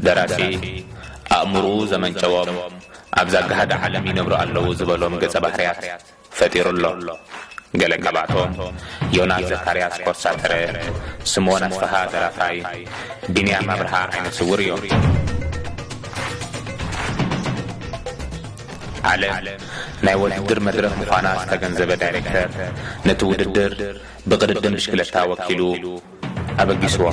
ደራሲ ኣእምሮኡ ዘመንጨዎም ኣብዛ ጋህዲ ዓለም ይነብሩ ኣለዉ ዝበሎም ገጸ ባህርያት ፈጢሩ ኣሎ። ገለ ካብኣቶም ዮናስ ዘካርያስ ኮሳተረ፣ ስምኦን ኣስፍሃ ደራፋይ፣ ቢንያም ኣብርሃ ዓይነ ስውር እዮም። ዓለም ናይ ውድድር መድረኽ ምዃና ዝተገንዘበ ዳይሬክተር ነቲ ውድድር ብቕድድም ብሽክለታ ወኪሉ ኣበጊስዎ።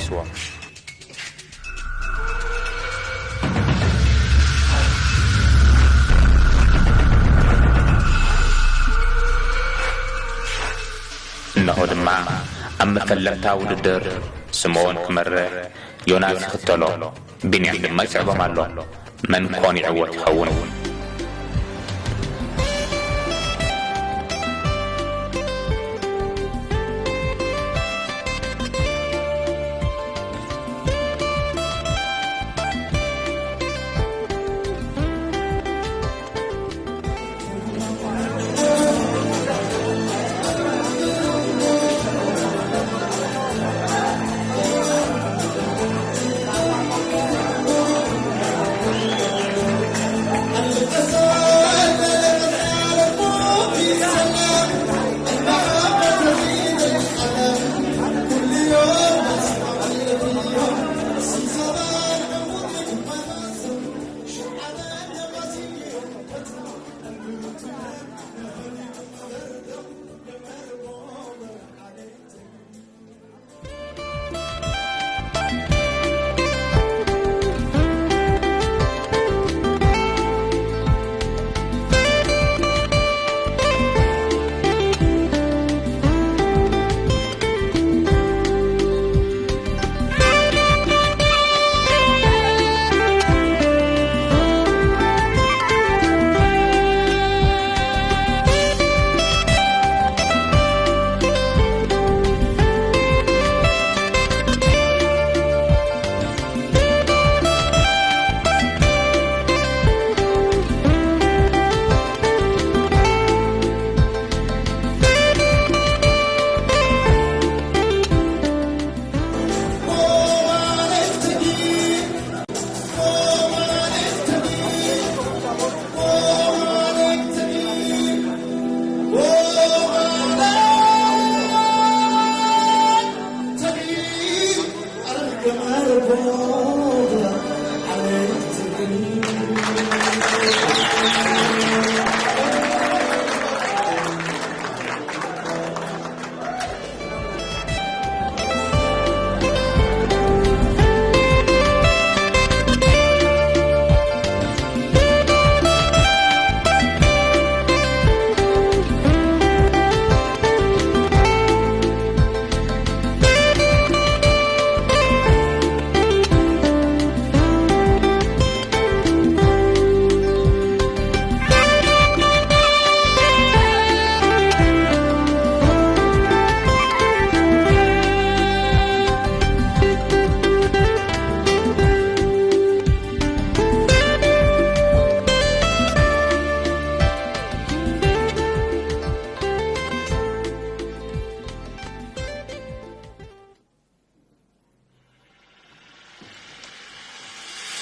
እንሆ ድማ ኣብ መፈለምታ ውድድር ስምኦን ክመርሕ ዮናስ ይኽተሎ፣ ቢንያም ድማ ይስዕቦም ኣሎ። መን ኮን ይዕወት ይኸውን?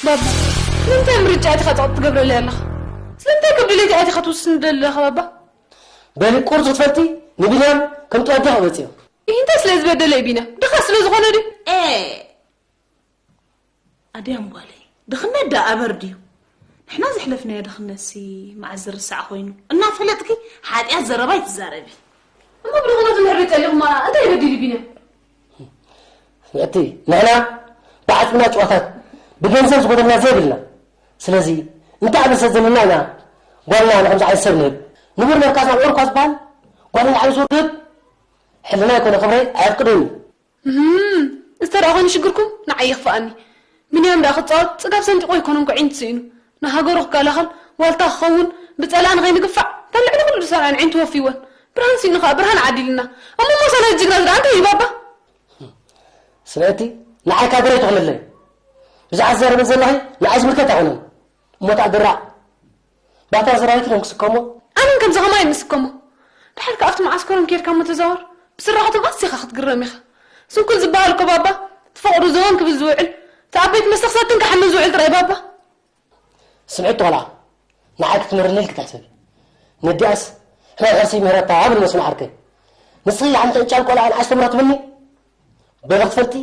ባባ፣ ስለምንታይ ምርጫ ኢኻ ጸቕጢ ትገብረለይ ኣለኻ? ስለምንታይ ከም ድሌት ኢኻ ትወስን ደለኻ ባባ? በሊ ቁርጽ ክትፈልጢ ንቢንያም ከም ጥዋት ዲኻ ወጽዮ? ይህ እንታይ ስለ ዝበደለ እዩ ቢንያም? ድኻ ስለ ዝኾነ ድዩ? ኤ! ኣድያም ጓለይ፣ ድኽነት ደኣ ኣበር ድዩ? ንሕና ዘሕለፍናዮ ድኽነትሲ መዓስ ዝርሳዕ ኮይኑ? እናፈለጥኪ ሓጢኣት ዘረባ ኣይትዛረቢ። እሞ ብድኽነቱ እንድሕር ጸሊኹማ እንታይ ይበድል እዩ ቢንያም? እቲ ንሕና ብዓጽምና ጭዋታት ብገንዘብ ዝጎደልና ዘይብልና። ስለዚ እንታይ ኣበሰ ዘለና ኢና ጓልና ንከምዚ ዓይነት ሰብ ንህብ? ንቡር መርካዝና ውዑር እኳ ዝበሃል ጓልና ንዓይ ዝወርድ ህብ? ሕልና ይኮነ ክብረይ ኣየፍቅድን እዩ። እህም፣ እዚ ተደኣ ኮይኑ ሽግርኩም ንዓይ ይኽፍኣኒ። ቢንያም ደኣ ክጻወት ጽጋብ ሰንጢቑ ኣይኮነን ኳዒንቱ ስኢኑ። ንሃገሩ ክከላኸል ዋልታ ክኸውን ብጸላኢ ንኸይንግፋዕ እተን ልዕሊ ኩሉ ዝሰርዐን ዒንቱ ወፍይወን። ብርሃን ስኢኑ ከኣ ብርሃን ዓዲሉና። እሞ ሞሳ ናይዚ ጅግና እዚ ደኣ እንታይ እዩ ባባ? ስለቲ ንዓይ ካድረ ኣይትኹንለይ። ብዛዕባ ትዛረቢ ዘለኺ ንዓይ ዝምልከት ኣይኮነን። እሞ ተኣድራዕ ባታ ሰራዊት ኢሎም ክስከሞ። ኣመን ከምዚ ከማይ ምስከሞ። ድሓር ከኣ ኣብቲ መዓስከሮም ኬድካ እሞ ተዛወር። ብስራሕቶም ኣዚኻ ክትግረም ኢኻ። ስንኩል ዝበሃል እኮ ባባ፣ እቲ ፈቐዶ ዘወን ክብል ዝውዕል፣ እቲ ኣብ ቤት መስተ ክሰትን ክሓምን ዝውዕል ጥራይ ባባ። ስምዒት ቆልዓ ንዓይ ክትምህርኒ ኢልኪ ትሕስቢ። ነዲኣስ ሕማም ሕርሲ ይምህረታ ብል መስሎ ዓርከይ። ንስኺ ሓንቲ ዕጫል ቆልዓ ንዓይ ኣስተምሮ ትብልኒ? በለ ክትፈልጢ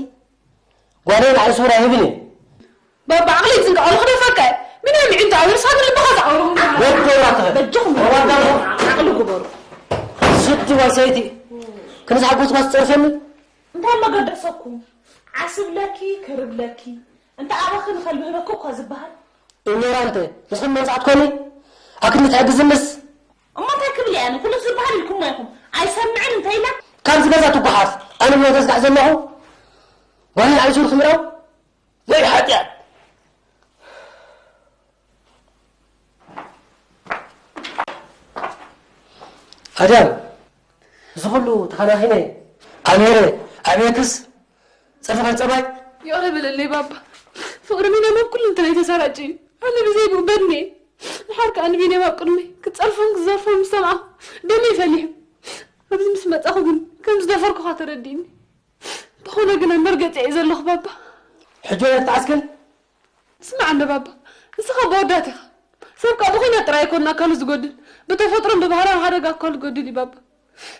ጓለይ ንዓይ ስውር ኣይህብን እየ። ባባ ዓቕሊ ይጽንቀቕ ኣሎ ክደፍረካ እየ። ምን እዮም ይዕንቱ ኣብ ርእስኻ ልብኻ ዝዓውሩ ወዲ ወራትኸ? በጃኹም ዓቕሊ ግበሩ። ስዲ ጓል ሰበይቲ ክንዝሓጎስ ጓስ ትጸርፈኒ? እንታይ መገደሰኩም? ዓስብለኪ ከርብለኪ እንተ ኣበኺ ንኸልብህበኪ እኳ ዝበሃል። ኢኖራንተ ንስኹም መንጻት ኮኒ ኣክኒ ትሕግዝንስ እሞ እንታይ ክብል እየ ኣነ? ኩሉ ዝበሃል ኢልኩሞ ኢኹም። ኣይሰምዕን እንተ ኢለ ካብዚ ገዛ ትጓሓፍ ኣነ ብሎ ተዝጋዕ ዘለኹ ጓሂ ኣይሱር ክምረው ወይ ሓጢኣት። ኣዳም እዚ ኩሉ ተኸናኺነ ኣሜረ ኣቤትስ ጸፈኻ ጸባይ ይቕረ በለለይ ባባ። ፍቕሪ ሚናም ኣብ ኩሉ እንተናይ ተሰራጭ እዩ። ኣነ ብዘይ ብኡ በድኒ እየ። ድሓር ከኣ ንቢንያም ኣብ ቅድመይ ክጸርፎን ክዘርፎን ምስ ሰማዕኹ ደመይ ፈሊሑ። ኣብዚ ምስ መጻኹ ግን ከም ዝደፈርኩኻ ተረዲእኒ። እንተኾነ ግና መርገጺ እየ ዘለኹ ባባ። ሕጂ ወደ ትዓስክን ስማዕ እንዶ ባባ፣ ንስኻ ብወዳት ኢኻ። ሰብ ካብ ብኹናት ጥራይ ኣይኮን ኣካሉ ዝጎድል፣ ብተፈጥሮን ብባህላዊ ሓደጋ ኣካሉ ዝጎድል እዩ ባባ።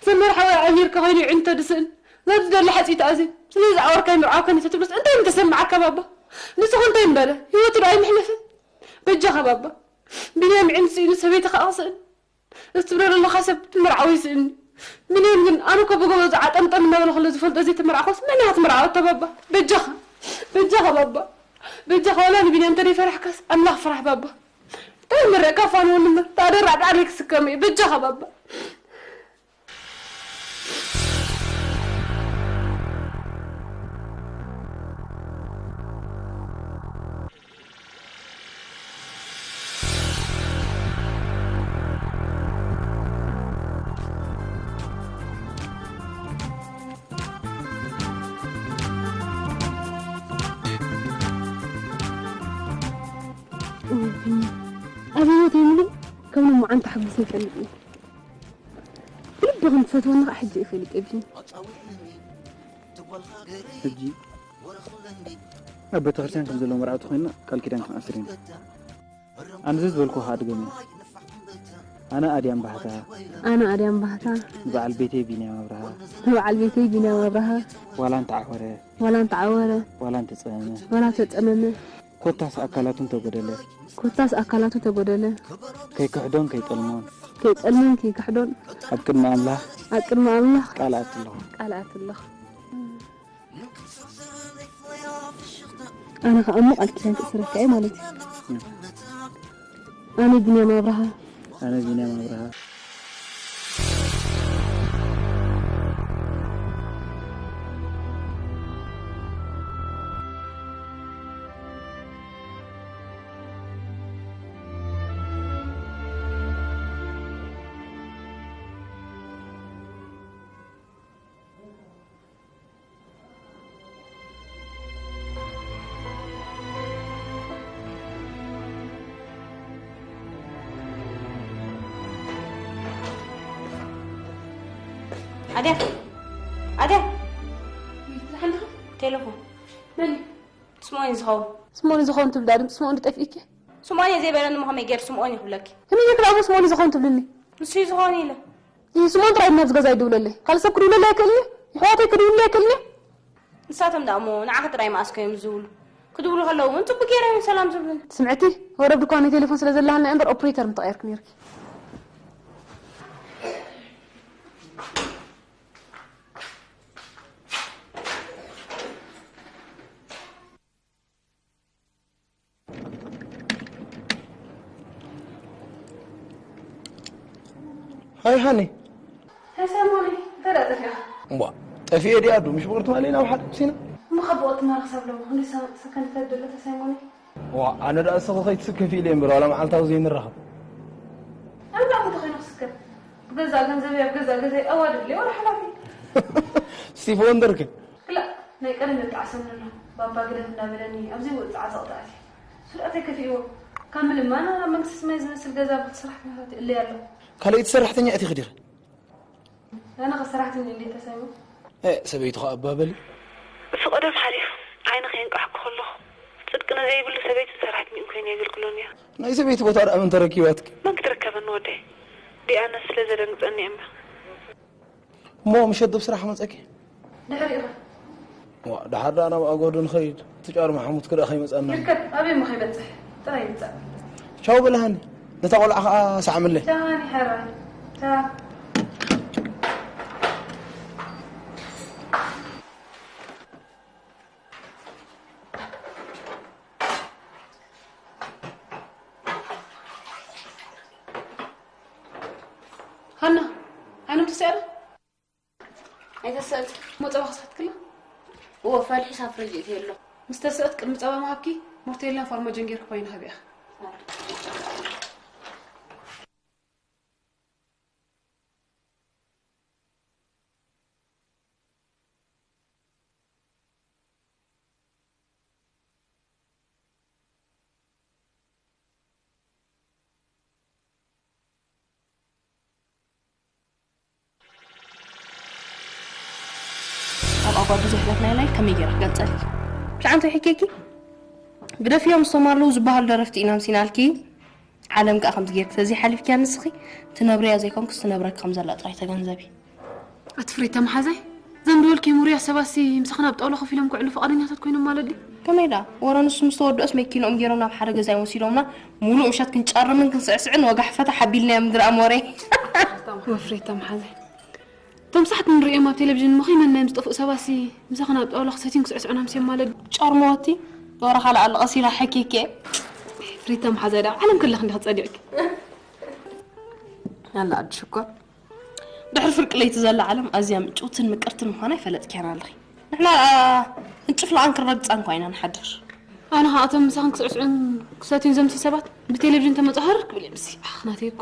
ዘመር ሓወይ ኣሚርካ ኮይኑ ይዕንቶ ድስእን፣ ናብ ዝደሊ ሓፂ ተኣዝን፣ ስለዚ ዝዓወርካይ ምርዓው ከኒተ ትብልስ እንታይ ምተሰማዓካ ባባ? ንስኹ እንታይ እምበለ? ህይወቱ ዶ ኣይምሕለፍን? በጃኻ ባባ፣ ቢንያም ይዕንት ስኢኑ ሰበይቲ ከዓ ክስእን። እዚ ትብሎ ዘለኻ ሰብ ትምርዓዊ ይስእኒ። ምንም ግን ኣነ እኮ ብጎቦ ዝዓጠምጠም እናበለ ከሎ ዝፈልጦ ዘይተመርዓኹስ መን እያ ክትምርዓወቶ ባባ? በጃኻ፣ በጃኻ ባባ፣ በጃኻ ዋላ ንቢንያም እንተደይፈራሕካስ ኣምላኽ ፍራሕ ባባ። እንታይ ምረእካ ፋንወን እምበር፣ ተኣደራዕ ዳዕለይ ክስከም እየ። በጃኻ ባባ። ኣብ ህይወተይ ምሉእ ከም ሎማዓንቲ ሓጒሰ ይፈልጥ እየ። ብልቢ ከም ትፈትወኒ ከዓ ሕጂ እየ ፈሊጠ ቢኒ። ሕጂ ኣብ ቤተክርስትያን ከም ዘለዉ መርዓውቲ ኮይንና ቃል ኪዳን ክንኣስር ኢና። ኣነ ዘዝበልኩ ከዓ ድገምዮ። ኣነ ኣድያም ባህታ። ኣነ ኣድያም ባህታ። ንበዓል ቤተይ ቢንያም ኣብርሃ። ንበዓል ቤተይ ቢንያም ኣብርሃ። ዋላ እንተዓወረ። ዋላ እንተዓወረ። ዋላ እንተጸመመ። ዋላ እንተጸመመ። ኮታስ ኣካላቱ እንተጎደለ። ኮታስ ኣካላቱ እንተጎደለ። ከይክሕዶን ከይጠልሞን። ከይጠልሞን ከይክሕዶን። ኣብ ቅድሚ ኣምላኽ። ኣብ ቅድሚ ኣምላኽ። ቃል ኣትለኹ። ቃል ኣትለኹ። ኣነ ኸኣ እሞ ቃል ኪዳን ክእስረካ እየ ማለት እዩ። ኣነ ቢንያም ኣብርሃ። ኣነ ቢንያም ኣብርሃ። ኣድያ፣ ኣድያ። ቴሌፎን። መን እዩ? ስምኦን እዩ ዝኸውን። ስምኦን እዩ ዝኸውን ትብል ደኣ ድምፂ ስምኦን ዶ ጠፊእኪ? ስምኦን እየ ዘይበለኒ እሞ ከመይ ገይሩ ስምኦን እዩ ክብለኪ? ከመይ ጌርኪ ደኣ እሞ ስምኦን እዩ ዝኸውን ትብልኒ? ንሱ እዩ ዝኸውን ኢለ። ይህ ስምኦን ጥራይ ናብዚ ገዛ ይድውለለይ። ካልእ ሰብ ክድውለለይ ኣይክእልን እዩ? የሕዋተይ ክድውለለይ ኣይክእልን እዩ? ንሳቶም ደኣ እሞ ንዓኺ ጥራይ መኣስ ከዮም ዝድውሉ? ክድውሉ ከለዉ እውን ጽቡቅ ገይሮም እዮም ሰላም ዝብሉኒ። ስምዕቲ፣ ወረብ ድኳን ናይ ቴሌፎን ስለ ዘለሃልና እምበር ኦፕሬተር ምተቐየርኪ ነይርኪ። ሃይ ሃኒ። ሃይ ሰለሞን፣ እንታይ ደኣ ጠፊእካ? እምቧ፣ ጠፊኤ ድያ ዶ? ምሽ ብቕርትማ ለይና ኣብ ሓደ ኩሲና? እሞ ካብ ብቕርትማ ክሳብ ሎሚ ክንደይ ሰ-፣ ሰከንድ ተድሎ ተሰይሞኒ? ዋ፣ ኣነ ደኣ እስኺ ከይትስከፊ ኢለ እምበር፣ ዋላ መዓልታዊ ዘይንራኸብ። ኣነ ደኣ እንታይ ኮይነ ክስከፍ? ብገዛእ ገንዘበይ ኣብ ገዛእ ገዛይ ኣዋድድ እየ፣ ወላ ሓላፊ። ስቲቭ ወንደር ከ? ክላእ፣ ናይ ቀደም የጣዕሰኒ ኣሎ። ባባ ግደፍ እንዳበለኒ፣ ኣብ ዘይወጽእ ዓዘቕቲ ኣትየ። ስርዓተይ ከፊእዎ። ካብ ምልማን፣ ኣብ መንግስቲ ሰማይ ዝመስል ገዛ ብኽቲ ሰራሕተኛታት ይእለይ ኣለኹ። ካልኣይቲ ሰራሕተኛ ኢኺ ዲኺ? ኣነ ኸ ሰራሕተኛ እንዴት ተሰይመ? እ፣ ሰበይቱ ኸኣ እባ በሊ። እቲ ቀደም ሓሊፉ፣ ዓይኒ ከየንቃሕኩ ከለኹ፣ ጽድቂ ንዘይብሉ ሰበይትን ሰራሕተኛን ኮይነ የገልግሎን እየ። ናይ ሰበይቲ ቦታ ደኣ መን ተረኪባትኪ? መን ክትርከበኒ ወደይ? ዲኣነ ስለ ዘደንግጸኒ እየ እምበር። እሞ ምሸት ዶብ ስራሕ መጸኪ? ድሕሪኡ። ዋ፣ ደሓር ደኣ ናብ ኣጎዶ ንኸይድ። እቲ ጫር መሓሙድ ክደኣ ከይመጸና። ይርከብ፣ ኣበይ እሞ ከይበጽሕ? ጥራይ ይምጻእ። ቻው በልሃኒ። ነታ ቆልዓ ከኣ ሰዓምለይ። ቻው፣ ሃኒ፣ ሓራይ። ቻው። ሃና፣ ዓይኖም ተሰዕረ? ኣይተሰእት። እሞ ጸባ ክስሕትክላ? እዎ፣ ፈልሒስ ኣብ ፍሪጅ እትየ ኣሎ። ምስ ተሰእት ቅድሚ ጸባ ምሃብኪ፣ ሞርቴላን ፋርማጆን ጌርኪ ኮይና ሃብያ። ኣብ ኣጓዱ ዘሕለፍናዮ ላይፍ ከመይ ገይረ ክገልጸልኪ? ብዛዕባ እንታይ ሕኬኪ? ግደፍዮም፣ ምስቶም ኣለዉ ዝበሃሉ ደረፍቲ ኢና ምሲናልኪ። ዓለም ከኣ ከምዚ ጌርኪ ተዘይሓሊፍኪያ ንስኺ ትነብርያ ዘይኮንኩስ ትነብረኪ ከም ዘላ ጥራይ ተገንዘቢ። ኣቲ ፍሬታ መሓዛይ፣ ዘንድወልኪ ሙርያ ሰባሲ ምሳኽና ኣብ ጣውላ ኮፍ ኢሎም ክዕሉ ፍቓደኛታት ኮይኖም ማለት ድዩ? ከመይ ደኣ? ወረ ንሱ ምስ ተወድኦስ መኪንኦም ገይሮም ናብ ሓደ ገዛ እዮም ወሲዶምና። ሙሉእ ምሸት ክንጨርምን ክንስዕስዕን ወጋሕ ፈታሕ ኣቢልናዮም ድራም ወረ። ወፍሬታ መሓዛይ። እቶም ሳሕት ንርእዮም ኣብ ቴሌቪዥን እሞ ከይመናዮም ዝጠፍኡ ሰባሲ ምሳኽና ኣብ ጣውላ ክሰትዩን ክስዕስዑን ኣምስዮም ማለት ድዩ? ጨርመወቲ፣ ወረ ካልእ ኣሎ ቀሲላ ሕኪኬ። ፍሬታ መሓዛይ ደኣ ዓለም ከለኽ እንዲኺ ጸዲቕኪ። ኣላ ኣዲ ሽኮር። ድሕሪ ፍርቂ ለይቲ ዘላ ዓለም ኣዝያ ምጭውትን ምቅርትን ምዃና ይፈለጥክያን ኣለኺ። ንሕና ደኣ ክንጭፍልቓን ክንረግጻን እኳ ኢና ንሓድር። ኣነ ኸኣ እቶም ምሳኽን ክስዕስዑን ክሰትዩን ዘምሲ ሰባት ብቴሌቪዥን ተመጻሃር ክብል እየ ምስይ። ኣኽ ናተይ እኮ።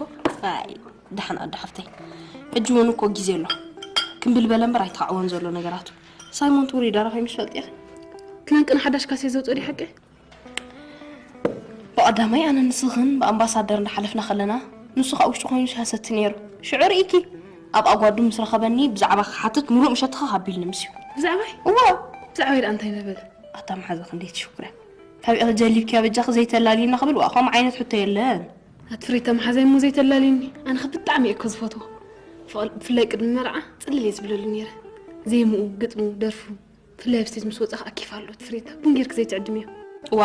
ኣይ፣ ደሓን ኣዶ ሓፍተይ። ሕጂ እውን እኮ ግዜ ኣሎ። ክምብል በለ እምበር ኣይተኻዕወን ዘሎ ነገራቱ። ሳይሞን ትውሪ ዳራ ከይምሽ ፈልጥ ኢኺ። ትናንቅና ሓዳሽ ካሴት ዘውፅኦ ድዩ ሓቂ? ብቐዳማይ ኣነ ንስኽን ብኣምባሳደር እንዳሓለፍና ከለና፣ ንሱ ካብ ውሽጢ ኮይኑ ሲያሰቲ ነይሩ። ሽዑ ርኢኪ፣ ኣብ ኣጓዱ ምስ ረኸበኒ ብዛዕባ ክሓትት ሙሉእ ምሸት ተኸኻቢልኒ ምስዩ። ብዛዕባይ? እዋ። ብዛዕባይ ደኣ እንታይ ነበረ? ኣታ መሓዛ ክንደይ ትሽኩርያ። ካብ ኢኺ ጀሊብክያ በጃኺ ዘይተላልይና ክብል፣ ዋ፣ ከምኡ ዓይነት ሕቶ የለን። ኣቲ ፍሬታ መሓዛይ እሞ ዘይተላልይኒ። ኣነ ኸ ብጣዕሚ እየ እኮ ዝፈትዎ። ብፍላይ ቅድሚ መርዓ ጽልል እየ ዝብለሉ ነይረ። ዜምኡ፣ ግጥሙ፣ ደርፉ። ብፍላይ ኣብ ስቴጅ ምስ ወጻ ከኣ ኬፍ ኣለዎ። ኣቲ ፍሬታ፣ ቡን ጌርኪ ዘይትዕድምዮ። ዋ፣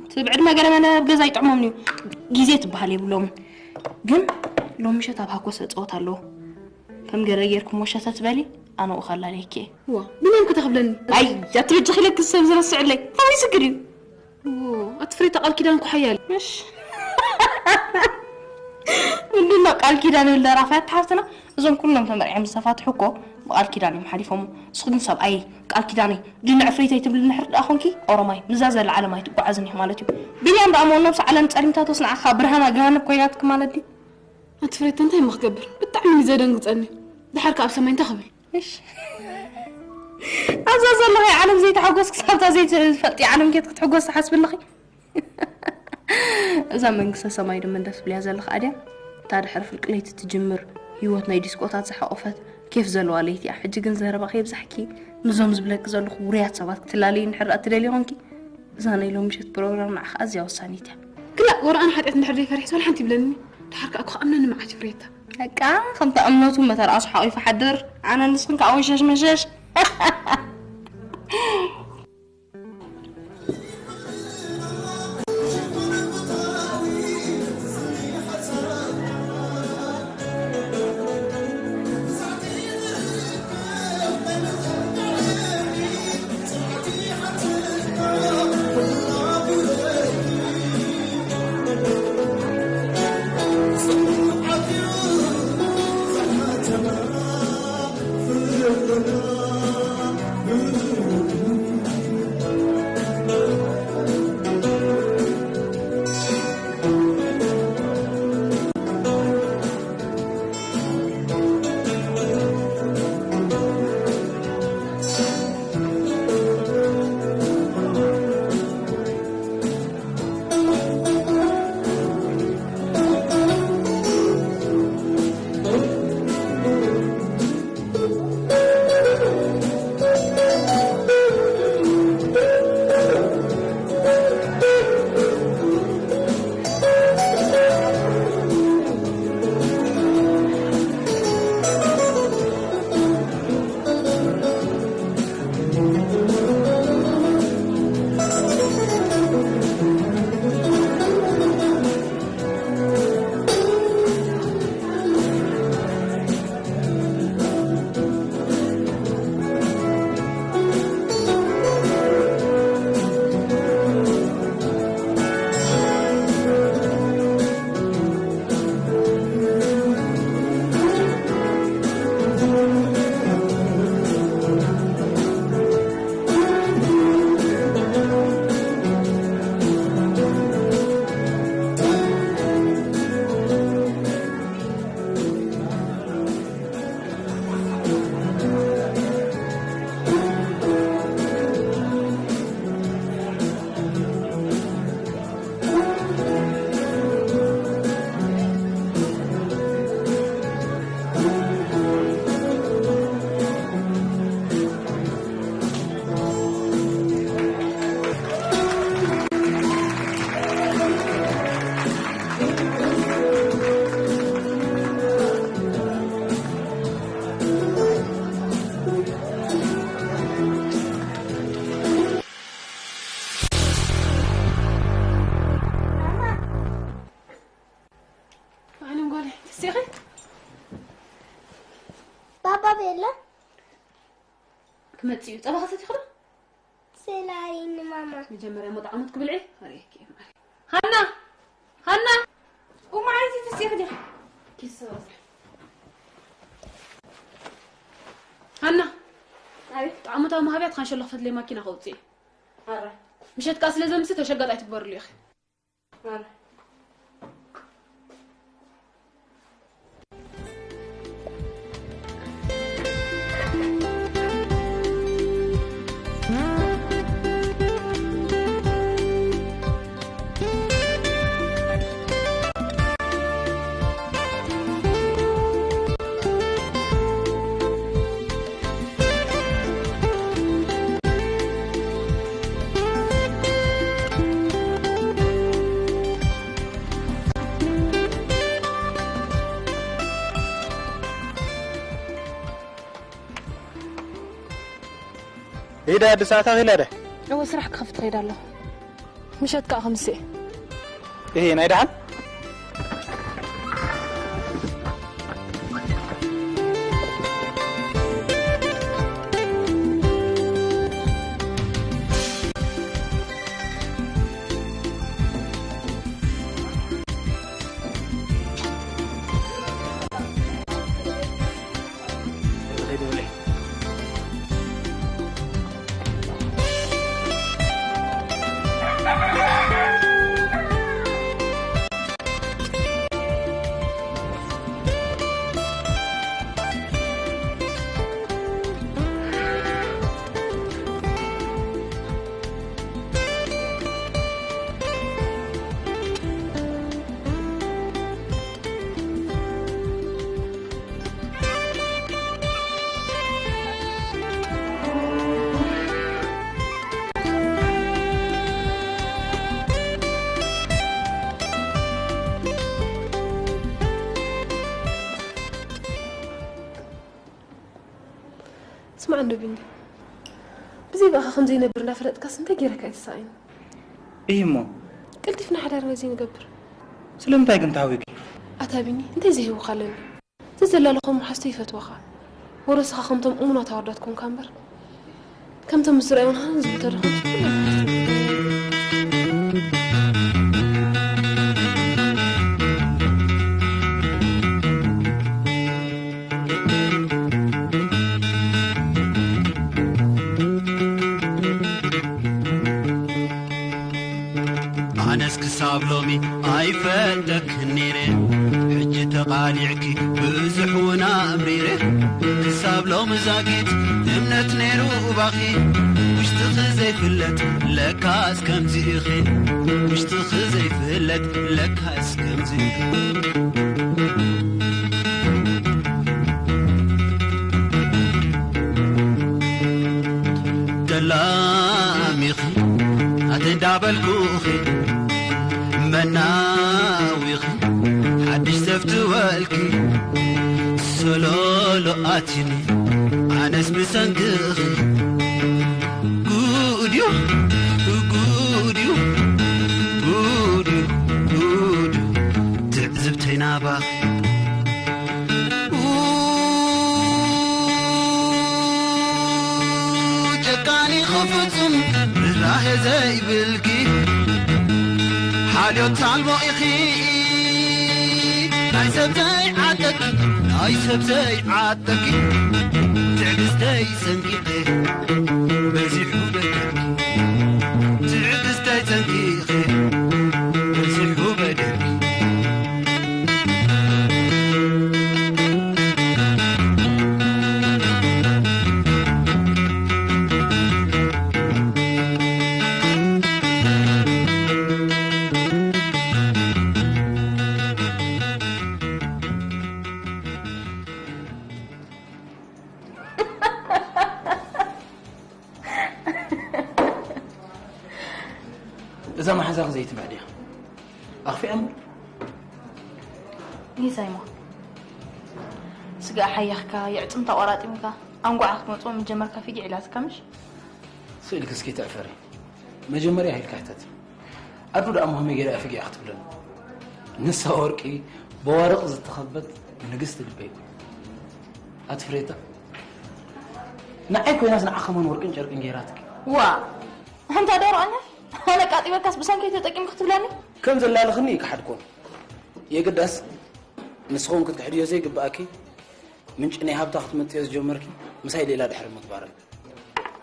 እቲ ብዕድመ ገለ መለ ኣብ ገዛ ይጥዕሞም እዩ። ግዜ ትበሃል የብሎምን። ግን ሎሚ ምሸት ኣብ ሃኮስ እጸወት ኣለዎ። ከም ገለ ጌርኩም ወሸተ ትበሊ፣ ኣነ ኡኸላለይኪ እየ። ዋ፣ ብመን ክተኽብለኒ? ኣይ፣ ኣቲ በጃኺ ኢለኪ ሰብ ዝረስዕለይ። ከመይ ስግር እዩ? ዎ፣ ኣቲ ፍሬታ ቃል ኪዳን እኮ ሓያል እዩ። እሽ። ምንድን ነው ቃል ኪዳን ይብል ደራፋያት ሓፍትና? እዞም ኩሎም ተመርዕዮም ዝተፋትሑ እኮ ብቃል ኪዳን እዮም ሓሊፎም። ንስኺ ግን ሰብኣይ ቃል ኪዳነይ ድንዕ ፍሬተይ ትብሊ ንሕር ደኣ ኾንኪ ኦሮማይ ምዛ ዘላ ዓለም ኣይትጓዓዝን ኢኺ ማለት እዩ። ቢንያም ደኣ መሆን ነብሲ ዓለም ጸሊምታቶስ ንዓኻ ብርሃና ገሃነብ ኮይናትክ ማለት ድዩ? ኣቲ ፍሬታ እንታይ እሞ ክገብር? ብጣዕሚ እዩ ዘደንግጸኒ። ድሓር ከኣ ኣብ ሰማይ እንታይ ክብል? እሽ። ኣብዛ ዘለኺ ዓለም ዘይተሓጎስ ክሳብታ ዘይትፈልጢ ዓለም ኬት ክትሕጎስ ትሓስቢ ኣለኺ? እዛ መንግስተ ሰማይ ድማ ደስ ብልያ ዘለኻ ኣድያ። እታ ድሕሪ ፍርቂ ለይቲ ትጅምር ህይወት ናይ ዲስኮታት ዝሓቆፈት ኬፍ ዘለዋ ለይቲ እያ። ሕጂ ግን ዘረባ ከየብዛሕኪ፣ ንዞም ዝብለኪ ዘለኹ ውሩያት ሰባት ክትላለዪ እንድሕር ደኣ ትደልዪ ኮንኪ፣ እዛ ናይ ሎሚ ምሸት ፕሮግራም ንዓኻ ኣዝያ ወሳኒት እያ። ክላእ ወረ ኣነ ሓጢኣት እንድሕር ዘይፈሪሕስ ዋላ ሓንቲ ይብለኒ። ድሓር ከኣ እኮ ክኣምነኒ መዓት ይፍሬታ። በቃ ከምቲ እምነቱ መተርኣሱ ሓቂፉ ሓድር፣ ኣነ ንስኽን ከኣ ወሸሽ መሸሽ። ክመጽእ እዩ። ጸባ ከሰቲኺ ዶ? ስእሊ ኣርእይኒ ማማ። መጀመርያ እሞ ጣዕሞት ክብልዒ ኣርእየኪ እየ ማሪ። ሃና! ሃና! እሞ ዓይነቲ ትስኢ ክዲ። ኪስ ሰባስሕ። ሃና! ኣቤት። ጣዕሞታ መሃብያ ትኻን ሸሎ ክፈትለይ ማኪና ከውፅእ እየ። ኣረ። ምሸት ከኣ ስለ ዘምሲ ተሸጋጥ ኣይትግበርሉ ኢኺ። ኣረ። ኢዳ ኣዲስ ኣበባ ኺላ ደ? እወ፣ ስራሕ ክኸፍት ኸይድ ኣለኹ። ምሸት ከኣ ከምስእ። እሄ፣ ናይ ደሓን? ስማዕ እንዶ ቢኒ፣ ብዘይ ብኣኻ ከም ዘይነብር እንዳፈለጥካስ እንታይ ገይረካ ኣይትሳቕየኒ? እይ እሞ። ቀልጢፍና ሓዳር ነዚ ንገብር። ስለምንታይ ግን ተሃዊኪ? ኣታ ቢኒ፣ እንታይ ዘይህውኻ ኣለኒ? ዘዘላለኹም መሓዝተይ ይፈትወኻ። ወረስኻ ከምቶም እሙናት ኣወዳት ኮንካ እምበር፣ ከምቶም ዝረኣዩን ሃን ዝብሉ ተደረኹም። ኣነስ ክሳብ ሎሚ ኣይፈልጠክን ነይረ፣ ሕጂ ተቓሊዕኪ ብዙሕ እውን ኣምሪረ። ክሳብ ሎሚ ዛጊት እምነት ነይሩ ባኺ፣ ውሽጥኺ ዘይፍለጥ ለካስ ከምዚ ኢኺ፣ ውሽጥኺ ዘይፍለጥ ለካስ ከምዚ ኢኺ። ተላሚኺ ኣተ እንዳበልኩኺ፣ መናዊኺ ሓድሽ ሰፍትወልኪ፣ ሰሎሎ ኣትኒ ኣነስ ብሰንክኺ። ጉድዩ፣ ጉድዩ፣ ጉድዩ፣ ጉድዩ፣ ትዕዝብተይ ናባኺ። ጨካኒ ኽፍጹም ርህራሄ ዘይብልኪ፣ ሓልዮት ኣልቦ ኢኺ። ናይ ሰብ ዘይዓጠቂ፣ ናይ ሰብ ዘይዓጠቂ፣ ትዕግስተይ ጸንቂቐ በዚሑ በደልኪ። ትዕግስተይ ጸንቂቐ በዚሑ በደልኪ። እዛ መሓዛኺ ዘይትምዕ ድያ? ኣኽፊኣ እምበር። ይህ ሳይሞ፣ ስጋ ሓያኽካ፣ የዕጽምታ ቆራጢምካ፣ ኣንጓዓ ክትመጽኦ ምጀመርካ ፊጊዕ ኢላትካ ምሽ? ስእልኪ እስኪ ተዕፈሪ። መጀመርያ ኢልካ ሕተት። ኣዱ ደኣ እሞ ከመይ ገይራ እያ ፊጊዕ ክትብለኒ? ንሳ ወርቂ፣ በዋርቕ ዝተኸበት ንግስቲ ልበይ እኮ። ኣቲ ፍሬታ፣ ንዓይ ኮይናስ ንዓ ከማን ወርቅን ጨርቅን ገይራትኪ። ዋ፣ ኣንታ ዶሮ ኣነ ኣነ ቃጢበካስ ብሰንከይ ተጠቂምኪ ክትብለኒ? ከም ዘላለኽኒ ይከሓድኮን። የግዳስ ንስኹም ክትክሕድዮ ዘይግብኣኪ ምንጪ ናይ ሃብታ ክትመጥዮ ዝጀመርኪ ምሳይ ሌላ ድሕሪ ምግባር።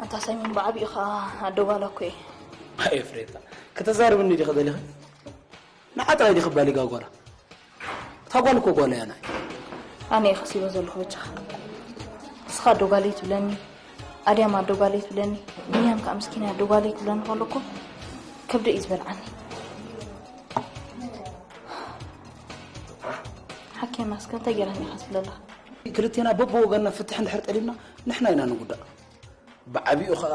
ኣንታ ሳይሞን ብዓቢኡ ኸኣ ኣዶ ጓል እኮ እየ። ኣየ ፍሬታ፣ ከተዛርብኒ ዲኺ ደሊኺ? ንዓ ጥራይ ዲኺ ባሊጋ ጓላ? እታ ጓል እኮ ጓላ እያ ናይ። ኣነ እየ ከሲበ ዘለኹ በጃኻ። ንስኻ ኣዶ ጓለይ ትብለኒ፣ ኣድያም ኣዶ ጓለይ ትብለኒ፣ ቢንያም ከኣ ምስኪን ኣዶ ጓለይ ትብለኒ ከሎ እኮ ከብደይ እዩ ዝበልዓኒ። ሓኪም ኣስከ እንታይ ገይረኒ ኢኻ ትብለላ? ክልቴና በብወገንና ፍትሕ እንድሕር ጠሊብና ንሕና ኢና ንጉዳእ። ብዓቢኡ ኸኣ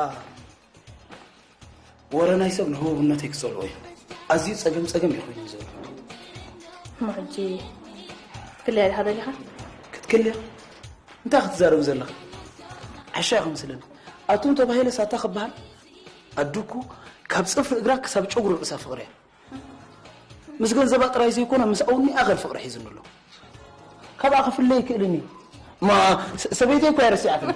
ወረ ናይ ሰብ ንህቡብነተይ ክጸልኦ እዩ። ኣዝዩ ጸገም ጸገም እዩ ኮይኑ ዘሎ። እሞ ሕጂ ክትክልያ ዲኻ ደሊኻ? ክትክልያ? እንታይ ክትዛረቢ ዘለኻ? ዓሻ ኢኻ መስለኒ። ኣቱም ተባሂለ ሳታ ክበሃል ኣዱኩ ካብ ጽፍሪ እግራ ክሳብ ጨጉሪ ርእሳ ፍቕሪ እያ። ምስ ገንዘባ ጥራይ ዘይኮነ ምስ ኣውኒ ኣኸል ፍቕሪ ሒዝኒ ኣሎ። ካብኣ ክፍለ ይክእልን እዩ። ማ ሰበይተይ እኮ እያ ረሲዓትኒ።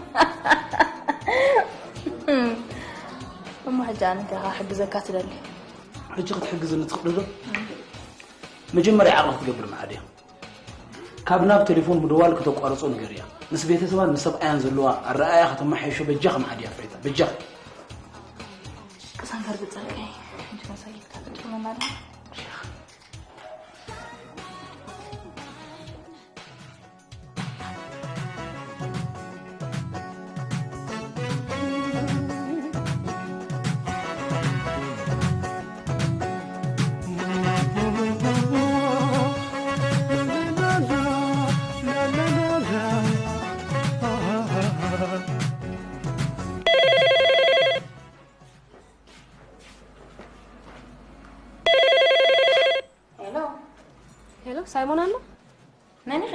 እሞ ሕጂ ኣነ እንታይ ክሕግዘካ ትደሊ? ሕጂ ክትሕግዝኒ ትኽእሊ ዶ? መጀመርያ ዓቕሊ ክትገብር መዓድ እያ። ካብ ናብ ቴሌፎን ምድዋል ክተቋርጾ ንገርያ። ምስ ቤተሰባን ምስ ሰብኣያን ዘለዋ ኣረኣያ ከተመሓይሾ በጃኺ መዓድ እያ ፍሬታ። በጃኺ። ቅሳን ከርብጸልካ እየ። ሕጂ መሳይልካ ትጥመና ኣለኻ። ሄሎ ሳይሞን ኣሎ? መን ኢኺ?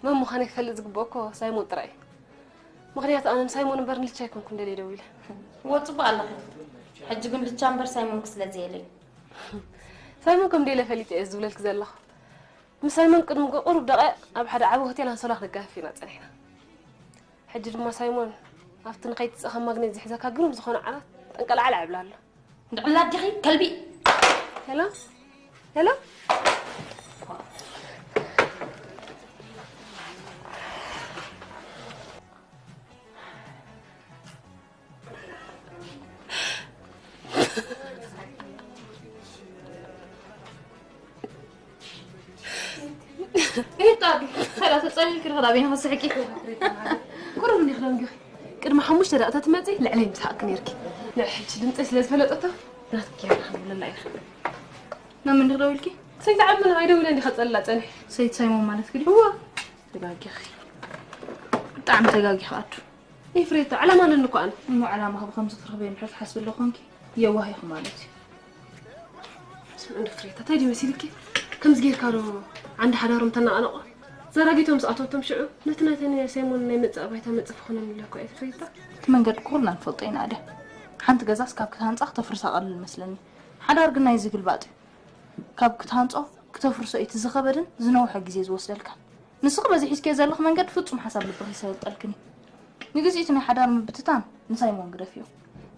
መን ምዃነይ ክፈልጥ ዝግብኦ እኮ ሳይሞን ጥራይ እዩ። ምኽንያቱ ኣነ ንሳይሞን እምበር ንልቻ ኣይኮንኩን ደልየ ደዊለ። እወ ጽቡቕ ኣለኺ። ሕጂ ግን ልቻ እምበር ሳይሞንኪ ስለ ዘየለይ። ሳይሞን ከም ደይለ ፈሊጠ እየ ዝብለልኪ ዘለኹ። ምስ ሳይሞን ቅድሚ ቁሩብ ደቂቕ ኣብ ሓደ ዓቢ ሆቴል ኣንሶላ ክንጋፍ ኢና ጸኒሕና። ሕጂ ድማ ሳይሞን ኣብቲ ንኸይትጽእ ከም ማግኔት ዝሕዘካ ግሩም ዝኾነ ዓራት ጠንቀልዓል ዕብላ ኣሎ። እንድዕላ ኣዲኺ ከልቢ። ሄሎ ሄሎ። ይጣል። ኸላ ተጸሊልኪ ርኽዳ ቤን ኸስሕቂ። ቁሩብ እንዲኽ ደንጊኺ። ቅድሚ ሓሙሽተ ደቂቃ ትመጺ ልዕለይ ምስሓቅኪ ነይርኪ። ንዕ ሕጂ ድምጸይ ስለ ዝፈለጠቶ ናትኪ እያ ንኽብለላ ኢኻ። ናብ መን ዲኺ ደዊልኪ? ሰይቲ ዓመና ኣይደውለ እንዲኻ ጸላ ጸኒሕ። ሰይቲ ሳይሞን ማለት ግዲ? እወ። ተጋጊኺ። ብጣዕሚ ተጋጊኺ ኣዱ። ኤፍሬታ፣ ዕላማ ኣለኒ እኮ ኣነ። እሞ ዕላማ ካብ ከምዚ ክትረኽበ እንድሕር ትሓስቢ ኣለኹ ኮንኪ የዋህ ኢኹ ማለት እዩ። ስምዒ እንዶ ፍሬታ፣ እንታይ ድዩ መሲልኪ? ከምዚ ጌርካ ዶ ዓንዲ ሓዳሮም ተነቓነቖ? ዘራጊቶም ዝኣተወቶም ሽዑ ነቲ ናተይ ናይ ሳይሞን ናይ መጻኢ ባይታ መጽ ክኾነኒ ኢለ እኮ እየ ፍሬታ። እቲ መንገዲ ኩልና ንፈልጦ ኢና ኣደ። ሓንቲ ገዛስ ካብ ክትሃንጻ ክተፍርሳ ቀሊል መስለኒ። ሓዳር ግን ናይ ዝግልባጥ እዩ። ካብ ክትሃንጾ ክተፍርሶ እዩ እቲ ዝኸበድን ዝነውሐ ግዜ ዝወስደልካን። ንስኺ በዚ ሒዝክዮ ዘለኺ መንገዲ ፍጹም ሓሳብ ልብኺ ይሰልጠልክን እዩ። ንግዚኡ እቲ ናይ ሓዳር ምብትታን ንሳይሞን ግደፍዮ።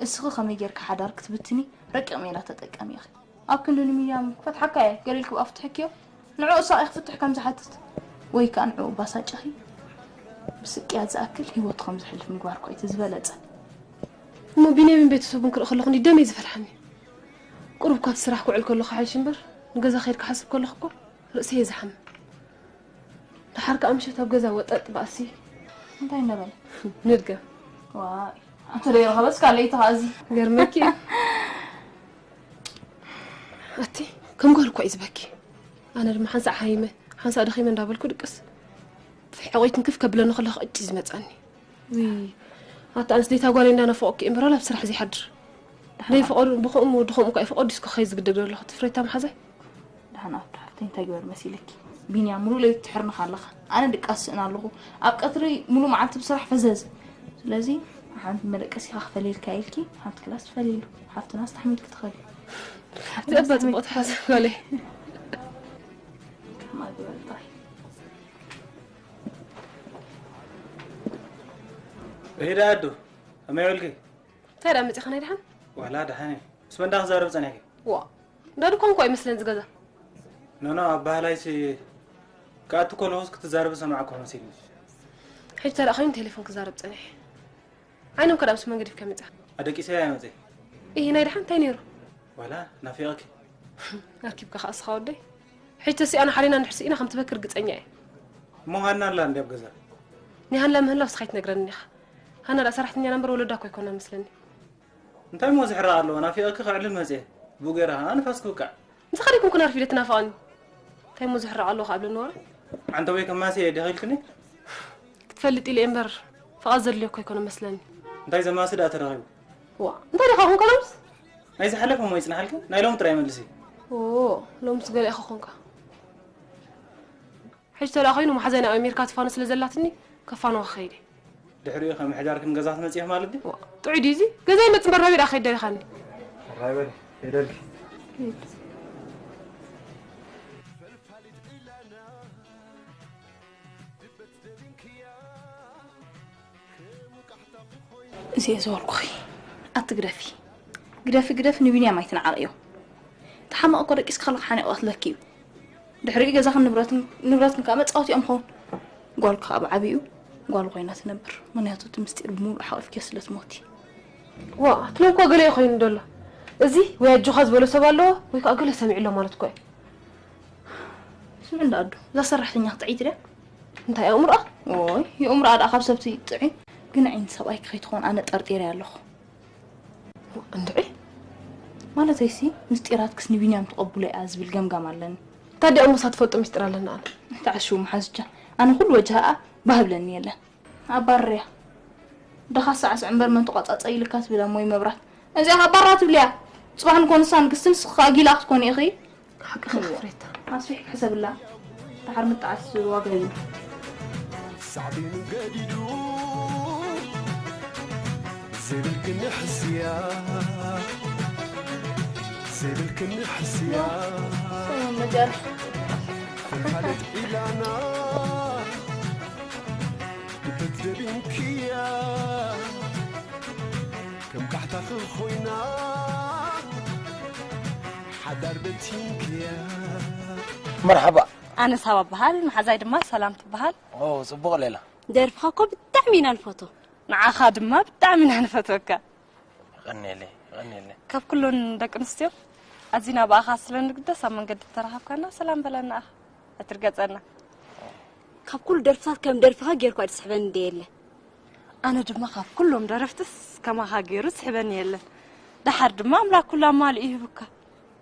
እስኺ ከመይ ጌርኪ ሓዳር ክትብትኒ ረቂቕ ሜላ ተጠቀሚ ኢኺ። ኣብ ክንዲ ንሚድያም ክፈትሓካ እየ ገለ ኢልኪ ብኣፉ ትሕክዮ። ንዕኡ ሳቕ ኢኺ ፍትሕ ከም ዝሓትት ወይ ከኣ ንዕኡ ባሳጭኺ ብስቅያት ዝኣክል ህይወቱ ከም ዘሕልፍ ምግባር እኮ እዩ እቲ ዝበለጸ። እሞ ቢንያሚን ቤተሰቡን ክርኢ ከለኹ እንዲ ደመይ ዝፈልሓኒ። ቁሩብ ካብቲ ስራሕ ክውዕል ከለኹ ሓይሽ እምበር ንገዛ ከይድ ክሓስብ ከለኹ እኮ ርእሰይ እየ ዝሓምም። ደሓር ከኣ ምሸት ኣብ ገዛ ወጠጥ ባእሲ። እንታይ እናበለ? ንድገም። ዋይ ኣንተ ዶ ይረኸበስ ካለይ ተኻዚ። ገርመኪ እዩ። ኣቲ ከም ጓል እኳ እዩ ዝበኪ። ኣነ ድማ ሓንሳእ ሓይመ ሓንሳእ ደኺመ እንዳበልኩ ድቅስ ሕቑይ ክንክፍ ከብለኒ ከለኹ ዕጭ ዝመጻኒ። ውይ ኣታ ኣንስ ደይታ ጓለይ እንዳናፈቑኪ እምበር ኣብ ስራሕ ዘይሓድር ደይፈቐዱ ብኸምኡ ድኸምኡ እኳ ይፈቐዱ እስኮ ከይ ዝግደግ ዘለኹ ትፍሬታ መሓዛይ። ደሓን ኣፍታ ሓፍተይ እንታይ ግበር መሲልኪ? ቢንያም ሙሉ ለይቲ ትሕርንኻ ኣለኻ። ኣነ ድቃስ ስእን ኣለኹ። ኣብ ቀትሪ ሙሉ መዓልቲ ብስራሕ ፈዘዝ። ስለዚ ሓንቲ መደቀሲኻ ክፈልየልካ ኢልኪ ሓንቲ ክላስ ትፈልይሉ። ሓፍትና ኣስተሕሚልኪ ትኸዲ። እዚኣ እባ ጽቡቕ ትሓዝ ጓለይ። ከማ ግበር ጥራይ። ሪዳ ኣዱ፣ ከመይ ውዕልኪ? እንታይ ደኣ መጺኻ ናይ ደሓን? ዋላ ደሓን እየ። ምስ መን ደኣ ክዛረብ ጸኒሕኪ? ዋ፣ እንዳ ድኳን እኮ ኣይመስለን ዝገዛ። ኖ፣ ኖ፣ ኣባህላይሲ ክኣቱ ከለኹስ ክትዛረቢ ዝሰማዕኩ መሲልኒ። ሕጂ ተደኣ ኮይኑ ቴሌፎን ክዛረብ ጸኒሐ። ዓይኖም ከደኣ ምስ መን ገዲፍካ መጺኻ? ኣደቂሰያ እየ መጺአ። ኢሂ፣ ናይ ደሓን እንታይ ነይሩ? ዋላ ናፊቐኪ። ኣርኪብካ ከኣ እስኻ ወደይ። ሕጂ ተሲኣና ሓሊና እንድሕር ስኢና ከም ትበኪ ርግጸኛ እየ። እሞ ሃና ኣላ እንድያ ኣብ ገዛ? ናይ ሃና ምህላው እስኻ ኣይትነግረንን ኢኻ። ሃና ደኣ ሰራሕተኛና እምበር ወለዳ እኮ ኣይኮናን መስለኒ። እንታይ እሞ ዝሕረቕ ኣለዎ? ናፊቐኪ ከዕልል መጺአ። ብኡ ገይረ ከኣ ንፋስ ክውቃዕ። ምሳኻ ደይኮንኩን ኣርፊደ ትናፍቐኒ። እንታይ እሞ ዝሕረቕ ኣለዎ ከኣ እብለኒ ወረ? ዓንተቦይ ከማሲ እየ ዲኺ ኢልክኒ? ክትፈልጥ ኢለ እየ እምበር ፍቓድ ዘድልዮ እኮ ኣይኮነ መስለኒ። እንታይ ዘማሲ ደኣ ተረኺቡ? ዋ፣ እንታይ ዲኻ ኮንካ ሎምስ? ናይ ዝሓለፈ እሞ ይጽናሓልኪ፣ ናይ ሎሚ ጥራይ መልሲ። ኦ፣ ሎምስ ገለ ኢኻ ኮንካ። ሕጂ ተደኣ ኮይኑ መሓዛይ ናብ ኣሜሪካ ትፋኖ ስለ ዘላትኒ ከፋንዋ ክኸይድ እየ። ድሕሪኡ ከም ምሕዳር ክንገዛ ትመጽእ ኢኺ ማለት ድዩ? ዋ፣ ጥዑይ ድዩ እዚ? ገዛ ይመጽእ እምበር ናበይ ደኣ ከይድ ደሊኻኒ? ራይ በል፣ ከይደልኪ። እዚ እየ ዝበልኩኺ። ኣቲ ግደፊ። ግደፊ፣ ግደፊ፣ ንቢንያም ኣይትንዓቕዮ። ተሓመቕ እኮ ደቂስካ ከለኻ ሓኒቑ ቀትለኪ እዩ። ድሕሪኡ ገዛኽን ንብረትን፣ ንብረትን ከኣ መጻወቲኦም ኸውን። ጓል ከኣ ብዓቢኡ ጓል ኮይና ትነብር። ምኽንያቱ እቲ ምስጢር ብምሉእ ሓቒፍኪዮ ስለ ትሞቲ። ዋ፣ ትሎም እኮ ገለ እዩ ኮይኑ ዘሎ። እዚ ወይ ኣጆኻ ዝበሎ ሰብ ኣለዎ፣ ወይ ከኣ ገለ ሰሚዑ ኣሎ ማለት እኮ እዩ። ስምዒ እንዳ ኣዱ፣ እዛ ሰራሕተኛ ጥዕይቲ ድያ? እንታይ ኣእምሮኣ? ኦይ፣ የእምሮኣ ደኣ ካብ ሰብ ትጥዒ፣ ግን ዓይኒ ሰብኣይኪ ከይትኾን ኣነ ጠርጢረያ ኣለኹ። እንድዒ? ማለተይሲ፣ ምስጢራትክስ ንቢንያም ትቐብሎ እያ ዝብል ገምጋም ኣለኒ። ታዲያ እሞ እሳ ትፈልጦ ምስጢር ኣለና ኣነ? ተዓሽው መሓዝቻ፣ ኣነ ኩሉ ወጃሃኣ ባህ ብለኒ የለን። ኣባርርያ። ደኻ ሳዕስዕ እምበር መን ትቋጻጸ ኢልካ ትብላ እሞ መብራት። እዚኣ ካብ ባራ ትብልያ። ጽባሕ ንኮን ንሳ ንግስቲ ንስኺ ከኣ ጊላ ክትኮኒ ኢኺ። ሓቅኺ እዋ። ፍሬታ። ኣስፊሕኪ ሕሰብላ። ደሓር ምጥዓስ ዋጋ የብሉን። ሳዕቤኑ ገዲዱ ዘይብልክኒ ሕስያ፣ ዘይብልክኒ ሕስያ። ሰላም መጃል። ፍልፋለት ዒላና ብበት ደቢንክያ ከም ካሕታኺ ኮይና ሓዳር በቲንክያ። መርሓባ። ኣነ ሳባ እበሃል፣ መሓዛይ ድማ ሰላም ትበሃል። ኦ፣ ጽቡቕ ሌላ። ደርፍኻ እኮ ብጣዕሚ ኢና ንፈትዎ። ንዓኻ ድማ ብጣዕሚ ኢና ንፈትወካ። የቐንየለይ፣ የቐንየለይ። ካብ ኩለን ደቂ ኣንስትዮ ኣዚና ብኣኻ ስለ ንግደስ ኣብ መንገዲ ተራኸብካና ሰላም በለና ኣኻ። ኣይትርገጸና። ካብ ኩሉ ደርፍታት ከም ደርፍኻ ጌርኳ ዝስሕበኒ እንደ የለ። ኣነ ድማ ካብ ኩሎም ደረፍትስ ከማኻ ገይሩ ዝስሕበኒ የለን። ደሓር ድማ ኣምላክ ኩሉ ኣማሊኡ ይህብካ።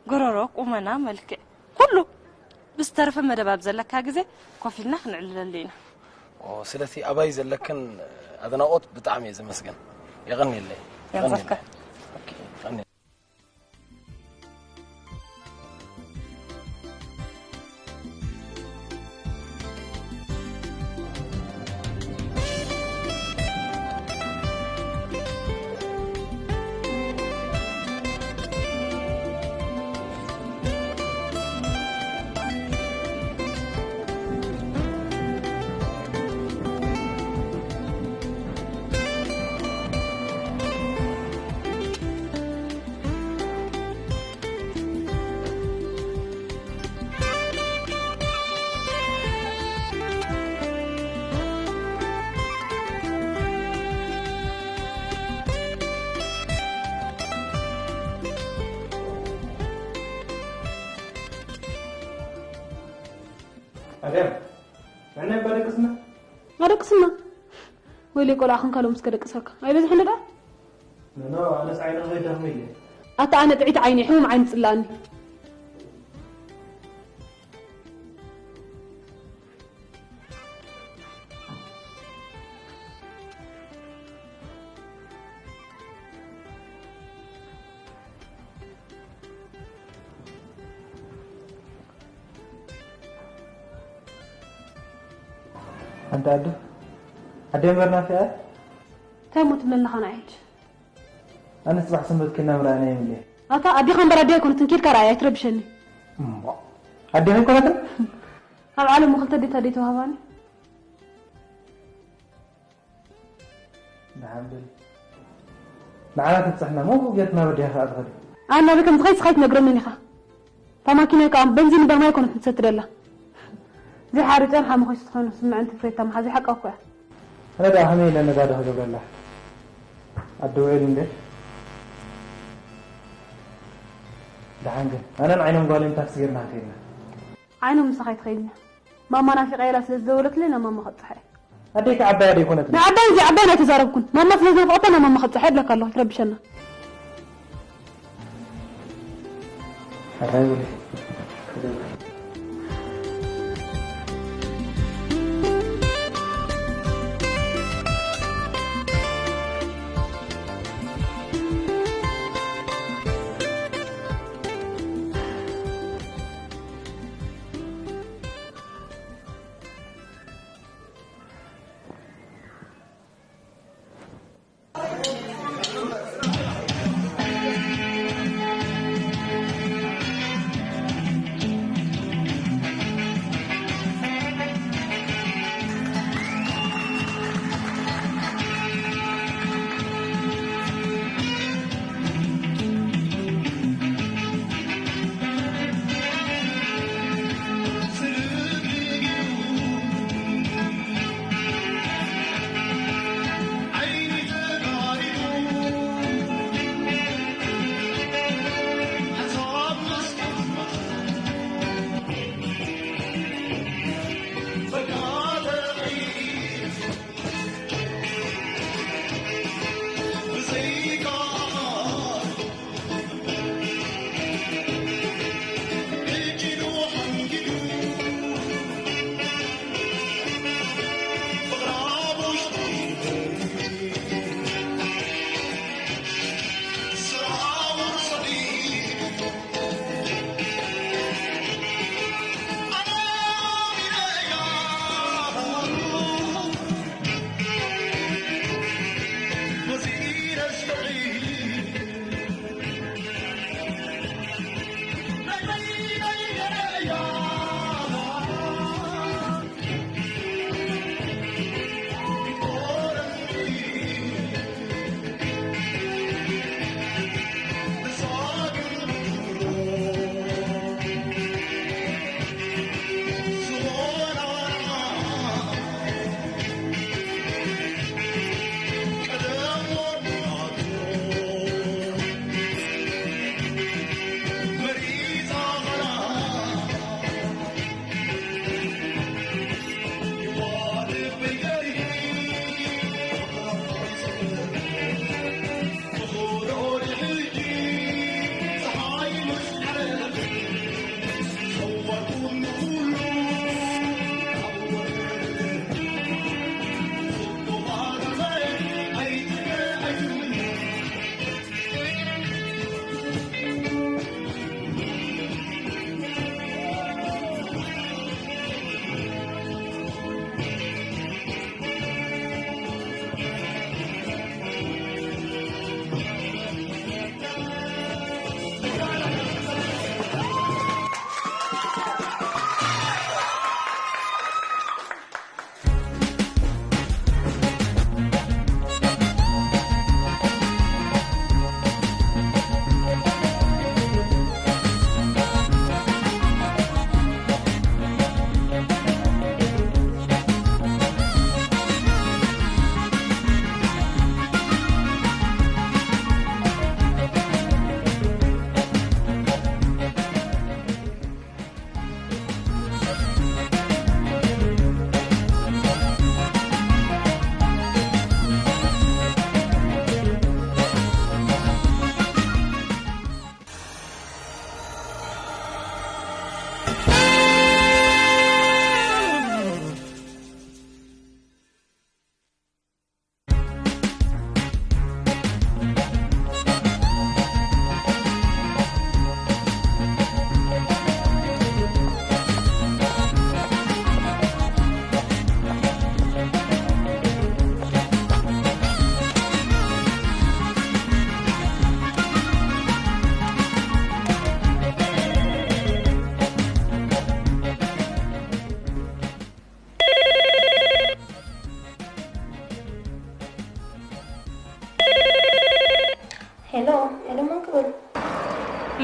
ጎረሮ፣ ቁመና፣ መልክዕ፣ ኩሉ። ብዝተረፈ መደብ ኣብ ዘለካ ግዜ ኮፍ ኢልና ክንዕልለሉ ኢና። ኦ፣ ስለቲ ኣባይ ዘለክን ኣድናቖት ብጣዕሚ እየ ዘመስግን። የቐንየለይ። የቐንየለይ። የንፈካ። ኦኬ፣ የቐንየለይ። ኣድያም፣ መዕነይ እባ ደቅስና። ኣደቅስና? ወይለይ ቆልዓ ክንካ ሎምስ ከደቅሰካ። ኣይበዝሕን ደኣ? ኖ፣ ኖ፣ ኣነስ ዓይነ ከይደኽመ ኢለ። ኣታ ኣነ ጥዒት ዓይኒ፣ ሕሙም ዓይኒ ጽላእኒ። ኣንታ ኣዱ፣ ኣደይ እምበር ናፊቐ? እንታይ እሞ ትብለኒ ኣለኻ ንዓይ ሕጂ? ኣነ ጽባሕ ሰንበት ኬድና ምርኣና የብለይ። ኣታ ኣዴኻ እምበር ኣደይ ኣይኮነትን፣ ኬድካ ርኣያ፣ ኣይትረብሸኒ። እሞ ኣዴኺ ኣይኮነትን? ኣብ ዓለም ክልተ ኣዴታት ደይ ተዋህባኒ? ንሓምብል ንዓና ትብፅሕና ሞጎ ጌርትና በዲኻ ከዓ ትኸዲ ኣና በከም ዝኸይድ ስኻይ ትነግረንን ኢኻ። እታ ማኪና ከዓ በንዚን እምበር ማይ ኣይኮነትን ትሰቲ ደላ። ዘይሓርጨን ሓመኾይ ስትኾይኑ ስምዐን ትፍሬታ መሓዚ ሓቃ እኮ እያ። ኣነ ደኣ ከመይ ኢለ ነጋዶ ክገብረላ? ኣዲ ውዒል እንዴ? ደሓን ግን ኣነን ዓይኖም ጓልን ታክሲ ጌርና ከይድና። ዓይኖም ምሳኻ ኣይትኸይድና። ማማ ናፊቐ ኢላ ስለ ዝደወለትለይ ናብ ማማ ከብፅሓ እየ። ኣደይ ከዓባይ ኣደይ ኮነት። ንዓባይ እዚ ዓባይ ኣይተዛረብኩን። ማማ ስለ ዝናፍቐታ ናብ ማማ ከብፅሓ እየ እብለካ ኣለኹ። ትረብሸና። ኣራይ ወደ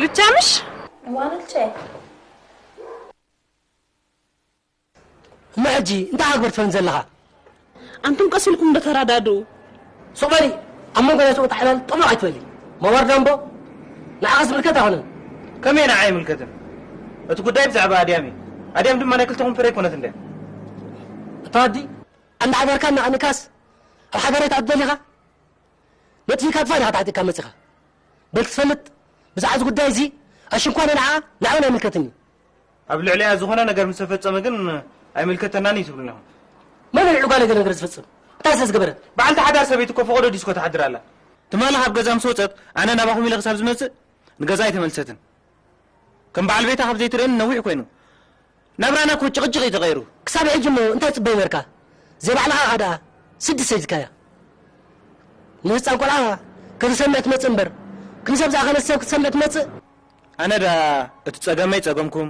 ልቻ ምሽ? እዋን ልቼ። እሞ ሕጂ እንታይ ኣግበር ትፈን ዘለኻ? ኣንቱም ቀስ ኢልኩም እንዶ ተረዳድኡ። ሱቕ በሊ። ኣብ መንጎ ናይ ሰብኡት ሓላል ጥሙቕ ኣይትበሊ። መዋርዳ እምቦ ንዓኻ ዝምልከት ኣይኮነን። ከመይ ንዓይ ኣይምልከትን? እቲ ጉዳይ ብዛዕባ ኣድያም እዩ። ኣድያም ድማ ናይ ክልተኹም ፍረ ኣይኮነትን ድያ? እታ ኣዲ ኣንዳ ሓዳርካ እናቐንካስ ኣብ ሓዳር ኣይትኣቱ ደሊኻ? ነጥፊካ ክፋል ኢኻ ተዓጢቕካ መጺኻ። በል ክትፈልጥ፣ ብዛዕባ እዚ ጉዳይ እዚ ኣሽንኳ ንዓኣ ንዓውን ኣይምልከትን እዩ። ኣብ ልዕሊኣ ዝኾነ ነገር ምስ ተፈጸመ ግን ኣይምልከተናን እዩ ትብሉና ኢኹም። መን እዩ ንዕኡ ገለ ነገር ዝፍጽም? እንታይ ስለ ዝገበረት? በዓልቲ ሓዳር ሰበይቲ እኮ ፈቐዶ ዲስኮ ትሓድር ኣላ። ትማሊ ካብ ገዛ ምስ ወጸት ኣነ ናባኹም ኢለ ክሳብ ዝመጽእ ንገዛ ኣይተመልሰትን። ከም በዓል ቤታ ካብ ዘይትርእየኒ ነዊሕ ኮይኑ። ናብራና እኮ ጭቕጭቕ እዩ ተቐይሩ። ክሳብ ሕጂ እሞ እንታይ ጽበይ ነርካ? ዘይባዕልኻ ኢኻ ደኣ ስዲ ሰዲድካያ። ንህጻን ቆልዓ ከተሰምዕ ትመጽእ እምበር፣ ክንሰብ ዝኣኸለ ሰብ ክትሰምዕ ትመጽእ? ኣነ ደኣ እቲ ጸገመይ ጸገምኩም፣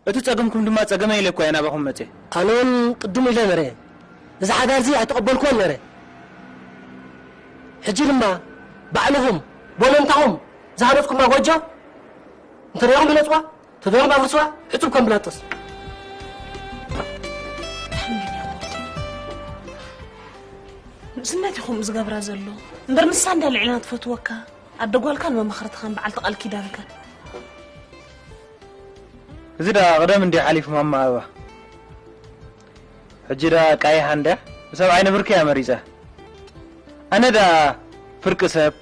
እቲ ጸገምኩም ድማ ጸገመይ ኢለ እኮ እየ ናባኹም መጽየ። ኣነ እውን ቅድም ኢለ ነረ። እዚ ሓዳር እዚ ኣይተቐበልኩዎን ነረ። ሕጂ ድማ ባዕልኹም፣ ብወለንታኹም ዝሃነጽኩማ ጎጆ እንተሪኹም ግለጽዋ፣ ተደረኹም ኣፍርስዋ፣ ሕጹብ ከም ብላጥስ። ንእስነት እዩ ከምኡ ዝገብራ ዘሎ። እምበር ንሳ እንድያ ልዕልና ትፈትወካ። ኣደ ጓልካን መማኽርትኻን በዓልቲ ቃል ኪዳንካን። እዚ ደኣ ቀደም እንድዩ ሓሊፉ ማማ ኣበባ። ሕጂ ደኣ ቀይሓ እንድያ ብሰብኣይ ንብርኪ እያ መሪጻ። ኣነ ደኣ ፍርቂ ሰብ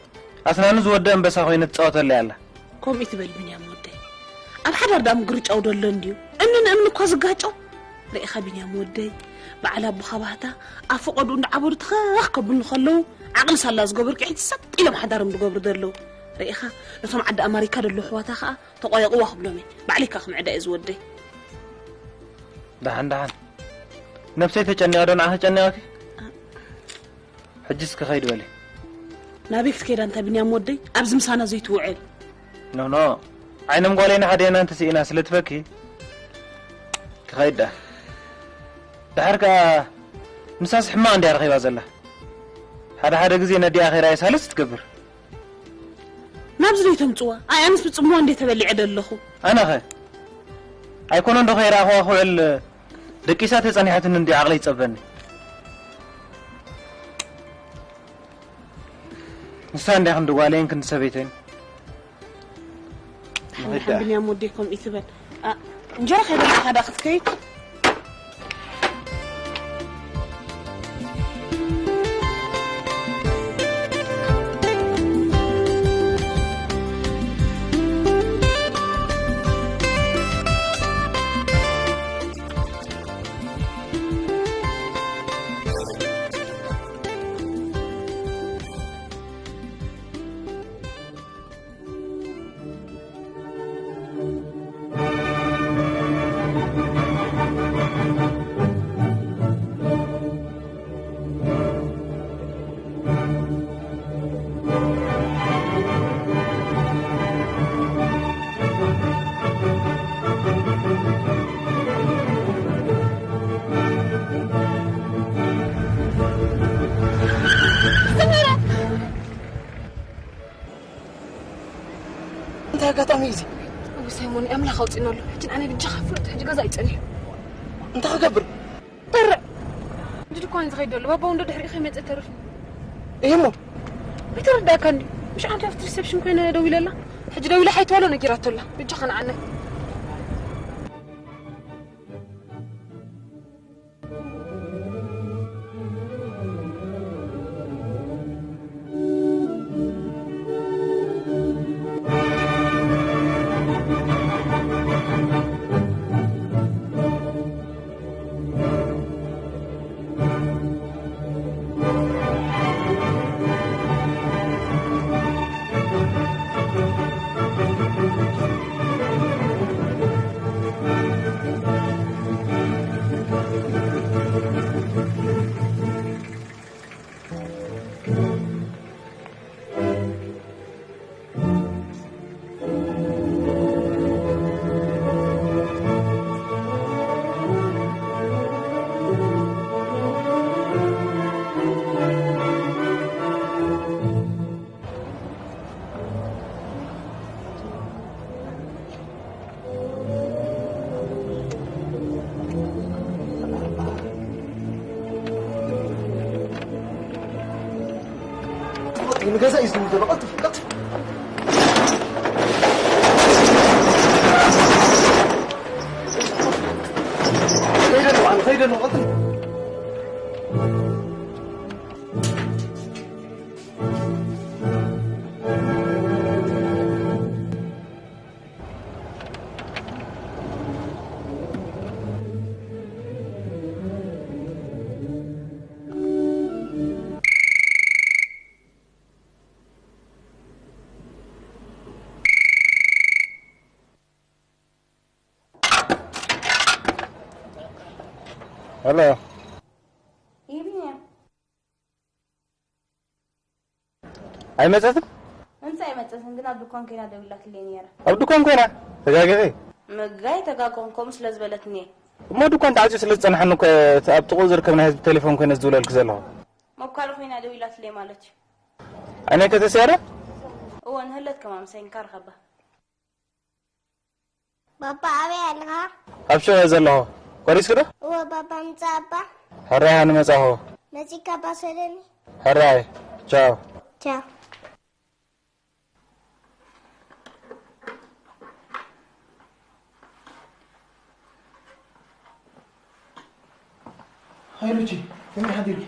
ኣስናኑ ዝወደ ኣንበሳ ኮይነ ትጻወተለይ ኣላ። ከምኡ ትበል ብንያም ወደይ። ኣብ ሓዳር ደኣ ምግርጫው ደሎ እንድዩ። እምኒ ንእምኒ እኳ ዝጋጨው። ርኢኻ ብንያም ወደይ፣ በዓል ኣቦኻ ባህታ ኣብ ፈቐድኡ እንዳዓበዱ ተኸኽ ከብሉ ከለዉ ዓቕሊ ሳላ ዝገበሩ ቅሒት ሰጥ ኢሎም ሓዳሮም ዝገብሩ ዘለዉ። ርኢኻ ነቶም ዓዲ ኣማሪካ ደለዉ ኣሕዋታ ኸኣ ተቆየቕዋ ክብሎም እየ። ባዕለይ ከኣ ክምዕዳ እየ ዝወደይ። ደሓን ደሓን። ነብሰይ ተጨኒቐ ዶ ንዓኺ ጨኒቐኪ? ሕጂ እስኪ ከይድ በሊ። ናበይ ክትከይድ ኣንታ ብንያም ወደይ? ኣብዚ ምሳና ዘይትውዕል። ኖ ኖ። ዓይኖም ጓለይ ንሓደና እንተስኢና ስለ ትበኪ ክኸይድ ደኣ። ድሓር ከኣ ንሳስ ሕማቕ እንድያ ረኺባ ዘላ። ሓደ ሓደ ግዜ ነዲኣ ከይዳ እየ ሳልስ ትገብር። ናብዚ ዶ ተምጽዋ? ኣይ ኣነስ ብጽምዋ እንዴ ተበሊዐ ደለኹ። ኣነኸ ኣይኮነ እንዶ ከይረኣኹዋ ክውዕል ደቂሳ ተጸኒሐትኒ እንዲ ዓቕለይ ይጸበኒ። ንሳ እንዲያ ክንዲ ጓለይን ክንዲ ሰበይተይን። ሓንቲ ንኽዳ። ሓንቲ ብንያም ወደይ ከምኡ ይትበል። ኣ፣ እንጀራ ከይበላዕካ ዳ ክትከይድ? እንታይ ኣጋጣሚ እዩ እዚ? እው ሳይሞን፣ ኣምላኽ ኣውፂእና ኣሎ። ሕጂ ንዓናይ ብጃኻ ፍሉጥ ሕጂ ገዛ እዩ ፀኒሑ። እንታይ ክገብር? ጠርዕ! እንዲ ድኳን ዝኸይድ ዘሎ፣ ባባ እውን ዶ ድሕሪኡ ከይመጸ ተርፍ? እሞ? ኣይተረዳእካን ድዩ? ምሽ ዓንዲ ኣብቲ ሪሰፕሽን ኮይነ ደዊለላ። ሕጂ ደዊለ ሓይትዋሎ ነጊራቶ ኣላ። ብጃኻ ንዓናይ። ገዛ እዩ ዝብል ዘሎ። ቀልጥፍ፣ ቀልጥፍ። ከይደ ኣለኹ፣ ኣነ ከይደ ኣለኹ፣ ቀልጥፍ። ሄሎ። ይብኛ። ኣይመጸትን? እንታይ ኣይመጸትን፣ ግን ኣብ ድኳን ኮይና ደዊላትለይ ነይራ። ኣብ ድኳን ኮይና? ተጋጊኺ? መጋይ ተጋገኹ፣ ከምኡ ስለ ዝበለትኒ እየ። እሞ ድኳን ተዓጽዩ ስለ ዝጸንሓኒ እኮ፣ እቲ ኣብ ጥቕኡ ዝርከብ ናይ ህዝቢ ቴሌፎን ኮይነ ዝድውለልኪ ዘለኹ። መኳል ኮይና ደዊላትለይ ማለት እዩ። ኣነ ከተስያረ? እወ፣ ንህለት ከማን ምሳይ እንካ ርኸባ። ባባ ኣበይ ኣለኻ? ኣብ ሸው እየ ዘለኹ። ቆሪስኪ ዶ? እወ ባባ፣ ምጻእ እባ። ሕራይ፣ ኣነ መጻኹ። መጺእካ እባ ሰደኒ። ሕራይ፣ ቻው። ቻው። ሃይ ሉቺ፣ ከመይ ሓዲርኪ?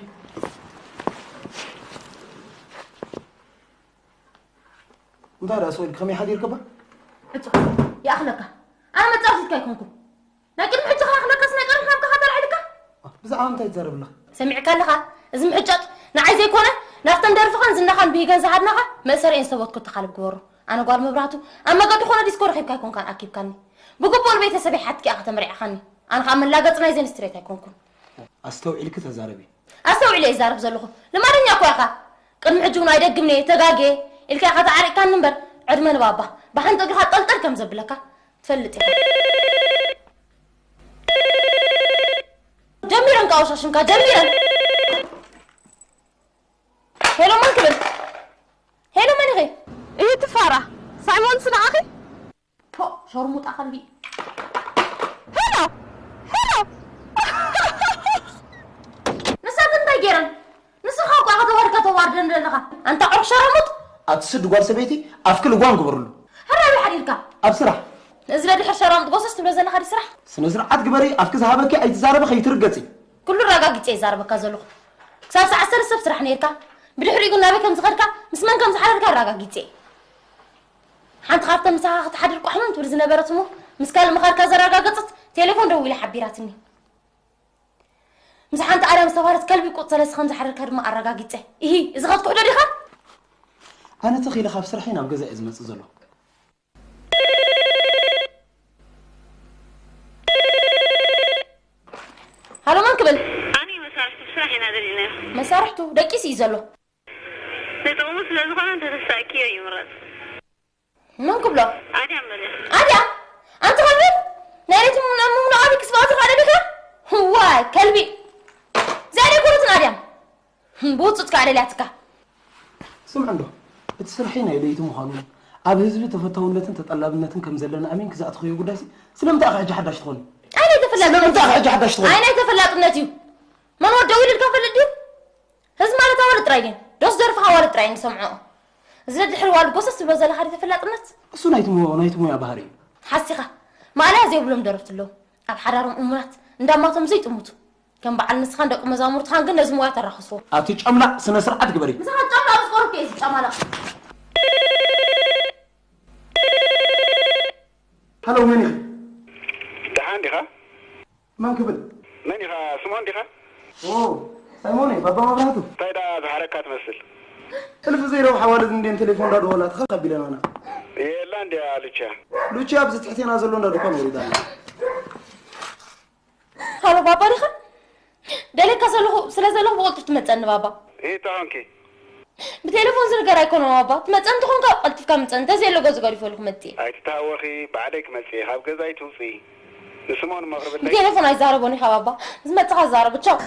እንታይ ደኣ ሰው ኢልኪ ከመይ ሓዲርኪ እባ? ዕጹ፣ ይኣኽለካ። ኣነ መጻወቲትካ ኣይኮንኩን። ናይ ቅድሚ ሕጂ ከይኣኽለካስ ናይ ቀደም ሓምካ ከተልዕልካ? ብዛዕባ ምንታይ ትዛረቢ ኣለኺ? ሰሚዕካ ኣለኻ? እዚ ምሕጫጭ ንዓይ ዘይኮነ፣ ናብተን ደርፍኻን ዝናኻን ብሂገን ዝሃድናኻ መእሰሪኤን ዝተቦትኮ ተኻልብ ግበሮ። ኣነ ጓል መብራህቱ፣ ኣብ መገዲ ኮነ ዲስኮ ረኺብካ ኣይኮንካን ኣኪብካኒ። ብግቡእ ንቤተሰበይ ሓትኪ ኢኻ ተመርዒኻኒ። ኣነ ኸኣ መላገጺ ናይዘን ስትሬት ኣይኮንኩን። ኣስተውዒልኪ ተዛረቢ። ኣስተውዒለ እየ ዝዛረብ ዘለኹ። ልማደኛ እኮ ኢኻ። ቅድሚ ሕጂ እውን ኣይደግምን'የ፣ ተጋግየ ኢልካ ኢኻ ተዓሪቕካኒ እምበር፣ ዕድመ ንባባ። ብሓንቲ እግርኻ ጠልጠል ከም ዘብለካ ትፈልጥ ኢኻ። ጀሚረን ከኣ ወሻሽምካ፣ ጀሚረን። ሄሎ፣ መን ክብል? ሄሎ፣ መን ኢኺ? እሂ፣ ትፋራ። ሳይሞንስ ንዓኺ? ፖ፣ ሸርሙጣ ከልቢ። ሄሎ! ሄሎ! ንሳተን እንታይ ገይረን? ንስኻ እኮ ኢኻ ተዋሪድካ ተዋርደን ዘለኻ። ኣንታ ዕሩኽ ሸራሙጥ! ኣቲ ስዲ ጓል ሰበይቲ ኣፍኪ ልጓም ግበርሉ። ሕራይ ሓዲርካ? ኣብ ስራሕ። እዚ ደድሕር ሸራሙጥ ጎሰስ ትብሎ ዘለኻ ድዩ ስራሕ? ስነ ስርዓት ግበሪ፣ ኣፍኪ ዝሃበኪ ኣይትዛረቢ ከይትርገጺ። ኩሉ ኣረጋጊጸ ይዛረበካ ዘለኹ። ክሳብ ሰዓት ሰለስተ ኣብ ስራሕ ነይርካ። ብድሕሪኡ ግን ናበይ ከም ዝኸድካ፣ ምስ መን ከም ዝሓደርካ ኣረጋጊጸ። ሓንቲ ካብተን ምሳኻ ክትሓድር ቋሕመም ትብል ዝነበረት እሞ፣ ምስ ካልእ ምኻድካ ዘረጋገጸት ቴሌፎን ደዊላ ሓቢራትኒ። ምስ ሓንቲ ኣርያም ዝተባህለት ከልቢ ቁጽ ሰለስተ ከም ዝሓደርካ ድማ ኣረጋጊጸ። ኢሂ፣ እዚ ኸትክሕዶ ዲኻ? ኣነ ተኺለ ካብ ስርሐይ ናብ ገዛ እየ ዝመጽእ ዘለኹ። ሃሎ፣ መን ክብል? ኣነ መሳርሕቱ ብስራሕ ኢና ደሊናዮ። መሳርሕቱ ደቂሱ እዩ ዘሎ። ንጥቕሙ ስለ ዝኾነ እንተተሳእክዮ ይምረጽ። መን ክብሎ? ኣድያም በለ። ኣድያም? ኣንቲ ከልቢ? ናይ ለይቲ ምምኖ-፣ ምምኖ ኣቢክ ስብኣቱ ካደ ዲኻ? ዋይ፣ ከልቢ። እዚኣ ደይ ኮነትን ኣድያም። ብውጹት ከኣ ደልያትካ። ስምዒ እንዶ፣ እቲ ስርሐይ ናይ ለይቲ ምዃኑ፣ ኣብ ህዝቢ ተፈታውነትን ተጠላብነትን ከም ዘለና ኣሚንኪ ዝኣተኽዮ ጉዳይሲ፣ ስለምንታይ ኢኺ ሕጂ ሓዳሽ ትኾኒ? ኣይ ናይ ተፈላጥነት ስለምንታይ ኢኺ እዩ። ሕጂ ሓዳሽ ትኾኒ? ኣይ ናይ ተፈላጥነት እዩ። መን ወዲ ደዊሉ ኢልካ ፈልጥ ድዩ? ህዝቢ ማለት ኣዋልድ ጥራይ ድየን? ዶስ ደርፍኻ ኣዋልድ ጥራይ እየን ዝሰምዕኦ? እዚ ደድሕሪ ዋልድ ጎሰስ ትብሎ ዘለኻ ድዩ ተፈላጥነት? እሱ ናይቲ ሞ-፣ ናይቲ ሞያ ባህሪ እዩ። ሓሲኻ። ማእለያ ዘይብሎም ደረፍቲ ኣለዉ። ኣብ ሓዳሮም እሙናት፣ እንዳማቶም ዘይጥምቱ። ከም በዓል ንስኻን ደቂ መዛሙርትኻን ግን ነዚ ሞያ ተራኽስዎ። ኣቲ ጨምላቕ ስነ ስርዓት ግበሪ። ንስኻ ጨምላቕ ምስ ቆርብክ እየ ዝጨማለቕ። ሃሎ፣ መን ኢኺ? ደሓን ዲኻ? መን ክብል? መን ኢኻ? ስምኦን ዲኻ? ኦ፣ ሳይሞን እየ፣ ባባ መብራህቱ። እንታይ ደኣ ዝሓረካ ትመስል? ሕልፊ ዘይረብሓ ኣዋልድ እንድየን ቴሌፎን እንዳደወላ ተኸፍ ኣቢለናና። የላ እንድያ ሉቻ። ሉቻ ኣብዚ ትሕቴና ዘሎ እንዳ ድኳን ወሪዳ ኣላ። ሃሎ ባባ ዲኻ? ደልየካ ዘለኹ፣ ስለ ዘለኹ ብቕልጡፍ ትመጸኒ ባባ። እሂ፣ እንታይ ኾንኪ? ብቴሌፎን ዝርገር ኣይኮነን ባባ። ትመጸኒ እንተኾንካ ቀልጢፍካ ምጸኒ። እንተዘየሎ ገዛ ገዲፈሉ ክመጽእ እየ። ኣይትተሃወኺ፣ ባዕለይ ክመጽእ እየ። ካብ ገዛ ኣይትውጽኢ። ንስምኦን እሞ ኣቕርብለይ። ብቴሌፎን ኣይዛረቦን ኢኻ ባባ። ዝመጽኻ ዛረቦ። ቻው።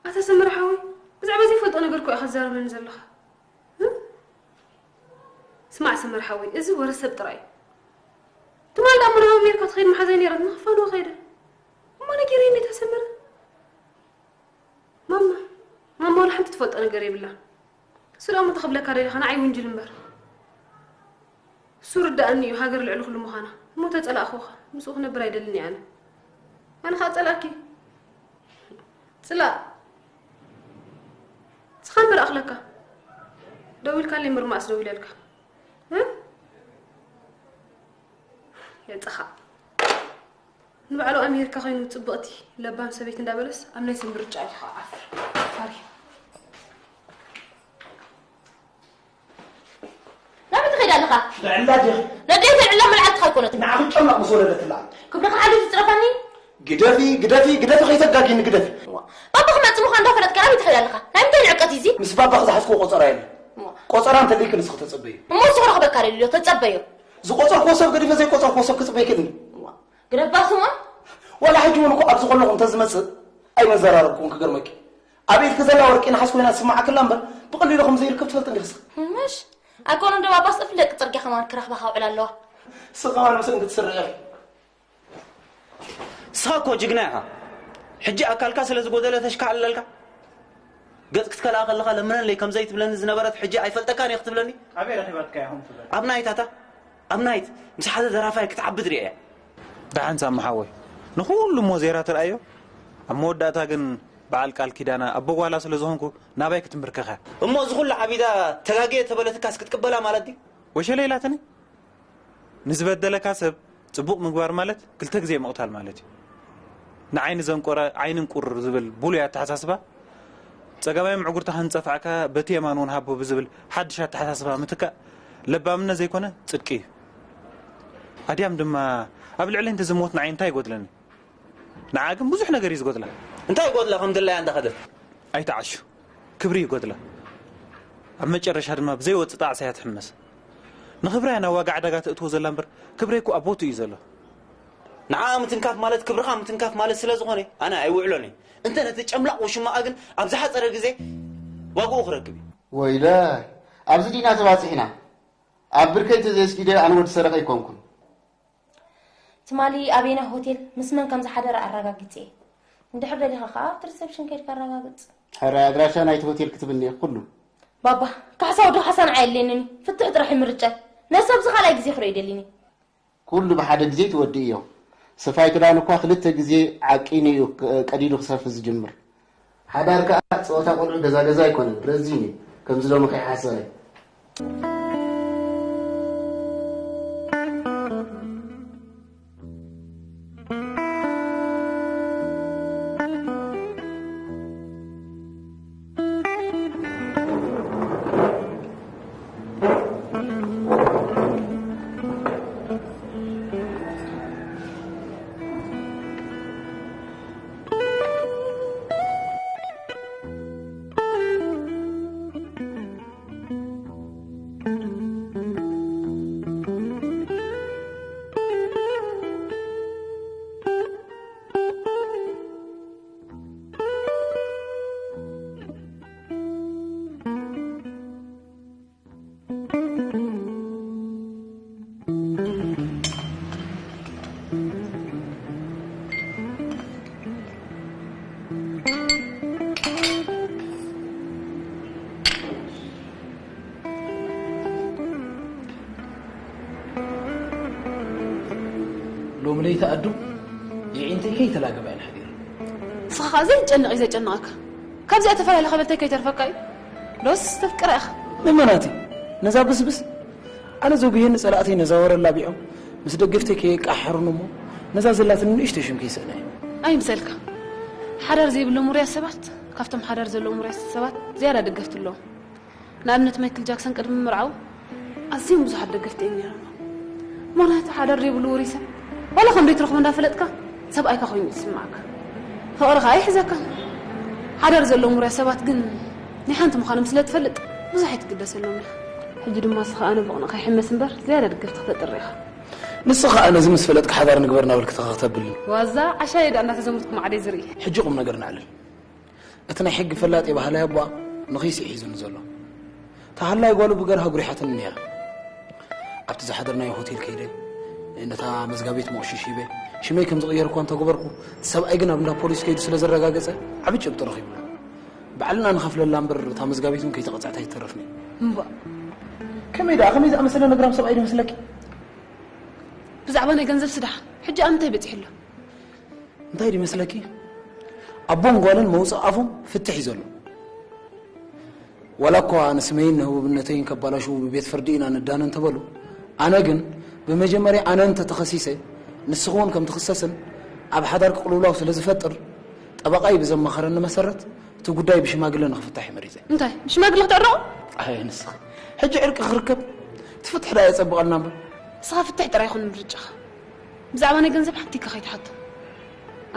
ኣታ ሰመረ ሓወይ፣ ብዛዕባ ዘይፈልጦ ነገር እኮ ኢኻ ትዛረበኒ ዘለኻ። እ? ስማዕ ሰመረ ሓወይ፣ እዚ ወረ ሰብ ጥራይ እዩ። እሞ ናብ ኣሜሪካ ትኸይድ መሓዛይ ነይረን፣ ንኽፋንዎ ከይደ። እሞ ነጊረኒ ተሰምረ። ማማ፣ ማማ ወላ ሓንቲ ትፈልጦ ነገር የብላን። እሱ ደኣ እሞ ተኽብለካ ደሊኻ ንዓይ ውንጅል እምበር። እሱ ርዳእኒ እዩ ሃገር ልዕሊ ኩሉ ምዃና። እሞ ተጸላእኹኻ፣ ምስኡ ክነብር ኣይደልን እየ ኣነ። ኣነ ኸኣ ጸላእኪ። ጽላእ። ስኻ እምበር ኣኽለካ። ደዊልካለይ ምርማስ ደዊለልካ። እ? የጽኻ። ንባዕሉ ኣሜሪካ ኮይኑ ጽብቕቲ ለባም ሰበይቲ እንዳበለስ ኣብ ናይ ሰብ ምርጫ እዩ ከዓ ዓፍር። ዓፋሪ። ናበይ ትኸይድ ኣለኻ? ንዕላ ዲኺ? ነዴተይ ዕላ መልዓልትኻ ኣይኮነትን። ንዓኺ ጨናቕ ምስ ወለደትላ። ክብርኻ ሓሊፉ ዝጽረፈኒ? ግደፊ፣ ግደፊ፣ ግደፊ፣ ከይተጋጊኒ ግደፊ። እዋ፣ ባባ ክመጽእ ምዃኑ እንዳፈለጥካ ናበይ ትኸይድ ኣለኻ? ናይ ምንታይ ንዕቀት እዩ እዚ? ምስ ባባኺ ዝሓዝክዎ ቆጸራ የለን። እዋ። ቆጸራ እንተልይኪ ንስኺ ተጸበዩ። እሞ ንሱ ክረኽበካ ደልዩ፣ ተጸበዮ። ዝቆጸርክዎ ሰብ ገዲፈ ዘይቆጸርክዎ ሰብ ክጽበ ይክእልኒ? እዋ፣ ግደፍ ባስማ። ዋላ ሕጂ እውን እኮ ኣብዚ ከለኹ እንተዝመጽእ ኣይመዘራረብኩን ክገርመኪ። ኣብ ኢድኪ ዘላ ወርቂ ነሓስ ኮይና ዝስማዓክላ እምበር ብቐሊሉ ከም ዘይርከብ ትፈልጥ እንዲኺ ስኺ። ምሽ ኣይኮነን ዶ ባባስ እፍለቅ ጽርግያ ከማን ክረኽባ ከውዕል ኣለዋ። ስኻ ከማን ምስእን ክትስርዕ ኢኺ። ንስኻ እኮ ጅግና ኢኻ። ሕጂ ኣካልካ ስለ ዝጎደለ ተሽካዕልለልካ። ገጽ ክትከልኣ ከለኻ ለምነለይ ከም ዘይትብለኒ ዝነበረት ሕጂ ኣይፈልጠካን እየ ክትብለኒ? ኣበይ ረኺባትካ ኢኹም ትብል? ኣብ ናይት ኣታ፣ ኣብ ናይት ምስ ሓደ ደራፋይ ክትዓቢ ትርእያ እያ። ደሓን ሳሚ ሓወይ፣ ንኹሉ እሞ ዜራ ትርኣዮ፣ ኣብ መወዳእታ ግን በዓል ቃል ኪዳና ኣቦ ጓላ ስለ ዝኾንኩ ናባይ ክትምብርከኽ እያ። እሞ እዚ ኩሉ ዓቢዳ ተጋግየ ተበለትካስ ክትቅበላ ማለት ድዩ? ወሸለ ኢላትኒ። ንዝበደለካ ሰብ ጽቡቕ ምግባር ማለት ክልተ ግዜ ምቕታል ማለት እዩ። ንዓይኒ ዘንቆረ ዓይኒ እንቁር ዝብል ብሉይ ኣተሓሳስባ፣ ጸጋማይ ምዕጉርትኻ እንጸፋዕካ በቲ የማን እውን ሃቦ ብዝብል ሓድሽ ኣተሓሳስባ ምትካእ ለባምነት ዘይኮነ ጽድቂ እዩ። ኣድያም ድማ ኣብ ልዕለይ እንተዝሞት ንዓይ እንታይ ይጎድለኒ? ንዓ ግን ብዙሕ ነገር እዩ ዝጎድላ። እንታይ ይጎድላ? ከም ድላያ እንዳኸደት። ኣይትዓሹ። ክብሪ ይጎድላ። ኣብ መጨረሻ ድማ ብዘይወጽእ ጣዕሳ እያ ትሕመስ። ንኽብራ እያ ናብ ዋጋ ዕዳጋ ተእትዎ ዘላ እምበር፣ ክብረይ እኮ ኣብ ቦትኡ እዩ ዘሎ። ንዓኣ ምትንካፍ ማለት ክብርኻ ምትንካፍ ማለት ስለ ዝኾነ፣ ኣነ ኣይውዕሎን እየ። እንተ ነቲ ጨምላቕ ውሽማኣ ግን ኣብ ዝሓጸረ ግዜ ዋግኡ ክረክብ እዩ። ወይለ፣ ኣብዚ ዲና ተባጺሕና? ኣብ ብርከይ ተዘየስጊደ ኣነ ወዲ ሰረቐ ኣይኮንኩን። ትማሊ ኣበየናይ ሆቴል ምስ መን ከም ዝሓደረ ኣረጋጊጸ እየ። እንድሕር ደሊኻ ከኣ ኣብቲ ሪሰፕሽን ከይድካ ኣረጋግጽ። ሕራይ ኣድራሻ ናይቲ ሆቴል ክትብኒ እየ ኩሉ። ባባ፣ ካሕሳ ወዲ ካሕሳ ንዓይ የድልየንን እዩ። ፍትሕ ጥራሕ እዩ ምርጫይ። ነዚ ሰብዚ ካልኣይ ግዜ ክርእዮ ኣይደልን እየ። ኩሉ ብሓደ ግዜ ትወድእዮ። ሰፋይ ክዳን እኳ ክልተ ግዜ ዓቂኑ እዩ ቅ-፣ ቀዲዱ ክሰፊ ዝጅምር። ሓዳር ከኣ ጸወታ ቆልዑ ገዛ ገዛ ኣይኮነን፣ ረዚን እዩ። ከምዚ ሎሚ ከይሓሰረ። ሎሚ ለይቲ ኣዱ የዒንተይ ከይተላገባ ኢና ሓዲርና። ንስኻ ኸኣ ዘይትጨነቕ እዩ ዘጨንቐካ። ካብዚኣ ተፈላለኻ በልተይ ከይተርፈካ እዩ። ዶስ ተፍቅራ ኢኻ? መመናቲ፣ ነዛ ብስብስ ኣነ ዘጉየኒ ጸላእተይ ነዛ ወረ ኣላቢዖም ምስ ደገፍተይ ከየቃሓሩኒ እሞ ነዛ ዘላትኒ ንእሽተይ ሽም ከይስእና እየ። ኣይምሰልካ። ሓዳር ዘይብሎም ውሩያት ሰባት ካብቶም ሓዳር ዘለዎም ውሩያት ሰባት ዝያዳ ደገፍቲ ኣለዎም። ንኣብነት ማይክል ጃክሰን ቅድሚ ምርዓው ኣዝዮም ብዙሓት ደገፍቲ እዮም ነይሮም። ምኽንያቱ ሓዳር ዘይብሉ ውሩይ ሰብ ዋላ ከም ዘይትረኽቦ እንዳፈለጥካ ሰብኣይካ ኮይኑ እዩ ዝስምዓካ። ፍቕሪ ከኣ ይሕዘካ። ሓዳር ዘለዎም ውሩያት ሰባት ግን ናይ ሓንቲ ምዃኖም ስለ ትፈልጥ ብዙሕ ኣይትግደሰሎም ኢኻ። ሕጂ ድማ ንስኻ ኣነ ብቕንኢ ከይሕመስ እምበር ዝያዳ ደገፍቲ ክተጥሪ ኢኻ። ንስኻ ኣነ እዚ ምስ ፈለጥካ ሓዳር ንግበር እናበልክ ተኸኽተብልኒ። ዋዛ ዓሻየ ደኣ እንዳተዘሙትኩም ዓደይ ዝርኢ። ሕጂ ቁም ነገር ንዕልል። እቲ ናይ ሕጊ ፈላጥ የባህላይ ኣቦኣ ንኺስ እዩ ሒዙኒ ዘሎ። ተሃላይ ጓሉ ብገርሃ ጉሪሓትኒ ነይራ። ኣብቲ ዝሓደርናዮ ሆቴል ከይደ ነታ መዝጋቢት መቑሽሽ ሂበ ሽመይ ከም ዝቕየር እኳ እንተገበርኩ፣ እቲ ሰብኣይ ግን ኣብ እንዳ ፖሊስ ከይዱ ስለ ዘረጋገጸ ዓቢ ጭብጢ ረኺብሉ። ባዕልና ንኸፍለላ እምበር እታ መዝጋቢት እውን ከይተቐጽዐት ኣይትተርፍን እያ። እምባእ። ከመይ ደኣ፣ ከመይ ዝኣመሰለ ነግራም ሰብኣይ ዶ ይመስለኪ? ብዛዕባ ናይ ገንዘብ ስዳሓ ሕጂ ኣብ ምንታይ በጺሑ ኣሎ? እንታይ ድመስለኪ? ኣቦን ጓልን መውፅእ ኣፎም ፍትሕ እዩ ዘሎ። ዋላ እኳ ንስመይን ንህቡብነተይን ከባላሽዉ ብቤት ፍርዲ ኢና ንዳነ እንተበሉ፣ ኣነ ግን ብመጀመርያ ኣነ እንተተኸሲሰ ንስኺ እውን ከም ትኽሰስን ኣብ ሓዳር ቅልውላው ስለ ዝፈጥር፣ ጠበቓይ ብዘማኸረኒ መሰረት እቲ ጉዳይ ብሽማግለ ንኽፍታሕ እየ መሪጸ። እንታይ? ብሽማግለ ክትዕረቑ? ኣይ ንስኺ ሕጂ ዕርቂ ክርከብ እቲ ፍትሕ ደኣ የጸብቐልና እምበር። ንስኻ ፍትሕ ጥራይ ይኹን ምርጫኻ። ብዛዕባ ናይ ገንዘብ ሓንቲ ኢካ ከይትሓቶ።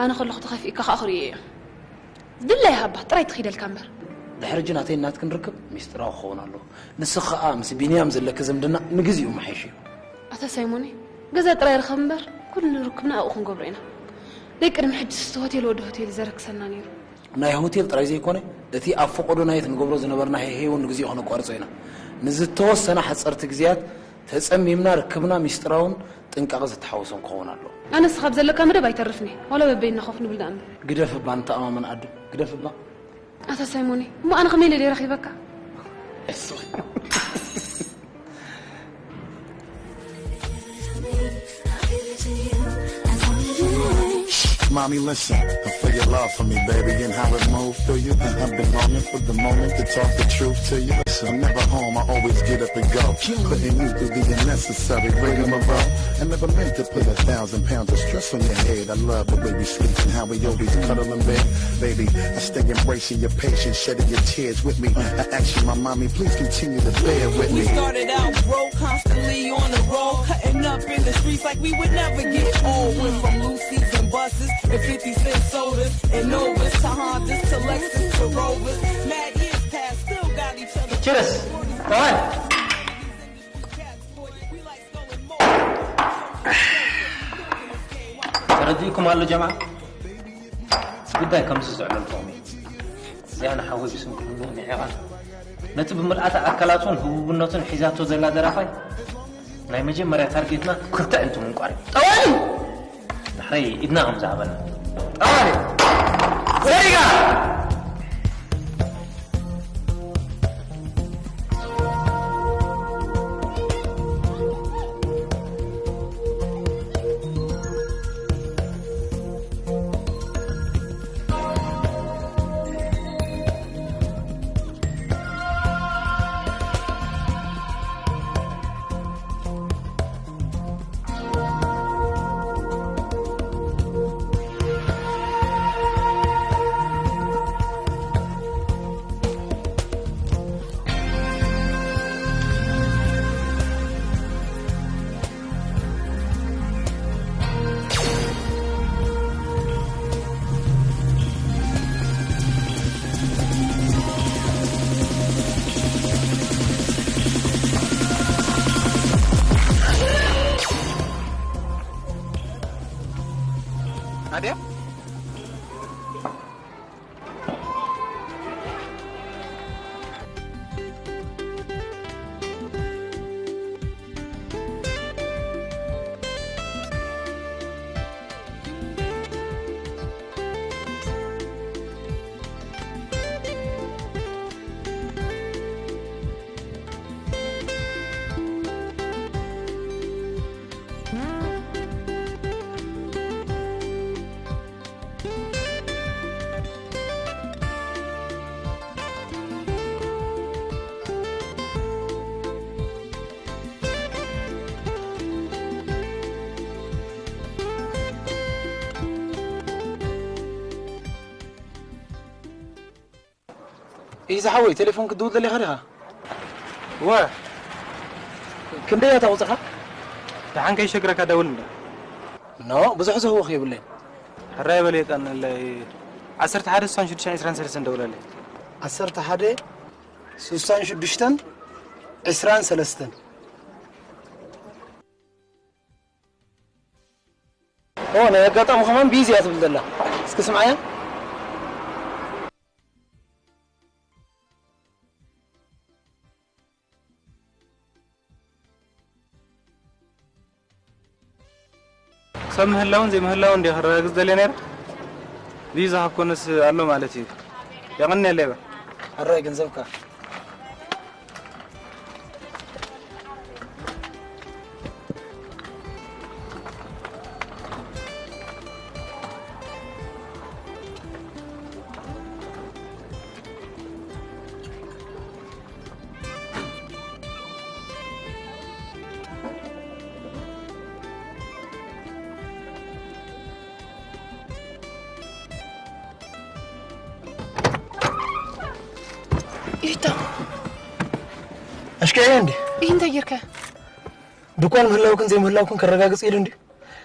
ኣነ ከለኹ ተኸፊእካ ከኣ ክርእዮ እየ። ዝድለያ ሃባ ጥራይ ትኺደልካ እምበር። ድሕሪ ሕጂ ናተይን ናትክን ርክብ ሚስጥራዊ ክኸውን ኣለዎ። ንስኺ ከኣ ምስ ቢንያም ዘለኪ ዝምድና ንግዚኡ መሓይሽ እዩ። ኣታ ሳይሞነይ፣ ገዛ ጥራይ ርኸብ እምበር ኩሉ ርክብና ኣብኡ ክንገብሮ ኢና። ደይ ቅድሚ ሕጂ ስቲ ሆቴል ወዲ ሆቴል ዘረክሰና ነይሩ። ናይ ሆቴል ጥራይ ዘይኮነ፣ እቲ ኣብ ፈቐዶ ናይት ንገብሮ ዝነበርና ሄሄ እውን ንግዚኡ ከነቋርጾ ኢና። ንዝተወሰነ ሓጸርቲ ግዜያት ተጸሚምና ርክብና ሚስጥራውን ጥንቃቐ ዝተሓወሶን ክኸውን ኣለዎ። ኣነስ ካብ ዘለካ መደብ ኣይተርፍኒ፣ ዋላ በበይንና ኮፍ ንብል ደኣ እምበር። ግደፍ እባ ንተኣማመን ኣዱ፣ ግደፍ እባ። ኣታ ሳይሞኒ፣ እሞ ኣነ ከመይ ኢለ ደይ ረኺበካ? Mommy, listen, I feel your love for me, baby, and how it moves through you. I've been longing for the moment to talk the truth to you. Listen, I'm never home, I always get up and go. Putting you through the unnecessary rigmarole. I never meant to put a thousand pounds of stress on your head. I love the way we sleep and how we always cuddle in bed. Baby, I stay embracing your patience, shedding your tears with me. I ask you, my mommy, please continue to bear with me. We started out broke, constantly on the road, cutting up in the streets like we would never get old. Went from Lucy's and buses and fifty cent sodas and Novas to Hondas to Lexus to Rovers. Mad years past, still got each other. Cheers. Come on. We like going more. ተረዲእኩም ኣሎ ጀማዓ? እቲ ጉዳይ ከምዚ ዝዕለልኩም እዩ። እዚኣ ንሓወይ ብስንኩልንኡ ንዒቓ ነቲ ብምልኣት ኣካላቱን ህቡብነቱን ሒዛቶ ዘላ ደራፋይ ናይ መጀመርያ ታርጌትና ክልተ ኣዒንቱ ምንቋር እዩ። ጠዋሊ! ዳሕረይ ኢድና ከም ዝሃበና። ጠዋሊ! ዘሪጋ! ኢዛ ሓወይ፣ ቴሌፎን ክትድውል ደሊኻ ዲኻ? እወ። ክንደይ እያ እታ ቁጽርኻ? ደሓን ከይሸግረካ ደውል እንዳ። ኖ፣ ብዙሕ ዝህወኽ የብለይን። ሕራይ በል የቀንለይ። ዓሰርተ ሓደ ስሳን ሽዱሽተን ዕስራን ሰለስተን ደውለለይ። ዓሰርተ ሓደ ስሳን ሽዱሽተን ዕስራን ሰለስተን። ኦ ናይ ኣጋጣሚ ከማን ቢዚ እያ ትብል ዘላ። እስኪ ስምዓያ። ሰብ ምህላውን ዘይምህላውን እንዲ ክረጋግጽ ደልየ ነይረ። ድዩ ዝሃብኮንስ ኣሎ ማለት እዩ። የቐንየለይ በል። ሕራይ ገንዘብካ። ኢታ። ኣሽከያ እንዲ? ይህ እንታይ ጌርካ? ድኳን ምህላውክን ዘይምህላውክን ከረጋግጽ ኢሉ እንዲ?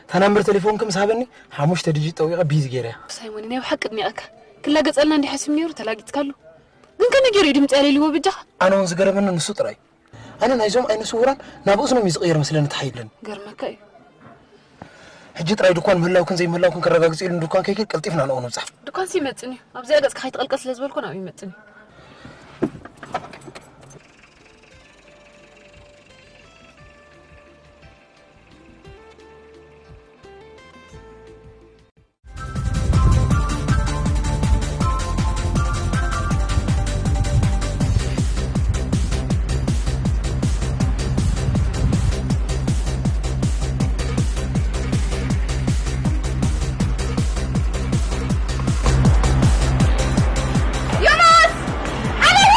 እታ ናምበር ቴሌፎንክ ምስ ሃበኒ፣ ሓሙሽተ ዲጂት ጠዊቐ ቢዚ ጌረያ። ሳይሞን፣ ናይ ብሓቂ ኣድኒቐካ። ክላገጸልና እንዲ ሓሲብ ነይሩ፣ ተላጊጽካሉ። ግን ከመይ ገይሩ እዩ ድምጺ ኣልዒልዎ በጃኻ? ኣነ እውን ዝገረመኒ ንሱ ጥራይ። ኣነ ናይዞም ዓይነ ስውራን ናብ እዝኖም እዩ ዝቕየር መስለኒ፣ ተሓይለኒ። ገርመካ እዩ። ሕጂ ጥራይ ድኳን ምህላውክን ዘይምህላውክን ከረጋግጽ ኢሉ ድኳን ከይከድ ቀልጢፍና ንኡ ንብጻሕ። ድኳንሲ ይመጽን እዩ። ኣብዚኣ ገጽካ ከይትቐልቀል ስለ ዝበልኩ ናብኡ ይመጽን እዩ። ዮናስ! ዓለሙ!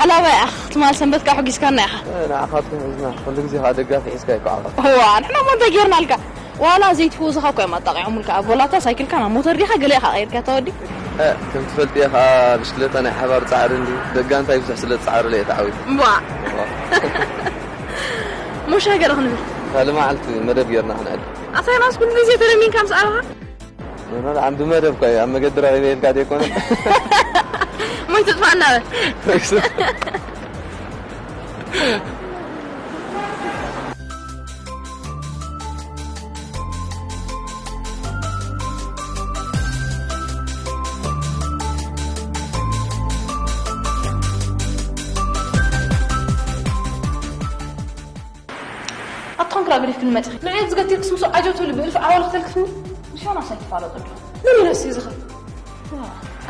ሓላባይ ኣኽ፣ ትማል ሰንበት ከዓ ሕጊዝካና ኢኻ። እ፣ ንዓኻትኩም ሒዝና፣ ኩሉ ግዜ ከዓ ደጋፊ ሒዝካ ይከዓኻ። እዋ፣ ንሕና እሞ እንታይ ጌርናልካ? ዋላ ዘይትፍውዝኻ እኮ እዮም ኣጣቂዖምልካ። ኣብ ቦላታ ሳይክልካ ናብ ሞተር ዲኻ ገለ ኢኻ ቀይርካ ተወዲ? እ፣ ከም ትፈልጥዮ ከዓ ብሽክለታ ናይ ሓባር ጻዕሪ እንድዩ። ደጋ እንታይ ብዙሕ ስለ ዝጻዕሩለ እየ ተዓዊተ። እምቧ። እዋ። ሞሻ ገለ ክንብል። ካልእ መዓልቲ መደብ ጌርና ክንዕል። ኣሳይናስ ኩሉ ግዜ ተለሚንካ ምስ ኣበኻ? ኖርማል፣ ዓም ብመደብ እኳ እዩ፣ ኣብ መገዲ ረኺበ ኢልካ ዘይኮነ። ሞይ ትጥፋእና በል። ርክስት። ኣታ ኮንክራ ገዲፍክኒ መጺኺ። ንዓይ ዝገቲርክስ ምስ ዓጀብ ትብሊ ብእልፊ ዓዋሉ ክተልክፍኒ? ምስ ዮናስ ኣይትፋለጡ ዶ? መን ዮናስ እዩ ዝኽር? ዋ፣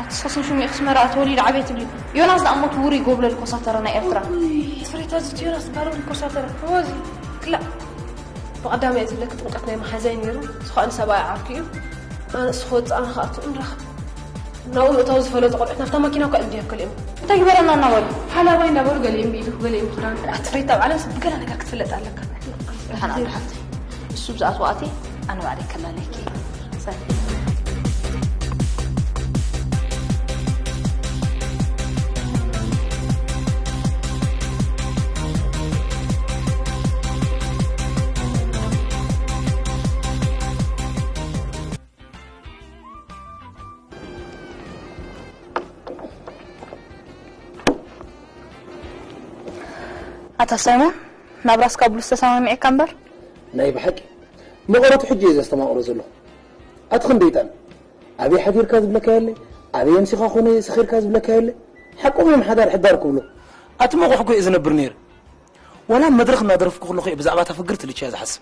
ኣቲ ስኽስን ሽሙ ኢኽስ መርኣ ተወሊዱ ዓብየ ትብሊ። ዮናስ ደኣ እሞ እቲ ውሩይ ጎብለል ኮሳተረ ናይ ኤርትራ። ውይ፣ ፍሬታ ዝቲ ዮናስ ባሮን ኮሳተረ። ወዚ፣ ክላእ። ብቐዳማይ ዝብለኪ ጥምቀት ናይ መሓዛይ ነይሩ። ንሱ ኸኣ ንሰብኣይ ዓርኩ እዩ። ኣነ ንሱ ክወጽእ ኣነ ክኣቱ እንረኽብ። ናብኡ ምእታው ዝፈለጡ ቆልዑት ናብታ ማኪና እኳ እዮም ድየክሉ እዮም። እንታይ ግበረና እናበሉ? ሓላባይ እንዳበሉ ገሊኦም ብኢዱ፣ ገሊኦም ብኽዳኑ። ኣቲ ፍሬታ ኣብ ዓለምስ ብገለ ነገር ክትፍለጥ ኣለካ። ደሓን ኣንዳ ሓፍተይ። እሱ ብዝኣትዎ ኣትየ፣ ኣነ ባዕለይ ከላለኪ። ሰላም። ኣታ ሳይሞን፣ ናብራስ ካብ ብሉስ ተሰማሚዕካ እምበር? ናይ ብሓቂ መቐረቱ ሕጂ እየ ዘስተማቕሮ ዘለኹ። ኣቲ ክንደይ ጣን? ኣበይ ሓዲርካ ዝብለካ የለ፣ ኣበይ ኣምሲኻ ኮነ ሰኺርካ ዝብለካ የለ። ሓቆም እዮም ሓዳር ሕዳር ክብሉ። ኣቲ መቑሕ እኮ እየ ዝነብር ነይረ። ዋላ ኣብ መድረኽ እናደረፍኩ ከለኹ እየ ብዛዕባ እታ ፍግርቲ ልቻ ዝሓስብ።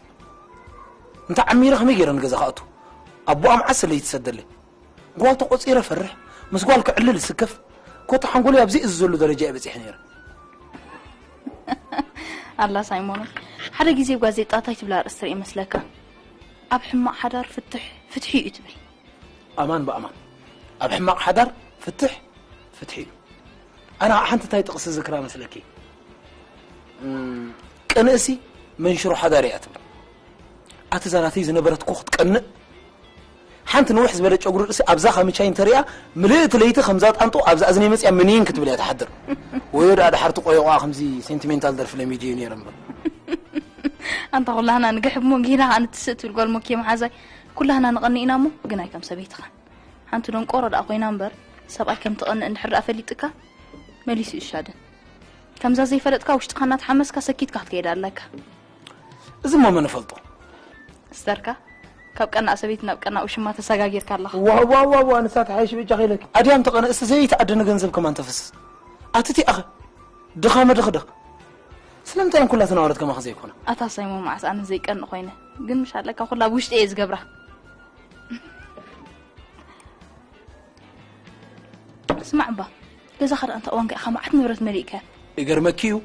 እንተ ዓሚረ ከመይ ገይረ ንገዛ ክኣቱ? ኣቦኣ መዓስ ሰለይቲ ትሰደለይ? ጓል ተቖጺረ እፈርሕ፣ ምስ ጓል ክዕልል ዝስከፍ፣ ኮታ ሓንጎለይ ኣብ ዘይእዝዘሉ ደረጃ እየ በጺሐ ነይረ። ኣላ ሳይሞኖ፣ ሓደ ግዜ ጋዜጣ ታይ ትብል ኣርእስቲ ርኢ መስለካ? ኣብ ሕማቕ ሓዳር ፍትሕ፣ ፍትሒ እዩ ትብል። ኣማን ብኣማን፣ ኣብ ሕማቕ ሓዳር ፍትሕ፣ ፍትሒ እዩ። ኣነ ሓንቲ ታይ ጥቕሲ ዝክራ መስለኪ? እም፣ ቅንእሲ መንሽሮ ሓዳር እያ ትብል። ኣቲ እዛ ናተይ ዝነበረት እኮ ክትቀንእ፣ ሓንቲ ንውሕ ዝበለ ጨጉሪ ርእሲ ኣብዛ ካምቻይ እንተሪኣ፣ ምልእቲ ለይቲ ከምዛ ጣንጡ ኣብዛ እዝነይ መጽያ ምኒን ክትብል እያ ትሓድር። ወዮ ደኣ ደሓር ትቆየቋ ከምዚ ሴንቲሜንታል ደርፊ ለሚድዮ ነይረ እምበር። ኣንታ ኩላህና ንግሕብ እሞ ጊና ከኣ ንትስእ ትብል ጓል ሞኬ መሓዛይ። ኩላህና ንቐንእ ኢና እሞ፣ ግን ኣይከም ሰበይትኻን። ሓንቲ ደንቆሮ ደኣ ኮይና እምበር፣ ሰብኣይ ከም ትቐንእ እንድሕር ደኣ ፈሊጥካ፣ መሊሱ ይሻደን። ከምዛ ዘይፈለጥካ ውሽጥኻ እናተሓመስካ ሰኪትካ ክትከይድ ኣለካ። እዚ እሞ መን እፈልጦ? ስተርካ፣ ካብ ቀናእ ሰበይቲ ናብ ቀናእ ውሽማ ተሰጋጊርካ ኣለኻ። ዋው፣ ዋው፣ ዋው፣ ዋው፣ ንሳ ትሓይሽ ብጫ ኸይለኪ። ኣድያም ተቐነእስ ዘይተኣደነ ገንዘብ ከማን ተፍስስ። ኣትቲኣኸ ድኻ መድኽድኽ። ስለምንታይ እየን ኩላተን ኣዋልድ ከማኺ ዘይኮና? ኣታ ሳይሞን፣ መዓስ ኣነ ዘይቀንእ ኮይነ? ግን ምሽ ኣለካ ኩላ ብውሽጢ እየ ዝገብራ። ስማዕ እባ፣ ገዛኻ ደኣ እንተ እዋን ከኣ መዓት ንብረት መሊእካ። ይገርመኪ እዩ፣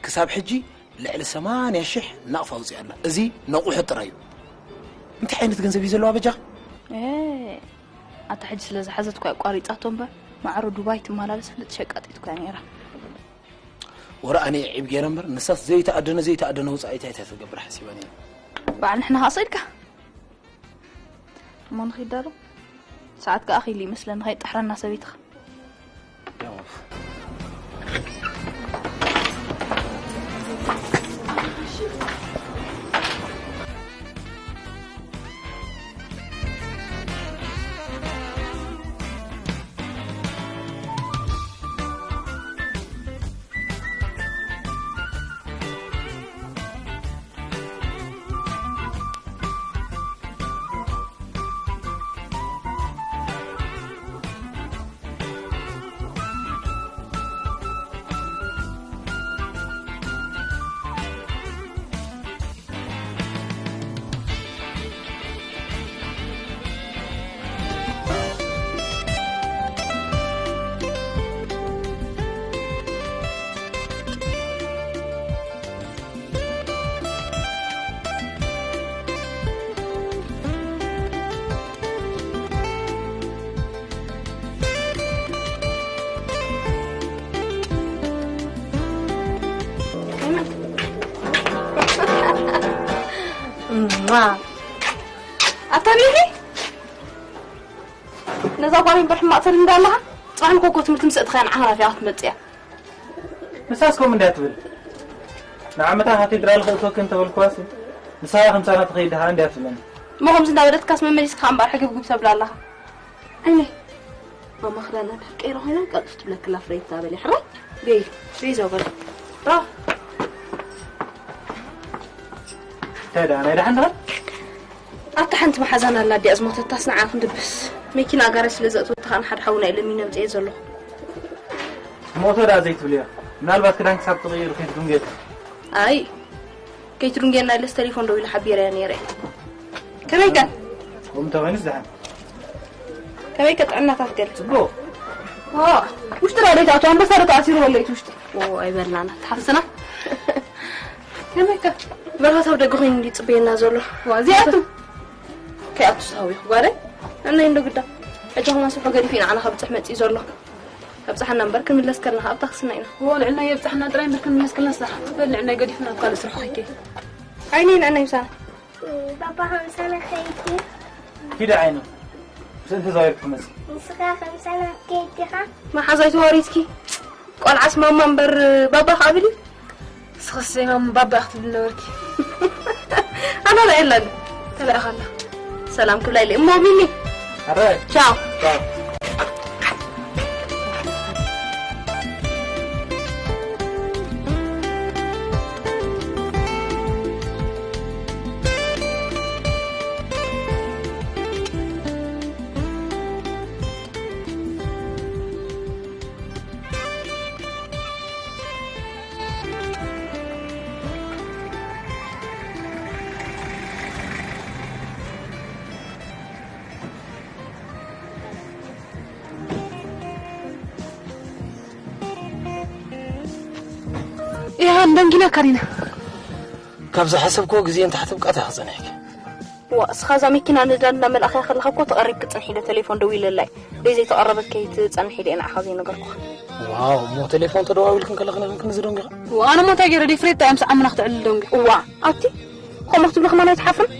ክሳብ ሕጂ ልዕሊ ሰማንያ ሽሕ ናቕፋ ኣውጺኣ ኣላ። እዚ ነቑሑ ጥራይ እዩ። እንታይ ዓይነት ገንዘብ እዩ ዘለዋ በጃኻ? ኤ፣ ኣታ ሕጂ ስለ ዝሓዘት እኮ ኣቋሪጻቶ እምበር፣ ማዕሮ ዱባይ ትመላለስ ፍልጥ ሸቃጢት እኮ እያ ነይራ። ወረ ኣነ ዒብ ገይረ እምበር፣ ንሳስ ዘይተኣደነ ዘይተኣደነ ውጻኢት እያ ትገብር ሓሲባ ነይራ። በዓል ንሕና ከኣ ሰኢድካ። እሞ ንኺድ ዳሩ? ሰዓት ከኣ ኺሉ ይመስለኒ፣ ኸይጥሕረና ሰበይትኻ። ኣታ ሚኪ፣ ነዛ ጓል እምበር ሕማቕ ተልምዳ ኣለኻ። ጽባሕ ንኮኮ ትምህርቲ ምስ ኣእተኻያ ንዓኻ ናፊቓ ክትመጽእ እያ። ንሳስ ከምኡ እንድያ ትብል። ንዓመታ ካቴድራል ከእትወኪ እንተበልኩዋሲ፣ ንሳ ከምሳና ትኸይድ ደሃ እንድያ ትብለኒ። እሞ ከምዚ እንዳበለትካስ መመሊስካ እምበኣር ሕግብግብ ተብላ ኣለኻ። ዓይነይ፣ ማማ ክዳና እንድሕር ቀይሮ ኮይና ቀልጥፍ ትብለክላ ፍረይታ በሊ ሕራይ። ቤይ፣ ቤይ ዘው በል። ራ። እንታይ ደኣ፣ ናይ ደሓን ዶ? ኣታ ሓንቲ መሓዛና ኣላ ድያ ዝሞተታስ ንዓ ክንድብስ። መኪና ጋራጅ ስለ ዘእተወታ ከኣ ንሓደ ሓውና ኢለ ሚነ ኣምጽኤ ዘለኹ። ሞቶ ደኣ ዘይትብልዮ። ምናልባት ክዳን ክሳብ ትቕይር ከይትድንገቲ። ኣይ፣ ከይትድንገየና ኢለስ ቴሌፎን ደዊለ ሓቢረያ ነይረ። ከመይከ? ከምኡ እንተኾይኑስ ደሓን። ከመይከ ጥዕናታት ገለ? ጽቡቕ። ዋ፣ ውሽጢ ዶ ኣይትኣትው? ኣንበሳ ዶ ተኣሲሩ ኣሎ እቲ ውሽጢ? ኦ፣ ኣይበልናና። ተሓፍስና። ከመይከ? መርሃት ኣብ ደገ ኮይኑ እንድዩ ዝጽበየና ዘሎ። ዋ፣ እዚኣቱ። ከይኣቱ ዝሃውዩ ጓለይ። ኣነ እንዶ ግዳ። ሕጂ ኸማን ስርሑ ገዲፉ ኢና ንዓና ከብጽሕ መጺኡ ዘሎ። ኣብጽሓና እምበር ክንምለስ ከለና ከኣ ኣብ ታክስና ኢና። ዎ፣ ንዕና የብጽሓና ጥራይ እምበር ክንምለስ ከለና ስራሕ ትበል፣ ንዕና ገዲፍና ኣብ ካልእ ስራሕ ኸይከይድ። ዓይነይ ንዕና ይምሳና። ባባ ከምሳና ከይድ። ኪዲ ዓይኑ። ምስ እንተ ዘዋይርኩ መጽእ። ንስኻ ከምሳና ከይድ ዲኻ? መሓዛይ ተዋሪድኪ። ቆልዓስ ማማ እምበር ባባ ከኣ ብል እዩ። ንስኽስ ዘይማም ባባ ክትብል ነበርኪ። ኣነ ርኣየላ ኣሎ። ተለኣኻ ኣላ። ሰላም ክብላ ኢለ። እሞ ሚሚ። ኣረ። ቻው። ቻው። ኢሃ እንደንጊና ካሪና። ካብ ዝሓሰብክዎ ግዜ እንተሕተብቃት ኢኻ ጸኒሕኪ። ዋ፣ እስኻ እዛ መኪና ነዳዲ እናመላእኻያ ከለኻ እኮ ተቐሪብኪ ጽንሒ ኢለ ቴሌፎን ደዊለላ እየ። ደይ ዘይተቐረበኪ ከይትጸንሒ ኢለ ንዓኻ ዘይነገርኩኻ። ዋው፣ እሞ ቴሌፎን ተደዋዊልክን ከለኽን ኢኽን ክንዚ ደንጊኻ? ዋ፣ ኣነ እሞ እንታይ ገይረ? ደይ ፍሬታ እያ ምስ ዓምና ክትዕልል ደንጊ። እዋ፣ ኣቲ፣ ከምኡ ክትብሊ ከማን ኣይትሓፍርን?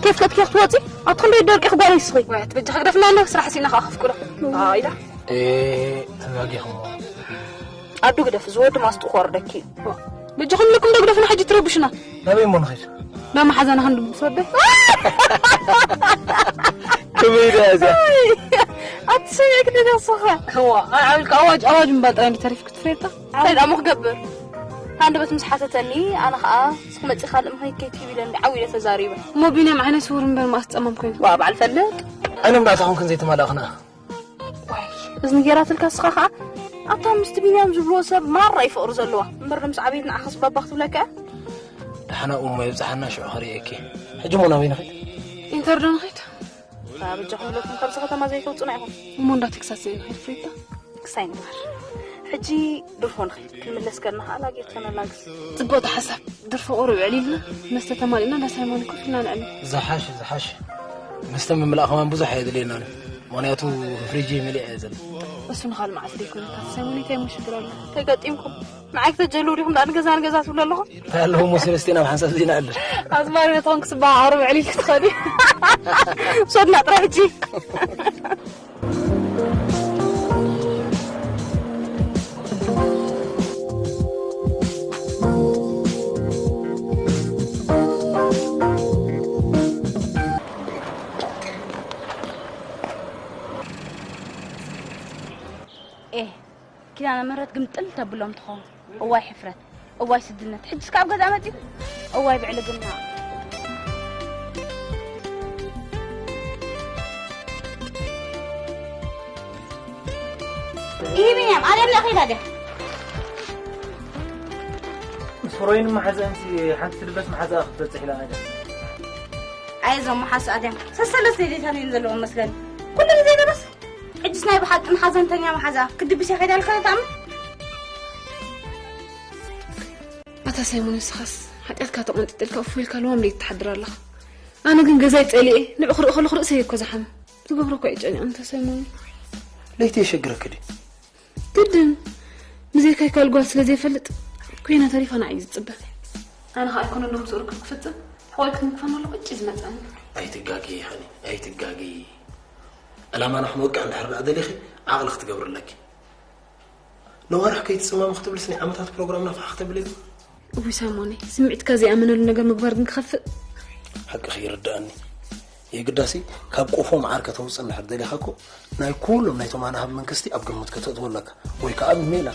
ኬፍ ከጥኪ ክትወጺ? ኣቲ ክንደይ ደርቂ ክጓነይ ስኺ? ወይ፣ ኣቲ በጃኻ ግደፍና ኣሎ፣ ስራሕ ሲና ከኣ ከፍቅዶ። ኣይ፣ ኢዳ። ኤ፣ ተጋጊኹም። ኣዱ ግደፍ፣ እዚ ወዲ ማስጡ ክወርደኪ እዩ። በጃኹም ኢለኩም ዶ ግደፉና፣ ሕጂ ትረብሹና። ናበይ እሞ ንኸይድ? ናብ መሓዛና ክንድብስ ወደይ። ከመይ ደኣ እዚኣ? ኣቲ ሰሚዕክ ዶ ንስኻ? እዋ፣ ኣይ ዓብልካ ኣዋጅ፣ ኣዋጅ እምባ ጥራይ እንዲ ተሪፍክ ትፍሬታ። እንታይ ደኣ እሞ ክገብር? ሃንደበት ምስ ሓተተኒ፣ ኣነ ኸኣ እስኪ መጺ ካልእ ምኽንያት ከይትሂብ ኢለ እንዲ ዓው ኢለ ተዛሪበ። እሞ ቢንያም ዓይነ ስውር እምበር መኣስ ጸማም ኮይኑ? ዋ፣ በዓል ፈልጥ። ዓይኖም ደኣ ተኾንክን ዘይተማላእኽና። ዋይ፣ እዝኒ ጌራትልካ እስኻ ኸኣ። ኣታ ምስቲ ቢንያም ዝብልዎ ሰብ ማራ እዩ ፍቕሪ ዘለዋ። እምበር ነምስ ዓበይት ንዓኻስ ባባ ክትብለካ እያ? ደሓና እሞ የብጽሓና ሽዑ ኸርእየኪ። ሕጂ እሞ ናበይ ንኸይድ? ኢንተር ዶ ንኸይድ? ኣታ በጃኹም ለኩም ካብዚ ከተማ ዘይተውጹና ኢኹም። እሞ እንዳ ቴክሳስ ዘይንኸይድ ፍሪዳ? ክሳይ ንበር። ሕጂ ድርፎ ንኸይድ። ክንምለስ ከለና ኸኣ ላጌት ተነላግስ። ጽቡቕ ሓሳብ። ድርፎ ቁሩብ ዕሊልና፣ መስተ ተማሊእና እንዳ ሳይሞን ኮፍ ኢልና ንዕልል። ዝሓሽ፣ ዝሓሽ። መስተ ምምላእ ከማን ብዙሕ ኣየድልየናን እዩ። ምኽንያቱ ፍሪጅ መሊኣ እየ ዘሎ። እሱ ንኻል መዓልቲ ደይኮነ፣ ካብ ሳይሞን እንታይ እሞ ሽግር ኣሎ? ተገጢምኩም። ንዓይ ክተጀልው ዲኹም ደኣ ንገዛ ንገዛ ትብሉ ኣለኹም? እንታይ ኣለዎ እሞ ሰለስቲና ኣብ ሓንሳብ ዘይንዕልል? ኣዝማሪ ነቶም ክስበሃ ኣቕርብ ዕሊል ክትኸዱ። ውሰድና ጥራይ ሕጂ። ኤ፣ ኪዳነ ምህረት ግምጥል ተብሎም ትኸውን። እዋይ ሕፍረት፣ እዋይ ስድነት። ሕጅስ ካብ ገዛ መጺኡ? እዋይ ብዕልግና። ይህ ቢንያም፣ ኣደም ለኺዳ ድያ? ምስ ፍሮይን መሓዘንሲ ሓንቲ ትልበስ መሓዛ ክትበጽሕ ኢላ ነገር። ኣይ፣ እዞም መሓሱ ኣድያም ሰሰለስተ ሌሊታን እዮም ዘለዎም መስለኒ። ኩሉ ግዜ ደረስ። ሕጅስ ናይ ብሓቂ ሓዘንተኛ መሓዛ ክትድብስ እያ ከይዳ ኢልካ ተኣምን? ኣታ ሳይሞን፣ ንስኻስ ሓጢኣትካ ተቐንጢጥልካ እፎ ኢልካ ለዋም ለይቲ ትሓድር ኣለኻ። ኣነ ግን ገዛይ ጸሊኤ ንዑ ክርኢ ከለኹ ርእሰይ እኮ ዝሓመ። ዝገብሮ እኮ እዩ ጨኒቑ። ኣንታ ሳይሞን። ለይቲ የሸግረኪ ድዩ? ግድን። ብዘይካይ ካልእ ጓል ስለ ዘይፈልጥ ኮይና ተሪፋ ንዓይ እዩ ዝጽበ። ኣነ ኸኣ ኣይኮነ ሎም ዝእርክብ ክፍጽም ሕቖይ ክትንክፈና ኣሎ ቅጭ ዝመጻኒ። ኣይትጋጊ ኸኒ፣ ኣይትጋጊ። ዕላማና ክንወቅዕ እንድሕር ደኣ ደሊኺ ዓቕሊ ክትገብሪ ኣለኪ። ነዋርሕ ከይትጽመሚ ክትብልስ ናይ ዓመታት ፕሮግራምና ፋሕ ክተብሊ ኢሉ። እውይ ሳይሞነይ፣ ስምዒትካ ዘይኣመነሉ ነገር ምግባር ግን ክኸፍእ። ሓቅኺ ይርድኣኒ። የግዳሲ ካብ ቆፎ መዓር ከተውጽእ እንድሕር ደሊኻ እኮ ናይ ኩሎም ናይቶም ኣናህብ መንግስቲ ኣብ ግምት ከተእትዎ ኣለካ። ወይ ከኣ ብሜላ።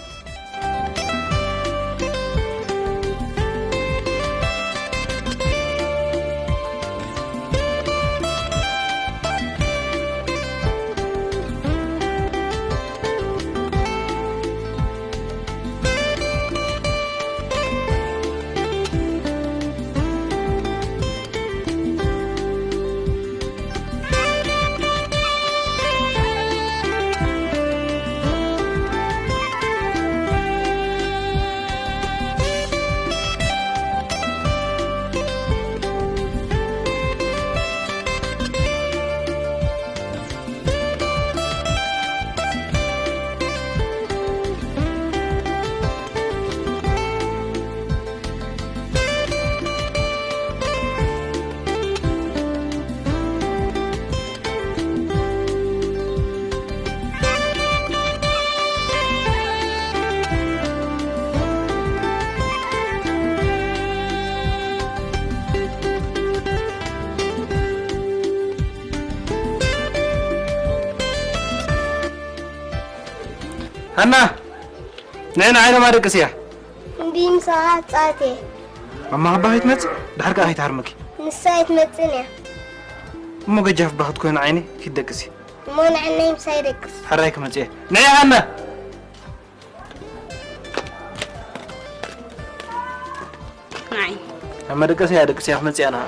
ሃና፣ ንዕና ዓይኖም ኣደቅስያ። እንዲ ምሳኻ ጻቴ። ማማ ኣባ ከይትመጽእ፣ ድሓር ከኣ ከይትሃርመኪ። ንሳ ኣይትመጽእን እያ። እሞ ገጃፍ ባኽት ኮይኑ ዓይኒ ኪትደቅሲ። እሞ ንዕነይ ምሳይ ደቅስ። ሕራይ ክመጽእ እየ። ንዒ ሃና። ንዓይ። ኣብ መደቀሲ እያ ደቅሲ እያ ክመጽእ እያ ንዓ።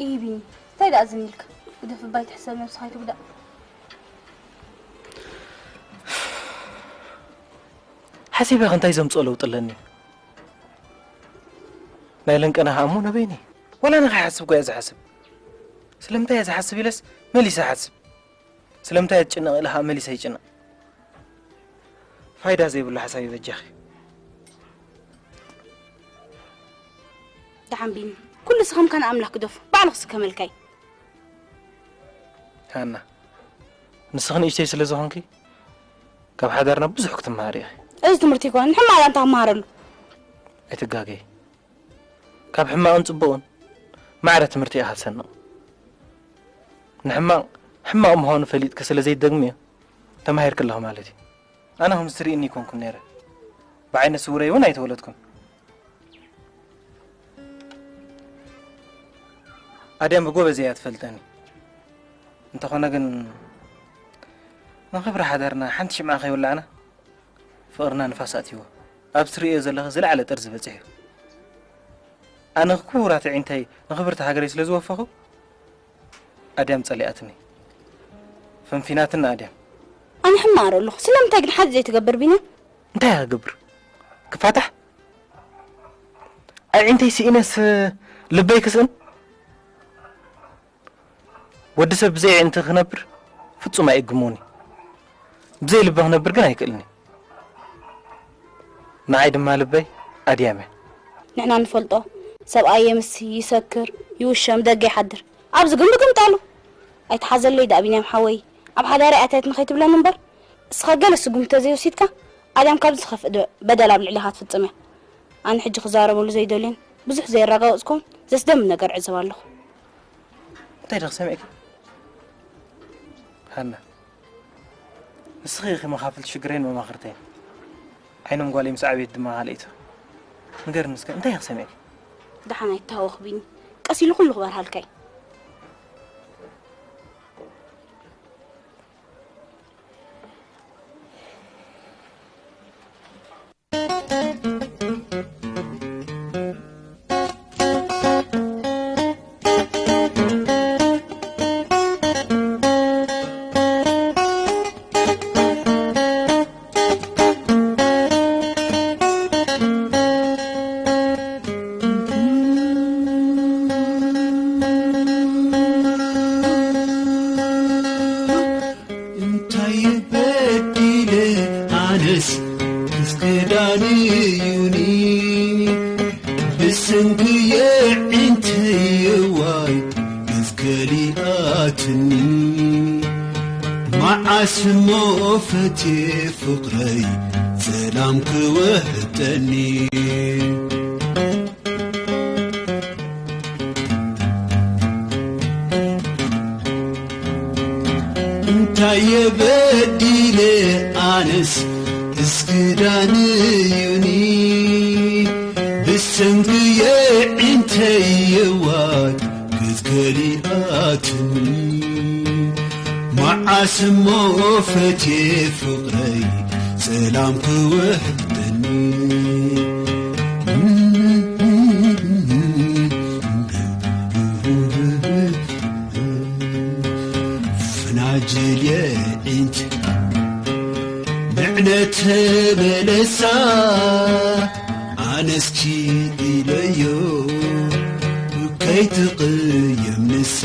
ኢሂ ቢኒ፣ እንታይ ደኣ ዝን ኢልካ? ግደፍ እባ ኣይትሕሰብ፣ ነብስኻ ኣይትጉዳእ። ሓሲበ ከ እንታይ ዘምፅኦ ለውጢ ኣለኒ? ናይ ለንቀና ከኣ እሞ ነበይኒ። ዋላ ንኸይሓስብ ጓ እየ ዝሓስብ። ስለምንታይ እየ ዝሓስብ ኢለስ መሊሰ ሓስብ። ስለምንታይ እየ ዝጭነቕ ኢለ ከኣ መሊሰ ይጭነቕ። ፋይዳ ዘይብሉ ሓሳብ እዩ በጃኺ። ደሓን ቢኒ፣ ኩሉ ስኸምካ ንኣምላኽ ግደፉ። ባዕልኽ ስከመልካይ። ሃና፣ ንስኺ ንእሽተይ ስለ ዝኾንኪ ካብ ሓዳርና ብዙሕ ክትመሃሪ ኢኺ። እዚ ትምህርቲ ይኮነ ንሕማቕ ኣንታ ክመሃረሉ። ኣይትጋገይ። ካብ ሕማቕን ጽቡቕን ማዕረ ትምህርቲ ኢኻ ትሰንቕ። ንሕማቕ ሕማቕ ምዃኑ ፈሊጥኪ ስለ ዘይትደግምዮ ተማሂርኪ ኣለኺ ማለት እዩ። ኣነ ከምዚ ትርእይኒ ኣይኮንኩን ነይረ። ብዓይነ ስውረይ እውን ኣይተወለድኩን። ኣድያም ብጎበዝ እያ ትፈልጠኒ። እንተኾነ ግን ንኽብሪ ሓዳርና ሓንቲ ሽምዓ ከይወላዕና ፍቕርና ንፋስ ኣትይዎ። ኣብዚ ትርእዮ ዘለኺ ዝለዓለ ጥርዚ በጺሑ። ኣነ ክቡራት ኣዒንተይ ንኽብርቲ ሃገረይ ስለ ዝወፈኹ ኣድያም ጸሊኣትኒ። ፈንፊናትኒ ኣድያም። ኣነ ሕማቕ ኣለኹ። ስለምንታይ ግን ሓንቲ ዘይትገብር ቢንያም? እንታይ እያ ክገብር? ክፋታሕ? ኣዒንተይ ስኢነስ ልበይ ክስእን? ወዲ ሰብ ብዘይ ኣዒንቲ ክነብር ፍጹም ኣይእግሞን እዩ። ብዘይ ልቢ ክነብር ግን ኣይክእልን እዩ። ንዓይ ድማ ልበይ ኣድያም እያ። ንሕና ንፈልጦ ሰብኣይ የምሲ፣ ይሰክር፣ ይውሸም፣ ደገ ይሓድር። ኣብዚ ግን ምግምጣሉ። ኣይትሓዘለይ ደኣ ቢንያም ሓወይ፣ ኣብ ሓዳረይ ኣትያትኒ ከይትብለኒ እምበር። እስኻ ገለ ስጉምቲ ተዘይወሲድካ ኣድያም ካብዚ ዝኸፍእ ድ- በደል ኣብ ልዕሌኻ ትፍጽም እያ። ኣነ ሕጂ ክዛረበሉ ዘይደልዮን ብዙሕ ዘየረጋገጽኩን ዘስደምም ነገር እዕዘብ ኣለኹ። እንታይ ደኽ ሰሚዕኪ? ሃና፣ ንስኺ ኢኺ መኻፍልቲ ሽግረይን መማኽርተይን። ዓይኖም ጓለይ ምስ ዓብየት ድማ ካልኣይቲ። ንገርኒ እስከ እንታይ ኢኺ ሰሚዕኪ? ደሓን ኣይትታወኽ ቢኒ፣ ቀስ ኢሉ ኩሉ ክበርሃልካ እዩ። እንታይ በዲለ ኣነስ ክዳን እዩኒ ብሰንኪ የዒንተይ እዋይ ገዝ ከሊኣትኒ መዓስ እሞ ፈትየ ፍቕረይ ሰላም ክውሕጠኒ እንታይ የበዲለ ኣነስ እስክዳን እዩኒ ብሰንኪ የዒንተይ የዋት ክትከሊኣትኒ መዓስ እሞ ፈትየ ፍቕረይ ሰላም ክውሕጠኒ ፍናጅል የዒንት ምዕነተ በለሳ ኣነስኪ ኢለዮ ከይትቕየም ንሳ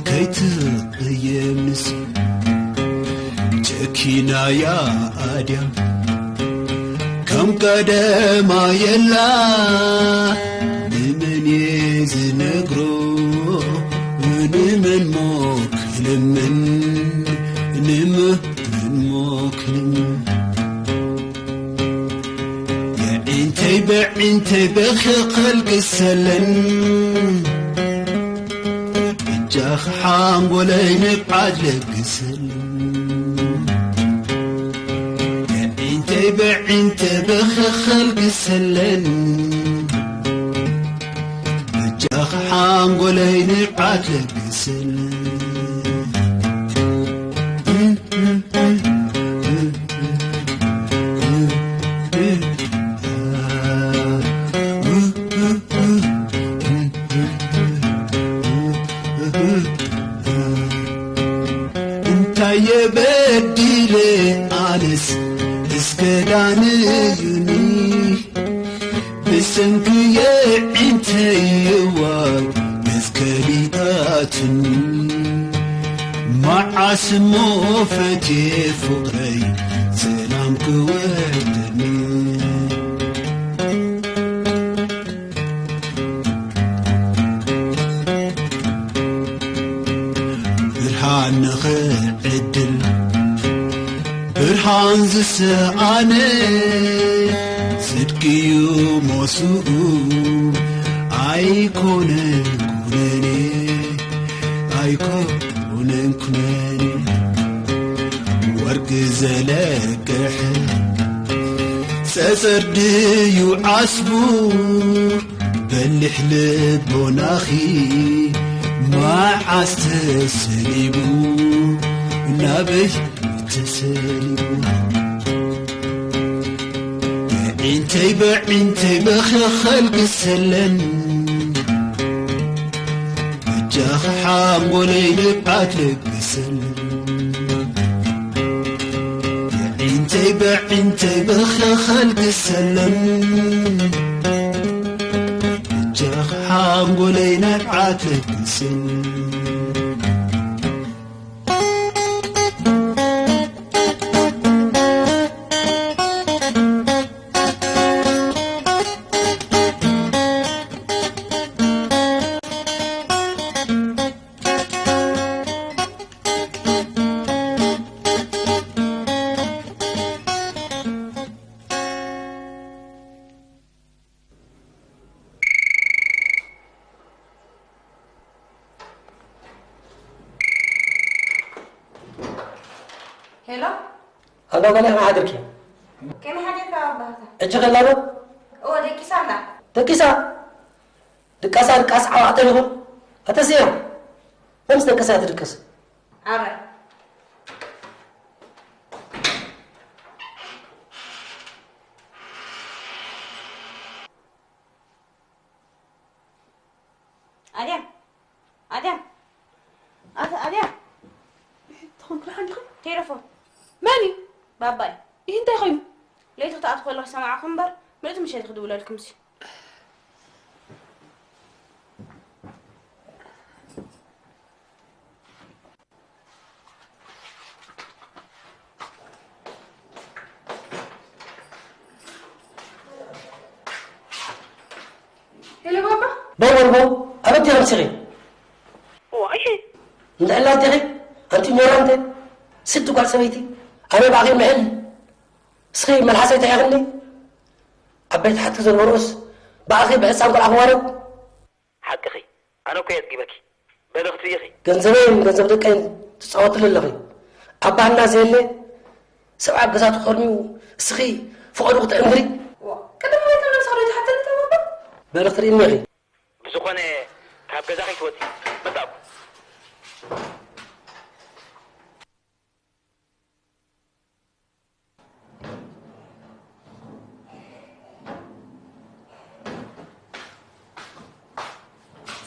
ከይትቕየም ንሳ ጨኪናያ ኣድያ ከም ቀደማ የላ ንመን እየ ዝነግሮ ንመን ሞክልምን ንመን ሞክልምን የዒንተይ በዒንተይ በኸ ከልግሰለን እጃኺ ሓንጎለይ ንብዓት ለግሰለን የዒንተይ በዒንተ በኸ ከልግሰለን እጃኺ ሓንጎለይ ንብዓት ለግሰለን እንታይ የበዲለ ኣነስ እስከዳንዩኒ ብሰንኪ የዒንተይዋ እስከሊኣትኒ መዓስ እሞ ፈትየ ፍቕረይ ሰላም ክወርደኒ። ብርሃን ንኽዕድል ብርሃን ዝሰኣነ ጽድቅዩ ሞስኡ ኣይኮነን ኩነኔ ኣይኮነን ኩነኔ ወርቂ ዘለቅሕ ጸጸር ድዩ ዓስቡ በሊሕ ልቦናኺ መዓስ ተሰሊሙ ናበይ ተሰሊሙ ብዒንተይ ብዒንተይ በኸኸል ክሰለን በጃኺ ሓንጎለይ ንብዓት ልግሰለን ብዒንተይ ብዒንተይ በኸኸል ክሰለን በጃኺ ሓንጎለይ ንብዓት ልግሰለን ሄሎ። ኣሎ ገለ ከመይ ሓድርኪ? ከመይ ሓዲርካ ኣባህታ? እጅ ከላዶ? እወ፣ ደቂሳ ኣላ። ደቂሳ? ድቃሳ ድቃስ ዓዋዕ ተሪኹ። ኣተስያ፣ መምስ ደቂሳ ትድቅስ? ኣረ። ኣድያም፣ ኣድያም፣ ኣተ ኣድያም። ትኾንኩ ደሓን ዲኹም? ቴሌፎን። መን እዩ? ባባይ። ይህ እንታይ ኮይኑ? ለይቲ ክትኣትኹ ከለኹ ሰማዕኹም እምበር፣ ምልእቲ ምሸት ክድውለልኩም ሲ። ሄሎ ባባ። በል ወልቦ፣ ኣበይ ዲኺ ኣምሲኺ? እዋ፣ እሺ። እንድሕላ ዲኺ? ኣንቲ ሞራንተ፣ ስዲ ጓል ሰበይቲ፣ ኣበይ ባኺ ምሕል? እስኺ መልሓሰይ ተዒኽኒ? ዓበይቲ ሓትኪ ዘንበሩስ፣ ብኣኺ ብሕፃን ቆልዓ ክዋረድ? ሓቅኺ፣ ኣነ እኮ የጽጊበኪ። በሊ ክትርእይኺ። ገንዘበይን ገንዘብ ደቀይን ትጻወትሉ ኣለኺ። ኣባህና ዘየለ፣ ሰብ ኣብ ገዛ ተኾርሚዩ፣ እስኺ ፍቐዱ ክትዕምሪ? ዋ፣ ቅድም ወይ ተመልሶ ዶ ትሓተኒ ተባባ? በሊ ክትርእይኒ ኢኺ። ብዝኾነ፣ ካብ ገዛ ከይትወጺ። መጻእኩ።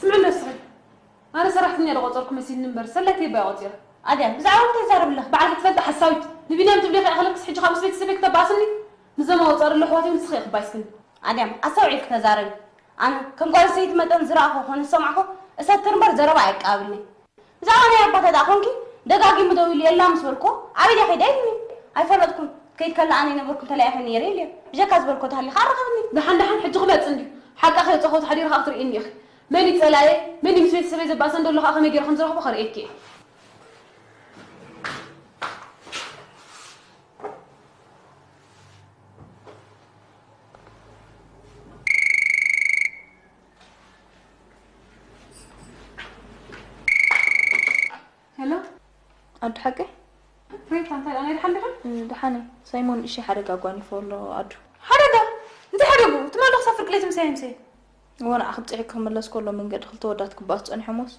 ስምዕኒ እስኺ፣ ኣነ ሰራሕተኛ ዶ ቆጸርኩ መሲልኒ እምበር፣ ሰላይተይ እባ እየ ቆጺረ። ኣድያም፣ ብዛዕባ እንታይ ትዛረቢ ኣለኺ? ባዕልኺ ትፈልጢ ሓሳዊት። ንቢንያም ትብልዮ ከይኣኽለክስ፣ ሕጂ ካብ ምስ ቤተሰበይ ክተባእስኒ? ንዞም ኣውጻእ ዘለኹ ኣሕዋተይ ንስኺ ኢኺ ክባይስክኒ። ኣድያም፣ ኣስተውዒልኪ ተዛረቢ። ኣነ ከም ጓል ኣንስተይቲ መጠን ዝረኣኹ ኮነ ዝሰማዕኩ እሰትር እምበር ዘረባ ኣየቀባብልን'የ። ብዛዕባ ናይ ኣባታ ደኣ ኾንኪ ደጋጊሙ ደዊሉ የላ ምስ በልኩዎ ኣበይ ድያ ከይዳ ኢሉኒ። ኣይፈለጥኩን። ከይድ ከላ ኣነ ኣይነበርኩን ተላኢኸ ነይረ ኢሉ'የ። ብጀካ ዝበልኩዎ ተሃልዩ ከኣ ኣራኸበኒ። ደሓን ደሓን ሕጂ ክመጽእ እንድዩ። ሓቃ ከየውጻእኩ ተሓዲረ ከኣ ክትርእይኒ ኢኺ። መን እዩ ጸላኤ? መን እዩ ምስ ቤተሰበይ ዘባእሰ እንዶ ኣሎ ከኣ ከመይ ገይረ ከም ዝረኽቦ ከርእየኪ እየ። ሄሎ። ኣዱ ሓቀይ? ሬታ፣ እንታይ ደኣ፣ ናይ ደሓን ዲኻ? እ፣ ደሓን እየ። ሳይሞን እሺ ሓደጋ ኣጓኒፎ ኣሎ ኣዱ። ሓደጋ? እንታይ ሓደጉ? ትማሊ ክሳብ ፍርቂ ለይቲ ምሳይ ምሳይ። እወ፣ ንዓኺ ብጽሒኪ ክምለስ ከሎ መንገዲ ክልተ ወዳት ክባእሱ ጸኒሖሞስ፣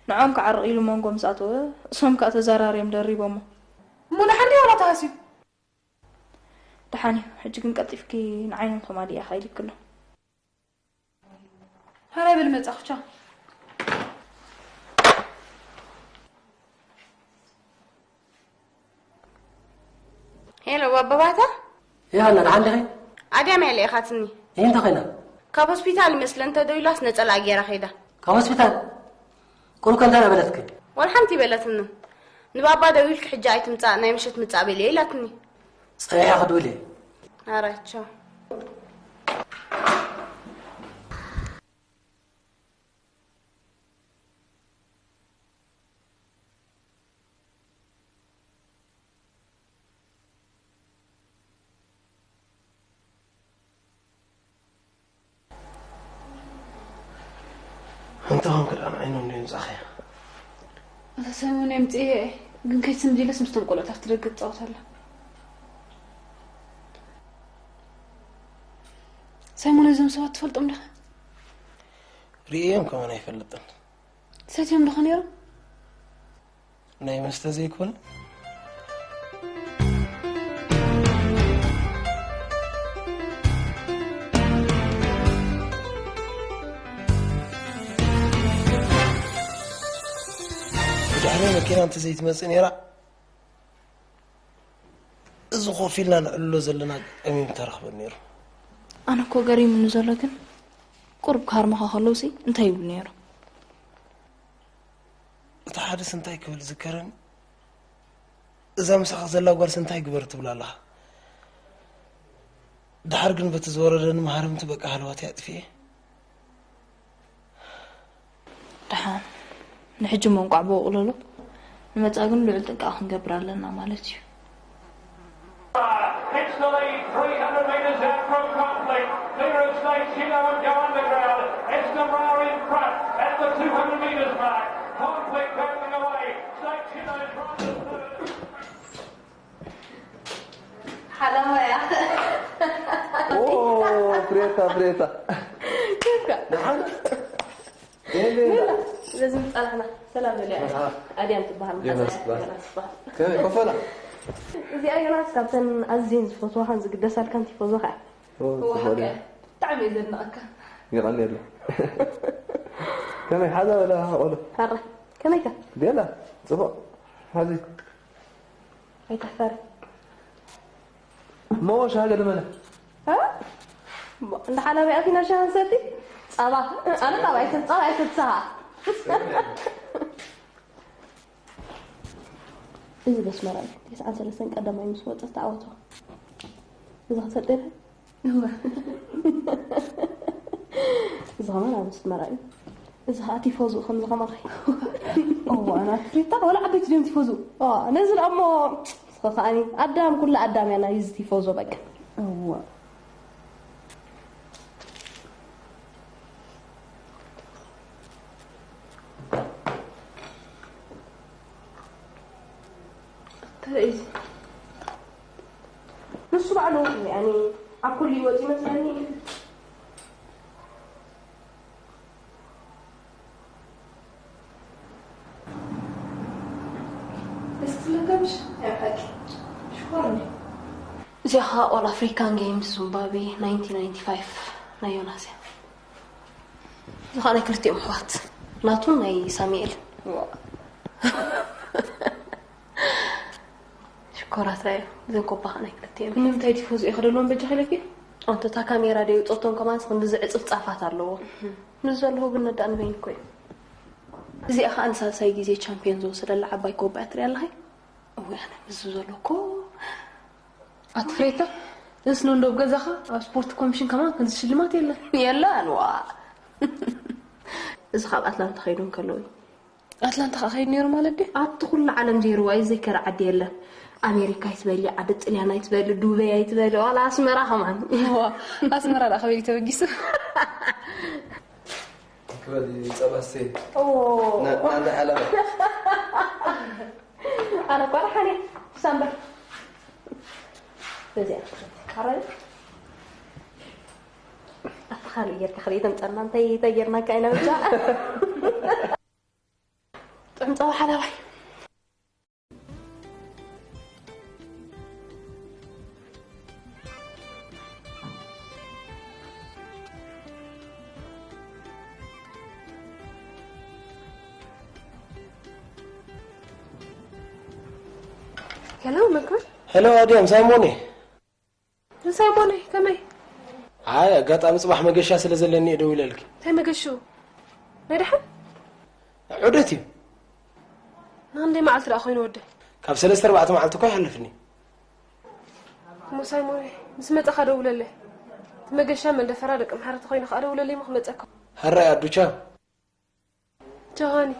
ንዕኦም ክዓርቕ ኢሉ መንጎ ምስ ኣተወ፣ እሶም ከኣ ተዘራርዮም ደሪቦሞ። እሞ ደሓን ድዩ ዋላ ተሃስዩ? ደሓን እዩ። ሕጂ ግን ቀልጢፍኪ ንዓይኖም ተማሊእያ ኢልኪ ኣሎ። ሃራይ በል መጻኹ፣ ቻው። ሄሎ፣ ባባ ባታ? ሄዋና፣ ደሓን ዲኺ? ኣድያም እያ ልኢኻትኒ። እንታይ ኮይና? ካብ ሆስፒታል ይመስለ እንተ ደው ኢላስ ነጸላኣ ገይራ ከይዳ። ካብ ሆስፒታል? ቁሩብ ከ እንታይ በለትኪ? ወላ ሓንቲ ይበለትኒ። ንባባ ደዊልኪ ሕጂ ኣይትምጻእ፣ ናይ ምሸት ምጻእ በልዮ ኢላትኒ። ጸኒሐ ክድውል እየ። ኣረ ቻው። እንተ ኾንክ ደኣ ንዓይ ንእንዶ ይምጻኸ። ኣታ ሳይሞን የምጽኤ፣ ግን ከይትስምዲለስ ምስቶም ቆልዑት ኣብቲ ደገ ትጻወት ኣላ። ሳይሞን፣ እዞም ሰባት ትፈልጦም ዲኻ? ርእዮም ከማን ኣይፈልጥን። ሰትዮም ዲኻ ነይሮም? ናይ መስተ ዘይኮነ? ብድሕሪ መኪና እንተዘይትመጽእ ነይራ፣ እዚ ኮፍ ኢልና ንዕልሎ ዘለና ኣጋጣሚ ምተረኽበ ነይሩ። ኣነ እኮ ገሪሙኒ ዘሎ ግን፣ ቁሩብ ካርማኻ ከለውሲ እንታይ ይብሉ ነይሮም? እቲ ሓደስ እንታይ ክብል ዝከረኒ፣ እዛ ምሳኻ ዘላ ጓልስ እንታይ ግበር ትብላ ኣለኻ? ደሓር ግን በቲ ዝወረደኒ ማህረምቲ በቃ ሃለዋተይ ኣጥፊኤ። ደሓን፣ ንሕጂ እሞ እንቋዕ ብቑለሉ፣ ንመጻኢ ግን ልዑል ጥንቃቐ ክንገብር ኣለና ማለት እዩ። It's the lead, three hundred metres out from Conflict. Clear of State Killer and go underground. It's Namara in front at the two hundred metres mark. Conflict battling away. State Killer is right at third. ሓላማያ። ኦ፣ ፍሬታ፣ ፍሬታ። ከይፍካ? ደሓን? የለ፣ የለ። በዚ ምጻናሕና ሰላም በልያ። ኣድያም ትበሃል። ዮናስ ትበሃል። ዮናስ ትበሃል። ከመይ፣ ኮፈላ? እዚኣ ዮናስ ካብተን ኣዝየን ዝፈትዋኻን ዝግደሳልካን ቲፎዞ ኸኣ። ኦ፣ እዋ፣ ጽቡቕ ሓቂ። ድያ? ብጣዕሚ እየ ዘድንቐካ። የቐንየለይ። ከመይ፣ ሓዛ በላ ቆሎ? ሓራ። ከመይካ? ቤላ፣ ጽቡቕ። ሓዚ። ኣይትሕፈር። እሞ ሻሂ ገለ መለ? እ? እሞ እንዳ ሓላቢ ኣቲና ሻሂ ንሰቲ? ጸባ። ኣነ ጸባ ኣይሰ-፣ ጸባ ኣይሰትኻ። እዚ በስመራ እዩ። ተስዓን ሰለስተን ቀዳማይ ምስ ወጸ ዝተዓወቶ። እዚ ክትፈልጥ ኢኻ? እወ። እዚ ከማን ኣብ ኣስመራ እዩ። እዚ ኸኣ ቲፎዞ ከምዚ ከማኺ። እዋ፣ ኣና ፍሪታ፣ ወላ ዓበይቲ ድዮም ቲፎዞ? ዋ፣ ነዚ ደኣ እሞ፣ ንስኺ ከኣኒ፣ ኣዳም፣ ኩሉ ኣዳም እያ ናይዚ ቲፎዞ፣ በቃ። እዋ። እንታይ እዩ እዚ? ንሱ ባዕሉ፣ ያኒ፣ ኣብ ኩሉ ይወጽእ ይመስለኒ። ደስ ትብለካ ምሽ? ናይ ብሓቂ። ሽኮር እንዴ? እዚኣ ኸኣ ኦል ኣፍሪካን ጌምስ ዙምባብዌ ናይንቲን ናይንቲ ፋይቭ ናይ ዮናስ እያ። እዚ ኸኣ ናይ ክልቲኦም ኣሕዋት። ናቱን ናይ ሳሙኤል። ዋ። ሽኮራት ራዮ። እዘን ኮባ ኸኣ ናይ ክልቲኦም። ንምንታይ ቲፎዞ ኢኺ ደልዎም በጃኺ ኢለኪ? ኣንተ እታ ካሜራ ደይ ውጾቶም ከማን ክንዲ ዝዕጽፍ ጻፋት ኣለዎ። እህ። ምስ ዘለኹ ግን ነዳእ ንበይን እኮ እዩ። እዚኣ ኸኣ ንሳልሳይ ግዜ ቻምፒዮን ዝወሰደላ ዓባይ ኮባ እያ ትሪኣ ኣለኺ? እወ፣ ኣነ ምስ ዘለኩ። ኣቲ ፍሬታ፣ እስኖ እንዶ ኣብ ገዛኻ ኣብ ስፖርት ኮሚሽን ከማን ከምዚ ሽልማት የለን። የለን፣ ዋ። እዚ ካብ ኣትላንታ ከይዱ እንከሎ እዩ። ኣትላንታ ኸኣ ከይዱ ነይሩ ማለት ድዩ? ኣብቲ ኩሉ ዓለም ዜርዋ እዩ፣ ዘይከረ ዓዲ የለን። ኣሜሪካ ኣይትበሊ፣ ዓዲ ጥልያን ኣይትበሊ፣ ዱበይ ኣይትበሊ፣ ዋላ ኣስመራ ከማን። ዋ፣ ኣስመራ ደኣ ከበይ እዩ ተበጊሱ? ክበል ጸባ ስተይ። ኦ። ና-፣ ና-፣ ና-፣ ሓላባ። ኣነ እኳ ደሓን እየ። ሳምባ። በዚኣ ትኸረል። ኣቲ ካልእ ጌርካ ክርኢ ተምጸና፣ እንታይ፣ እንታይ ጌርናካ ኢና ብቻ? ጥዑም ጸባ ሓላባይ። ሄሎ፣ መኳን። ሄሎ፣ ኣድያም፣ ሳይሞን እየ። እንታይ ሞነይ፣ ከመይ? ኣይ፣ ኣጋጣሚ ጽባሕ መገሻ ስለ ዘለኒ እየ ደው ኢለልኪ። እንታይ መገሽኡ? ናይ ደሓን? ዑደት እዩ። ንክንደይ መዓልቲ ደኣ ኮይኑ ወደ? ካብ ሰለስተ ኣርባዕተ መዓልቲ እኮ ይሓልፍኒ። እሞ ሳይሞነይ፣ ምስ መጸኻ ደውለለይ። እቲ መገሻ መንደፈራ ደቂ ምሓረት ኮይኑ ከኣ ደውለለይ እሞ ክመጸካ። ሕራይ ኣዱቻ። ጆሃኒ።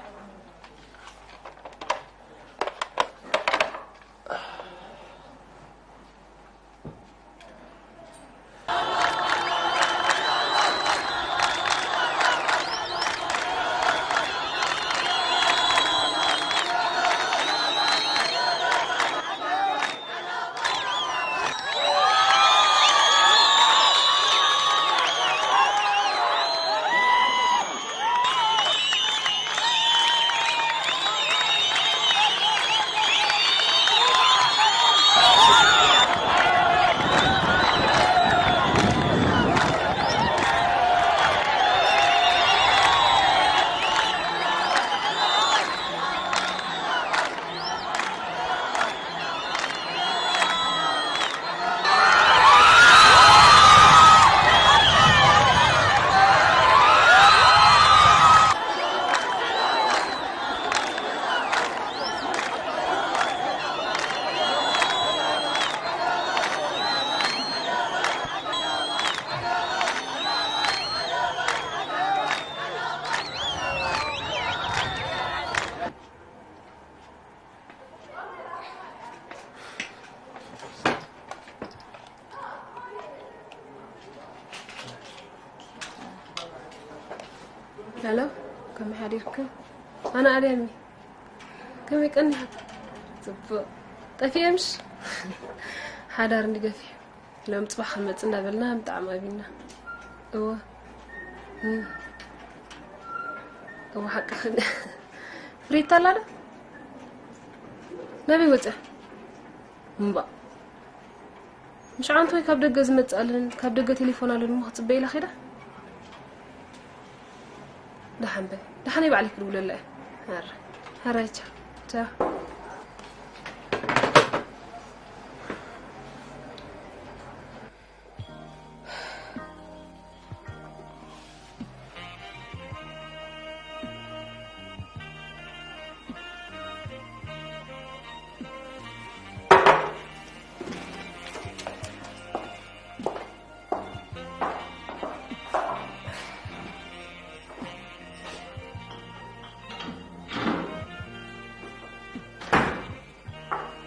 ሄሎ፣ ከመይ ሓዲርክን? ኣነ ኣልያሚ። ከመይ ቀኒኻ? ጽቡቕ። ጠፊኤ ምሽ? ሓዳር እንዲ ገፊሑ። ሎም ጽባሕ ክንመጽእ እንዳበልና ብጣዕሚ ኣቢና። እወ። እም። እወ፣ ሓቅኽን። ፍሪታ ኣላ ዶ? ናበይ ወጽያ? እምባ። ምሽ ዓንተ ወይ ካብ ደገ ዝመጽእ ኣለን፣ ካብ ደገ ቴሌፎን ኣለን እሞ ክጽበይ ኢላ ኸይዳ? ደሓን በል። ደሓን እየ ባዕለይ ክድውለላ እየ። ኧረ፣ ኧረ፣ ቻው፣ ቻው።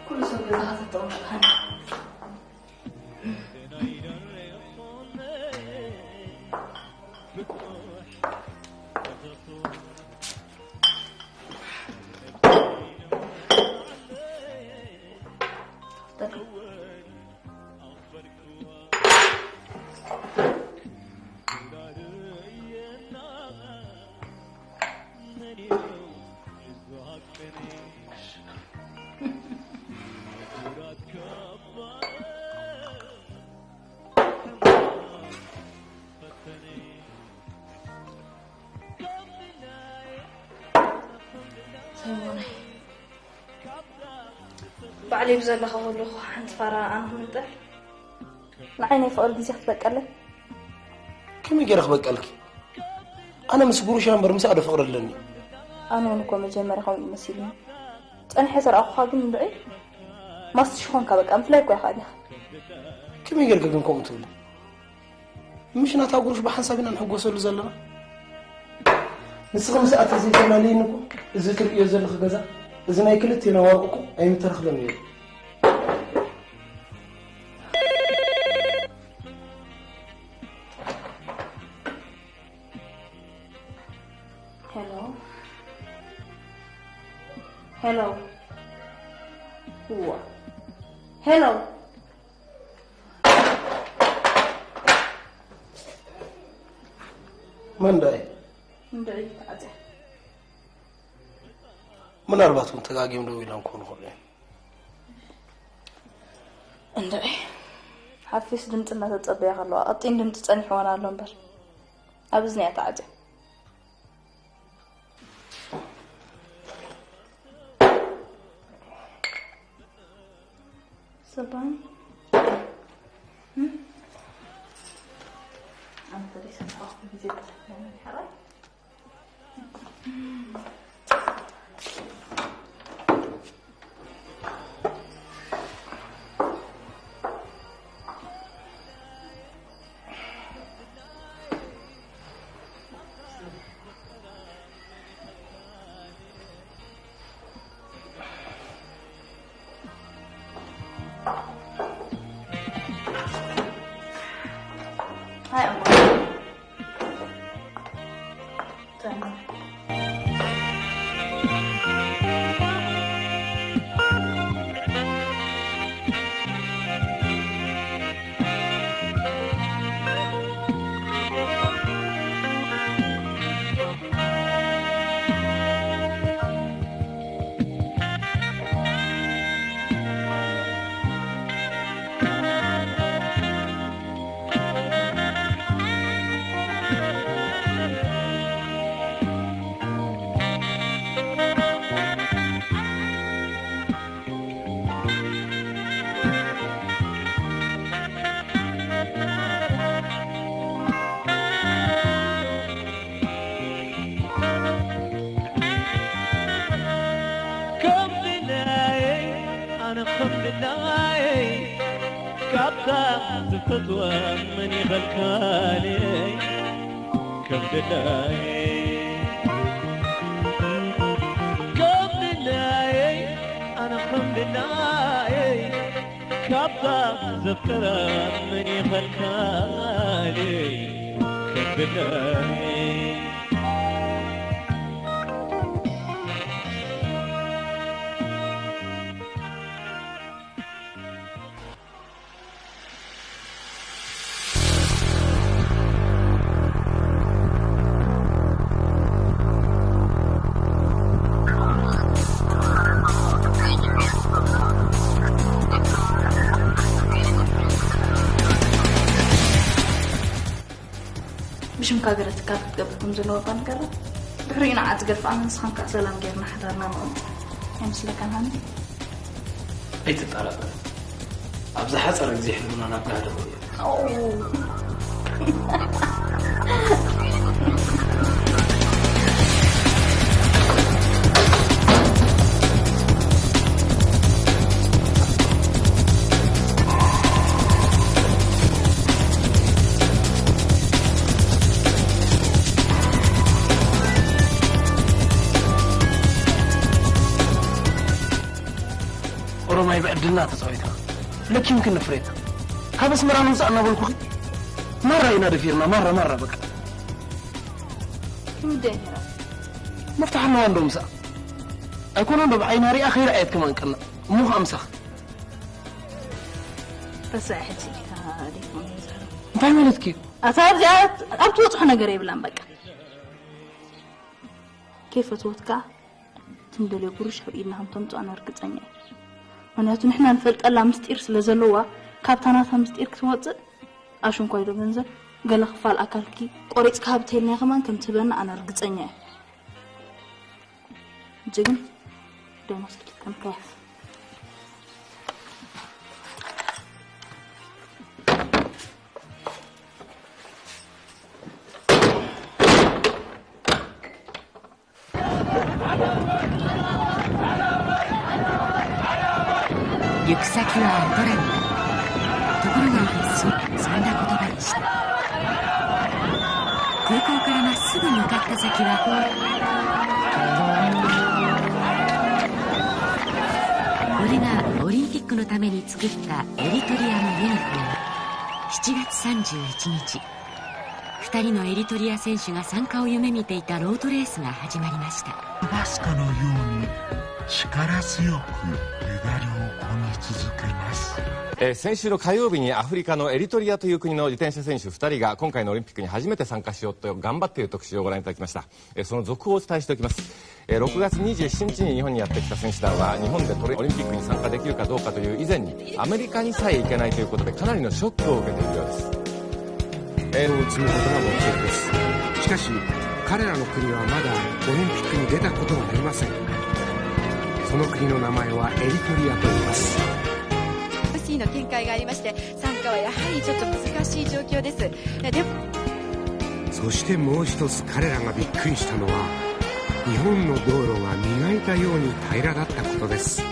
ኩሉ ሰብ ገዛኻ ተጠቕመልካ። ሰይሞነይ፣ ባዕለይ ብዘለኹ ከለኹ ሓንቲ ፋራ ኣነ ክምንጥል? ንዓይ ናይ ፍቕሪ ግዜ ክትበቀለይ? ከመይ ገይረ ክበቀልኪ? ኣነ ምስ ጉሩሻ እምበር ምሳኣ ዶ ፍቕሪ ኣለኒ? ኣነ እውን እኮ መጀመርያ ከምኡ መሲሉኒ። ጸኒሐ ዝረኣኹኻ ግን እንድዒ ማስትሽ ኾንካ፣ በቃ ምፍላይ እኮ ኢኻ ዲኻ። ከመይ ጌርኪ ግን ከምኡ ትብሊ? ምሽ ናታ ጉሩሽ ብሓንሳብ ኢና ንሕጎሰሉ ዘለና። ንስኺ ምስኣ ተዘይተላለይኒ እኮ እዚ ትርእዮ ዘለኺ ገዛ፣ እዚ ናይ ክልቴና ወርቂ እኮ ኣይምተረኽበን ነይሩ። ሄሎ፣ ሄሎ፣ እዋ፣ ሄሎ። መን ዳይ? እንድዒ ተዓጽያ። ምናልባት እውን ተጋግዮም ደው ኢሎም ክኾኑ ይኽእሉ እዮም። እንድዒ ሓፊስ ድምፂ እናተጸበያ ከለዋ ቀጢን ድምፂ ጸኒሕወን ኣሎ እምበር ኣብ እዝኒ እያ ተዓጽያ። ሰባን ኣንተ ደይ ሰብሓኹ ግዜ ተሰፈነ ይሓራይ። Hi, Uncle. ከምድናየይ ኣነ ከምድናየይ ካብታ ዝፈትዋ መን ይኸልካለይ ከምድናየይ ከምድናየይ ኣነ ከምድናየይ ካብታ ዘፍቅራ መን ይኸልካለይ ከምድናየይ ብሽምካ ገለ ትካል ክትገብር ከም ዘለዎ እኳ ንገራ። ድሕሪኡ ንዓ ዝገድፍኣና ንስኻን ከኣ ሰላም ጌርና ሓዳርና ንቕንጥል። ኣይመስለካን ሃኒ? ኣይትጠራጠር፣ ኣብ ዝሓጸረ ግዜ ሕልምና ናብ ጋህዲ ክውዕል። ኦሮማይ ብዕድልና ተፃዊታ ለኪምክን ፍሬታ ካብ ኣስመራ ምምፃእ እናበልኩኺ ማራ ኢና ደፊርና ማራ ማራ በቃ ምደንራ መፍትሕ ኣለዋ እንዶ ምሳኣ ኣይኮነ እንዶ ብዓይና ሪኣ ከይረኣየት ከማን ቀና እሞ ከዓ ምሳኺ ረሳዕ ሕጂ ኢልካ ዲኹም እንታይ ማለትኪ እዩ ኣታ ኣብዚኣ ኣብ ትበፅሖ ነገር የብላን በቃ ከይፈትወትካ ትንደልዮ ጉርሽ ኣብ ኢድና ከም ተምፅኦ ኣነ ርግፀኛ እየ ምክንያቱ ንሕና ንፈልጠላ ምስጢር ስለ ዘለዋ ካብታ ናታ ምስጢር ክትወፅእ ኣሽንኳይ ዶ ገንዘብ ገለ ክፋል ኣካልኪ ቆሪፅካ ሃብተይልና ከማን ከም ትህበና ኣነ ርግፀኛ እየ እጂ ግን ደሞ ስልኪ ከም ከያፍ行く先はアトランタところがそそんな言葉でした空港からまっすぐ向かった先はこれがオリンピックのために作ったエリトリアのユニフォーム7月31日2人のエリトリア選手が参加を夢見ていたロードレースが始まりましたバスカのように力強くメダルをこぎ続けますえー先週の火曜日にアフリカのエリトリアという国の自転車選手ふたりが今回のオリンピックに初めて参加しようと頑張っている特集をご覧いただきましたえーその続報をお伝えしておきますえー6月27日に日本にやってきた選手団は日本でトレオリンピックに参加できるかどうかという以前にアメリカにさえ行けないということでかなりのショックを受けているようですえーを積むことが目的ですしかし彼らの国はまだオリンピックに出たことがありませんその国の名前はエリトリアと言いますの見解がありまして、参加はやはりちょっと難しい状況です。でも、そしてもう一つ彼らがびっくりしたのは、日本の道路が磨いたように平らだったことです。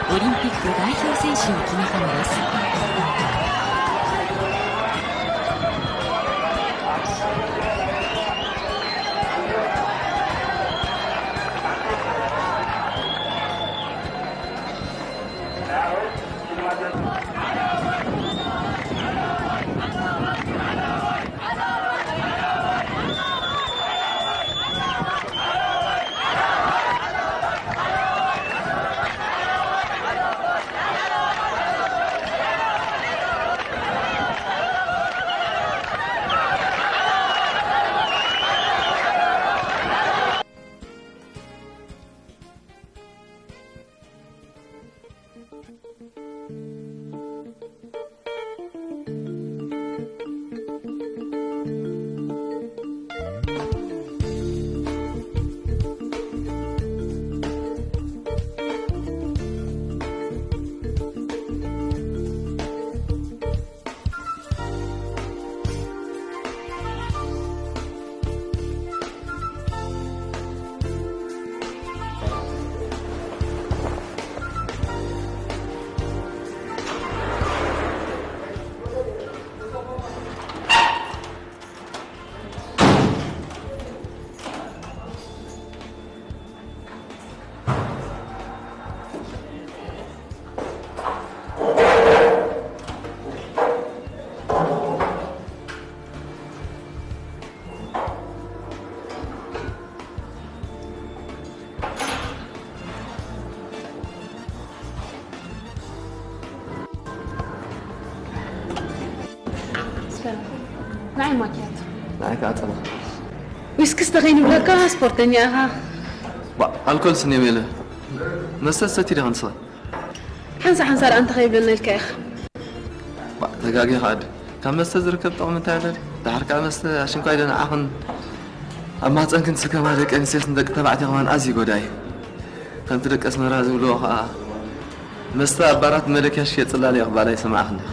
オリンピック代表選手の決めたのです。ንዓይ ማኪያቶ። ንዓይ ከዓ ጸባ። ዊስኪ ስተ ከይንብለካ ስፖርተኛ ኢኻ። ባ፣ ኣልኮል ስኒ የለ። መስተ ትሰቲ ዲኻ ንስኻ? ሓንሳ ሓንሳ ደኣ እንተ ከይብለና ኢልካ ኢኻ። ባ፣ ተጋጊኻ ኣደ። ካብ መስተ ዝርከብ ጥቕሚ እንታይ ኣሎ ድዩ? ደሓር ከዓ መስተ ኣሽንኳይ ዶ ንዓኽን ኣብ ማህፀንክን ዝስከማ ደቂ ኣንስትዮስ ንደቂ ተባዕትዮ ከማን ኣዝዩ ጎዳኢ እዩ። ከምቲ ደቂ ኣስመራ ዝብልዎ ከዓ መስተ ኣብ ባራት መለኪያ ሽየጥ ጽላለ እዩ ክበሃል ኣይሰማዕኽን ዲኻ?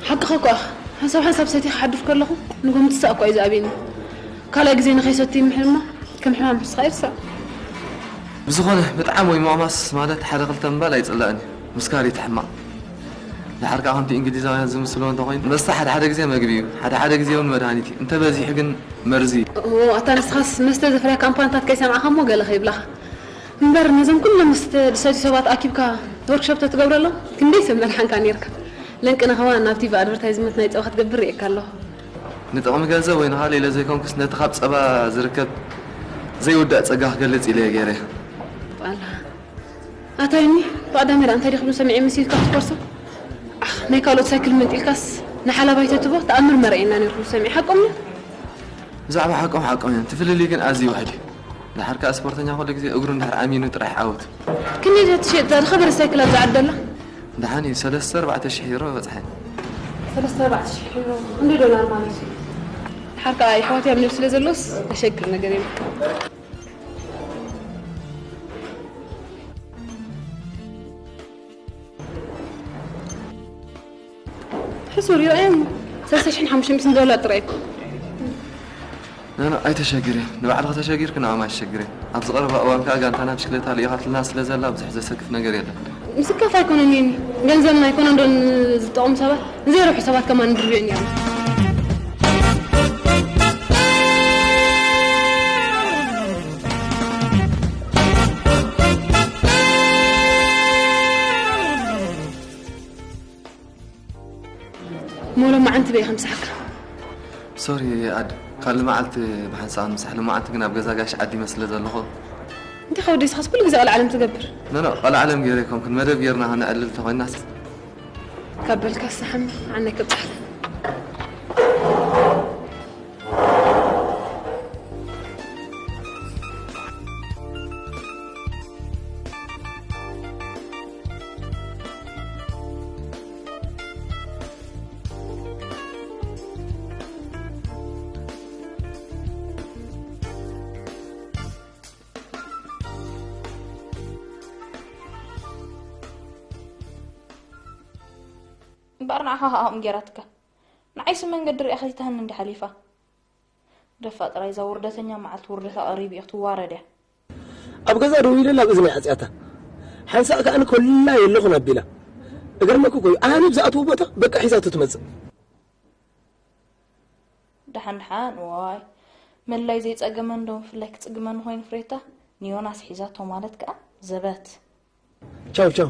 ሓቅኻ እኮ ኢኻ። ሓንሳብ ሓንሳብ ሰቲኻ ክሓድር ከለኹ ንጎ ምትሳእ እኮ እዩ ዝኣብየኒ። ካልኣይ ግዜ ንኸይሰቲ ምሕልማ ከም ሕማም ሕስኻ ይርሳዕ። ብዝኾነ ብጣዕሚ ወይ ምቕማስ ማለት ሓደ ክልተ ምባል ኣይጽላእን እዩ። ምስካር እዩ እቲ ሕማቕ። ደሓር ከዓ ከምቲ እንግሊዛውያን ዝምስልዎ እንተኾይኑ መስተ ሓደ ሓደ ግዜ መግቢ እዩ፣ ሓደ ሓደ ግዜ እውን መድሃኒት እዩ። እንተበዚሑ ግን መርዚ እዩ። እዎ፣ ኣታ ንስኻስ መስተ ዘፍርያ ካምፓንታት ከይሰማዕኻ እሞ ገለ ከይብላኻ። እምበር ነዞም ኩሎም መስተ ዝሰትዩ ሰባት ኣኪብካ ወርክሾፕ ተትገብረሎም ክንደይ ሰብ መድሓንካ ነይርካ። ለንቅነ ከማን ናብ ቲቪ ኣድቨርታይዝመንት ናይ ጸባ ክትገብር ርእየካ ኣለኹ። ንጥቕሚ ገንዘብ ወይ ንኻልእ ኢለ ዘይኮንኩስ ነቲ ካብ ጸባ ዝርከብ ዘይውዳእ ጸጋ ክገልጽ ኢለ እየ ገይረ። ዋላ። ኣታ ዮኒ፣ ብቐዳመ ደኣ እንታይ ድዩ ክብሉ ሰሚዐ መሲልካ ትኮርሶ? ኣኽ፣ ናይ ካልኦት ሳይክል መንጢልካስ ንሓላባይ ተትቦ ተኣምር መርኣየና ነይሩ ክብሉ ሰሚዐ። ሓቆም ድዩ? ብዛዕባ ሓቆም ሓቆም እዮም። እቲ ፍልልይ ግን ኣዝዩ ውሑድ እዩ። ደሓር ከኣ ስፖርተኛ ኩሉ ግዜ እግሩ እንድሕር ዓሚኑ ጥራሕ ይዓወት። ክንደይ እያ ትሸይጥ እዛ ዝኸበረ ሳይክል ኣብዛ ዓዲ ዘላ? ደሓን እዩ፣ ሰለስተ ኣርባዕተ ሽሕ ዩሮ በጽሐ። ሰለስተ ኣርባዕተ ሽሕ ዩሮ፣ ክንደይ ዶላር ማለት እዩ? ደሓር ከኣ የሕዋት እዮም ንብል ስለ ዘሎስ ዘሸግር ነገር የለን። ሕሱር ይርኣየኒ። ሰለስተ ሽሕን ሓሙሽተ ሚእትን ዶላር ጥራይ እኮ። ኖ፣ ኖ፣ ኣይተሸግርዮ። ንባዕልኺ ተሸጊርኪ ንዕኦም ኣይተሸግርዮ። ኣብዚ ቀረባ እዋን ከኣ ጋንታና ብሽክለታ ልኢኻትልና ስለ ዘላ ብዙሕ ዘሰክፍ ነገር የለን። ምስካፍ ኣይኮነን ዮኒ። ገንዘብና ኣይኮነን ዶ ንዝጠቕሙ ሰባት ንዘይረብሑ ሰባት ከማን ንድርብዮም ኔርና። ሞሎ መዓንቲ በይ ከምሳሕካ። ሶሪ ኣደ፣ ካልእ መዓልቲ ብሓንሳእ ምሳሕ፣ ሎመዓንቲ ግን ኣብ ገዛ ጋሽ ዓዲመ ስለ ዘለኹ። እንታይ ከወዲ፣ ንስኻስ ኩሉ ግዜ ቀልዓለም ትገብር? ኖ፣ ኖ፣ ቀልዓለም ገይረ ኣይኮንኩን፣ መደብ ጌርና ከነዕልል ተኾይናስ። ካብ በልካ ሳሕም ዓነይ ክብጻሕ። እምበኣር ንዓኻ ኸኣ ከምኡ ጌራትካ። ንዓይሲ መንገዲ ሪኣ ከቲታኒ እንዲ ሓሊፋ። ደፋ ጥራይ እዛ ውርደተኛ መዓልቲ ውርደታ ቀሪቡ እዩ ክትዋረድ እያ። ኣብ ገዛ ደው ኢለ ናብ እዝኒ ሓጽያታ። ሓንሳእ ከኣ ንኮላ የለኹን ኣቢላ። እገርመኩ እኮ እዩ። ኣነ ብዝኣትዎ ቦታ በቃ ሒዛቶ ትመጽእ። ደሓን ደሓን፣ ዋይ። መላይ ዘይጸገመን ዶ ብፍላይ ክጽግመኒ ኮይኑ ፍሬታ? ንዮናስ ሒዛቶ ማለት ከኣ ዘበት። ቻው ቻው።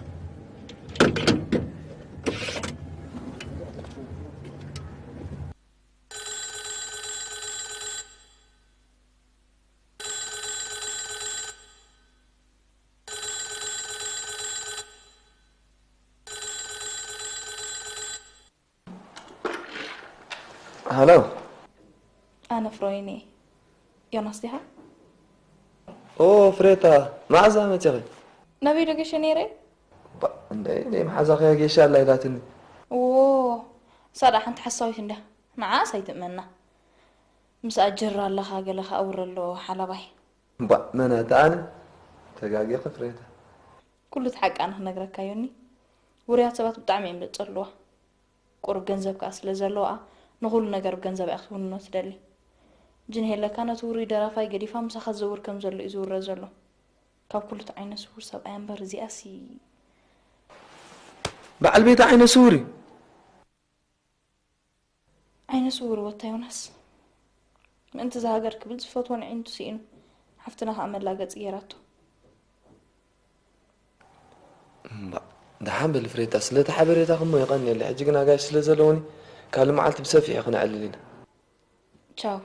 ሃሎ። ኣነ ፍሮይኒ። ዮናስ ዲኻ? ኦ፣ ፍሬታ፣ መዓዛ መጺኺ? ናበይ ዶ ገሸ ነይረ? ባ፣ እንደ፣ እንደ መሓዛኺ ጌሻ ኣላ ኢላትኒ። ዎ፣ እሳ ደኣ ሓንቲ ሓሳዊት እንድያ። ንዓኣስ ኣይትእመና። ምስኣ ጅር ኣለኻ፣ ገለ ከኣ ውረ ኣሎ ሓላባይ። ባ፣ መን ኣታ ኣነ? ተጋጊኺ ፍሬታ። ኩሉ እቲ ሓቂ ኣነ ክነግረካ ዮኒ። ውሩያት ሰባት ብጣዕሚ እዮም ዘጸልዋ። ቁሩብ ገንዘብ ከኣ ስለ ዘለዋ፣ ንኹሉ ነገር ብገንዘብ እያ ክትውንኖ ትደሊ። ጅን ሄለካ ነቲ ውሩይ ደራፋይ ገዲፋ ምሳኻ ዝዘውር ከም ዘሎ እዩ ዝውረ ዘሎ። ካብ ኩሉ እቲ ዓይነ ስውር ሰብኣያ እምበር እዚኣሲ። በዓል ቤታ ዓይነ ስውር እዩ። ዓይነ ስውር ወታ ዮናስ። ምእንቲ እዛ ሃገር ክብል ዝፈትዎ ንዒንቱ ስኢኑ። ሓፍትና ከኣ መላገጺ ጌራቶ። እምባእ፣ ደሓን በሊ ፍሬታ፣ ስለቲ ሓበሬታኺ እሞ የቐንየለይ። ሕጂ ግን ኣጋይሽ ስለ ዘለዉኒ፣ ካልእ መዓልቲ ብሰፊሑ ክነዕልል ኢና። ቻው።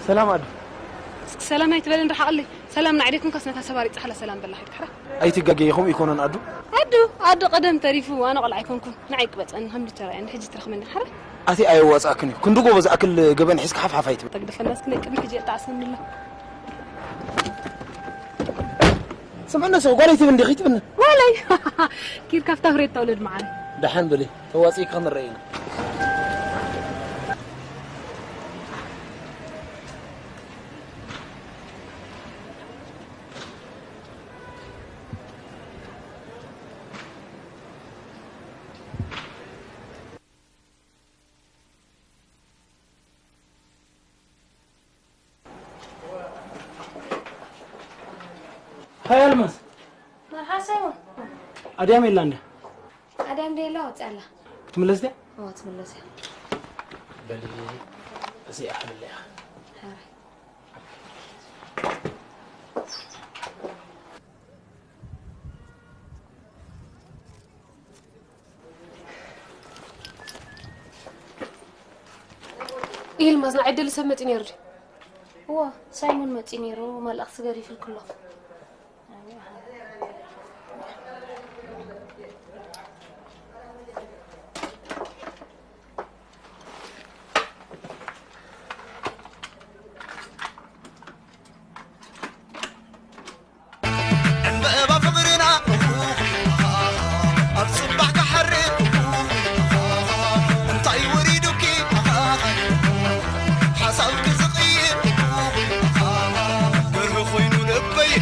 ሰላም ኣዱ። እስኪ ሰላም ኣይትበልን፣ ርሓቐለይ። ሰላም ንዓይ ደይኮንካስ ነታ ሰብ ኣሪጻ ከላ ሰላም በላ ከይድካ ሕራ። ኣይትጋገዪ፣ ከምኡ ኣይኮነን ኣዱ። ኣዱ፣ ኣዱ ቀደም ተሪፉ፣ ኣነ ቆልዓ ኣይኮንኩን። ንዓይ ቅበጸኒ፣ ከም ድተራእየኒ፣ ሕጂ ትረኽበኒ ሕራ። ኣቲ ኣየዋጽኣክን እዩ። ክንዲ ጎቦ ዝኣክል ገበን ሒዝካ ሓፍሓፍ ኣይትበል። ተግደፈና እስኪ፣ ናይ ቅድሚ ሕጂ የጣዕሰኒ ኣሎ። ስምዕነ ሰው ጓለይ ትብል እንዲኺ ትብልና። ጓለይ! ኪድ ካብታ ፍሬታ ውለድ መዓረይ። ደሓን በሊ፣ ተዋጺእኪ ክንረአ ኢና። ሃይ ኣልማዝ። መርሓባ ሳይሞን። ኣድያም የላ እንድያ? ኣድያም ደየላ ወፂኣ ኣላ። ክትምለስ ድያ? እዋ ትምለስ እያ። በሊ፣ እዚኣ ክብለያ። ሓራይ። ኢልማዝ፣ ንዓይ ደሊ ሰብ መፂኡ ነይሩ ድዩ? እዋ፣ ሳይሞን መፂኡ ነይሩ፣ መልእኽቲ ገዲፉልኪ ኣሎ። ዕምበባ ፍቕርና ኣብ ጽባሕ ክሓርም እንታይ ወሪዱኪ ሓሳብኪ ዝቕይር ገርሂ ኮይኑ ልበይ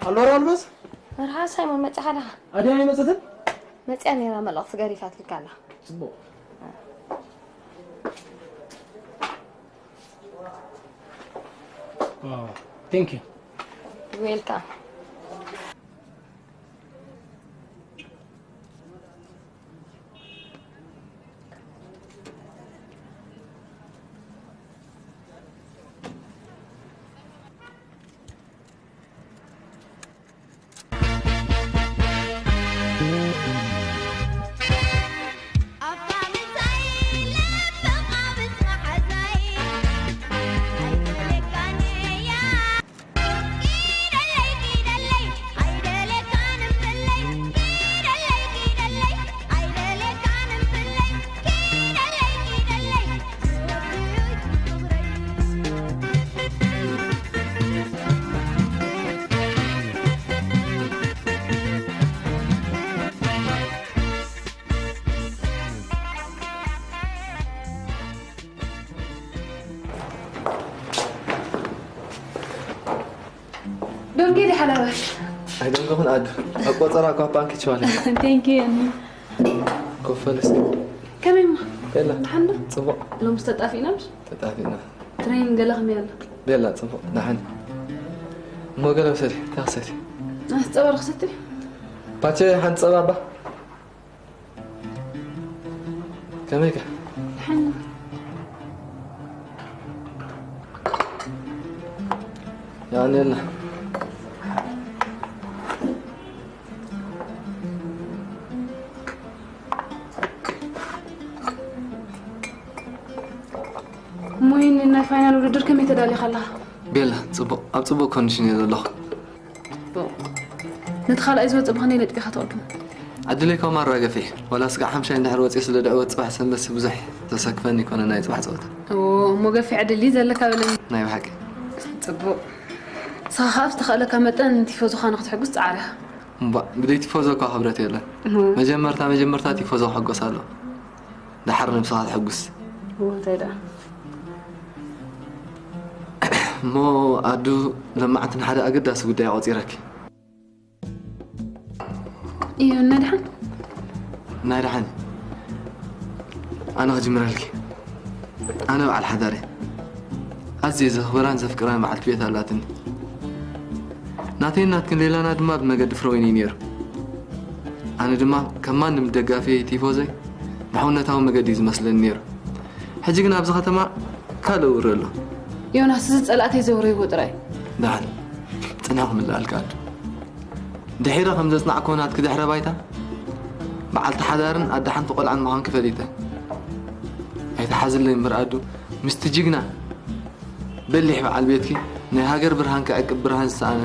ኣሎ ራልበስ? መርሓ ሳይሞን፣ መጺኻ ዲኻ? ኣድያ ኣይመጸትን? መጺኣ ነይራ፣ መልእኽቲ ገዲፋትልካ ኣላ። ጽቡቕ። ዋው፣ thank you። Welcome። ዶንጌ ዲ ሓላባሽ። ኣይደንገኹን ኣዱ። ኣብ ቆጸራ እኳ ባንክ ይችዋል። Thank you፣ የኒ። ኮፈል እስኪ። ከመይ እማ? የላ። ደሓን ዶ? ጽቡቕ። ሎምስ ተጣፊእና ምሽ? ተጣፊእና። ትሬኒንግ ገለ ከመይ ኣሎ? ቤላ ጽቡቕ። ደሓን። እሞ ገለ ውሰዲ። እንታይ ክሰቲ? ኣስ ጸባ ዶ ክሰቲ? ፓቸ ሓንቲ ጸባ እባ። ከመይካ? ደሓን። የቐንየልና። እሞ ይህን ናይ ፋይናል ውድድር ከመይ ተዳሊኻ ኣለኻ? ቤላ፣ ጽቡቕ፣ ኣብ ጽቡቕ ኮንዲሽን እየ ዘለኹ። ጽቡቕ። ነቲ ካልኣይ ዝወጽእ ብኸመይ ነጥቢኻ ተቐድሞ? ዕድለይ ካብ ማራ ገፊሕ። ዋላ ስጋዕ ሓምሻይ እንድሕር ወጽየ ስለ ድዕወት ጽባሕ ሰንበትሲ ብዙሕ ዘሰክፈኒ ይኮነ ናይ ጽባሕ ጸወታ። እዎ፣ እሞ ገፊሕ ዕድል እዩ ዘለካ በለኒ። ናይ ብሓቂ። ጽቡቕ። ንስኻ ከኣ ብዝተኻእለካ መጠን ቲፎዞኻ ንኽትሕጉስ ጻዕር ኢኻ። እምባእ፣ ብደይ ቲፎዞ እኳ ክብረት የለን። እዎ። መጀመርታ መጀመርታ ቲፎዞ ክሕጎስ ኣሎ። ደሓር ነብስኻ ተሐጉስ። እዎ፣ እንታይ ደኣ? እሞ ኣዱ፣ ለማዕንቲ ንሓደ ኣገዳሲ ጉዳይ ኣቆጺረኪ። እዩ፣ ናይ ደሓን? ናይ ደሓን። ኣነ ክጅምረልኪ። ኣነ በዓል ሓዳር እየ። ኣዝየ ዘኽብራን ዘፍቅራን በዓልቲ ቤት ኣላትኒ። ናተይን ናትክን ሌላና ድማ ብመገዲ ፍረወይኒ እዩ ነይሩ። ኣነ ድማ ከም ማንም ደጋፊ ቲፎዞይ ብሕውነታዊ መገዲ እዩ ዝመስለኒ ነይሩ። ሕጂ ግን ኣብዚ ከተማ ካልእ ውሪ ኣሎ። ዮናስ፣ እዚ ጸላእተይ ዘውረይዎ ጥራይ። ደሓን ጽንሒ ክምልኣልካ ኣዱ። ድሒረ ከም ዘጽናዕክዎ ናትኪ ድሕረ ባይታ፣ በዓልቲ ሓዳርን ኣደ ሓንቲ ቆልዓን ምዃንኪ ፈሊጠ። ኣይትሓዝለይ እምበር ኣዱ፣ ምስቲ ጅግና በሊሕ በዓል ቤትኪ ናይ ሃገር ብርሃን ክዕቅብ ብርሃን ዝሰኣነ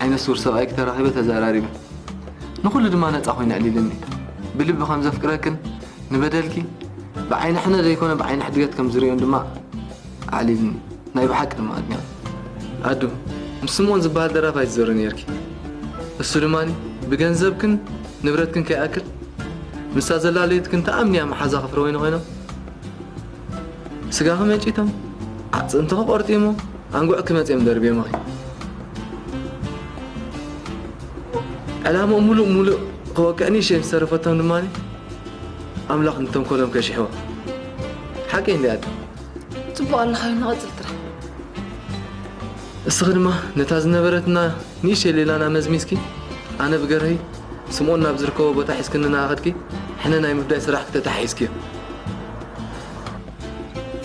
ዓይነ ስውር ሰብኣይኪ ተራኺበ ተዘራሪበ። ንኹሉ ድማ ነጻ ኮይኑ ኣዕሊልኒ። ብልቢ ከም ዘፍቅረክን ንበደልኪ ብዓይኒ ሕነ ዘይኮነ ብዓይኒ ሕድገት ከም ዝርእዮን ድማ ኣዕሊልኒ። ናይ ብሓቂ ድማ ኣድኒቐ። ኣዱ፣ ምስ ስምኦን ዝበሃል ደራፋይ ትዘሪ ነይርኪ። እሱ ድማ ብገንዘብክን ንብረትክን ከይኣክል ምስታ ዘላለየትክን ተኣምንያ መሓዛኺ ፍረወይኒ ኮይኖም ስጋኺ መጪቶም ኣዕፅምትኺ ቆርጢሞ ኣንጉዕኪ መፂኦም ደርብዮምኺ። ዕላምኡ ሙሉእ ሙሉእ ክወቅዕ ንእሽተይ ምስ ተረፈቶም ድማ ኣምላኽ ንተንኮሎም ከሽሕዎ። ሓቀይ እንድያ ኣዱ። ጽቡቕ ኣለኻ፣ ንቐጽል ጥራይ። እስኺ ድማ ነታ ዝነበረትና ንእሽተይ ሌላና መዝሚዝኪ፣ ኣነ ብገርሂ ስምኦን ናብ ዝርከቦ ቦታ ሒዝክኒ እናኸድኪ፣ ሕነ ናይ ምፍዳይ ስራሕኪ ተተሓሒዝክዮ።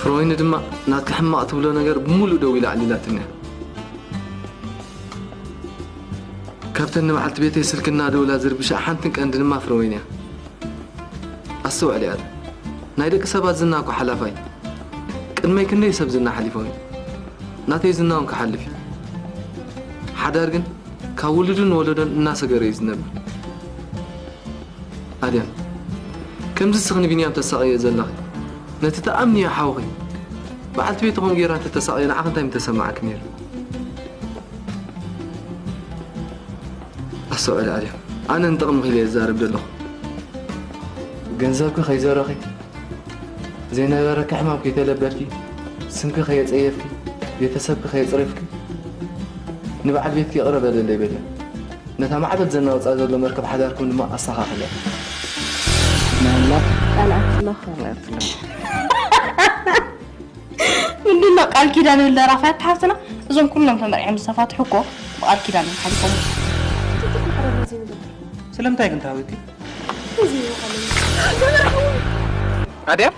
ፍሮይኒ ድማ ናትኪ ሕማቕ ትብሎ ነገር ብምሉእ ደው ኢላ ኣዕሊላትኒ እያ። ካብተን ንበዓልቲ ቤተይ ስልኪ እናደውላ ዝርብሻ ሓንትን ቀንዲ ድማ ፍሮይኒ እያ። ኣስተውዕሊ ኣዱ፣ ናይ ደቂ ሰባት ዝና እኮ ሓላፋይ። ቅድመይ ክንደይ ሰብ ዝና ሓሊፎም እዩ። ናተይ ዝና እውን ክሓልፍ እዩ። ሓዳር ግን ካብ ውሉድን ወለዶን እናሰገረ እዩ ዝነብር። ኣድያም፣ ከምዚ እስኺ ንቢንያም ተሳቕዮ ዘለኺ፣ ነቲ ተኣምንዮ ሓውኺ፣ በዓልቲ ቤቱ ከምኡ ጌራ እንተተሳቕዮ ንዓኺ እንታይ ምተሰማዓኪ ነይሩ? ኣስተውዕሊ ኣድያም፣ ኣነ ንጥቕምኺ ኢለ እየ ዝዛረብ ዘለኹ። ገንዘብኪ ከይዘረኺ፣ ዘይነበረኪ ሕማም ከይተለበድኪ፣ ስምኪ ከየጸየፍኪ፣ ቤተሰብኪ ከየጽረፍኪ፣ ንበዓል ቤትኪ ይቕረ በለለይ በልዮ። ነታ ማዕበል ዘናውጻ ዘሎ መርከብ ሓዳርኩም ድማ ኣስተኻኽልያ። ናይ ኣምላኽ ቃል ኣትለኹ። ምንድን ነው ቃል ኪዳን ዝብል ደራፋያት ሓፍትና? እዞም ኩሎም ተመርዕዮም ዝተፋትሑ እኮ ብቃል ኪዳን እዮም ሓሊፎም። ስለምንታይ ግን ተሃዊኺ? ኣድያ?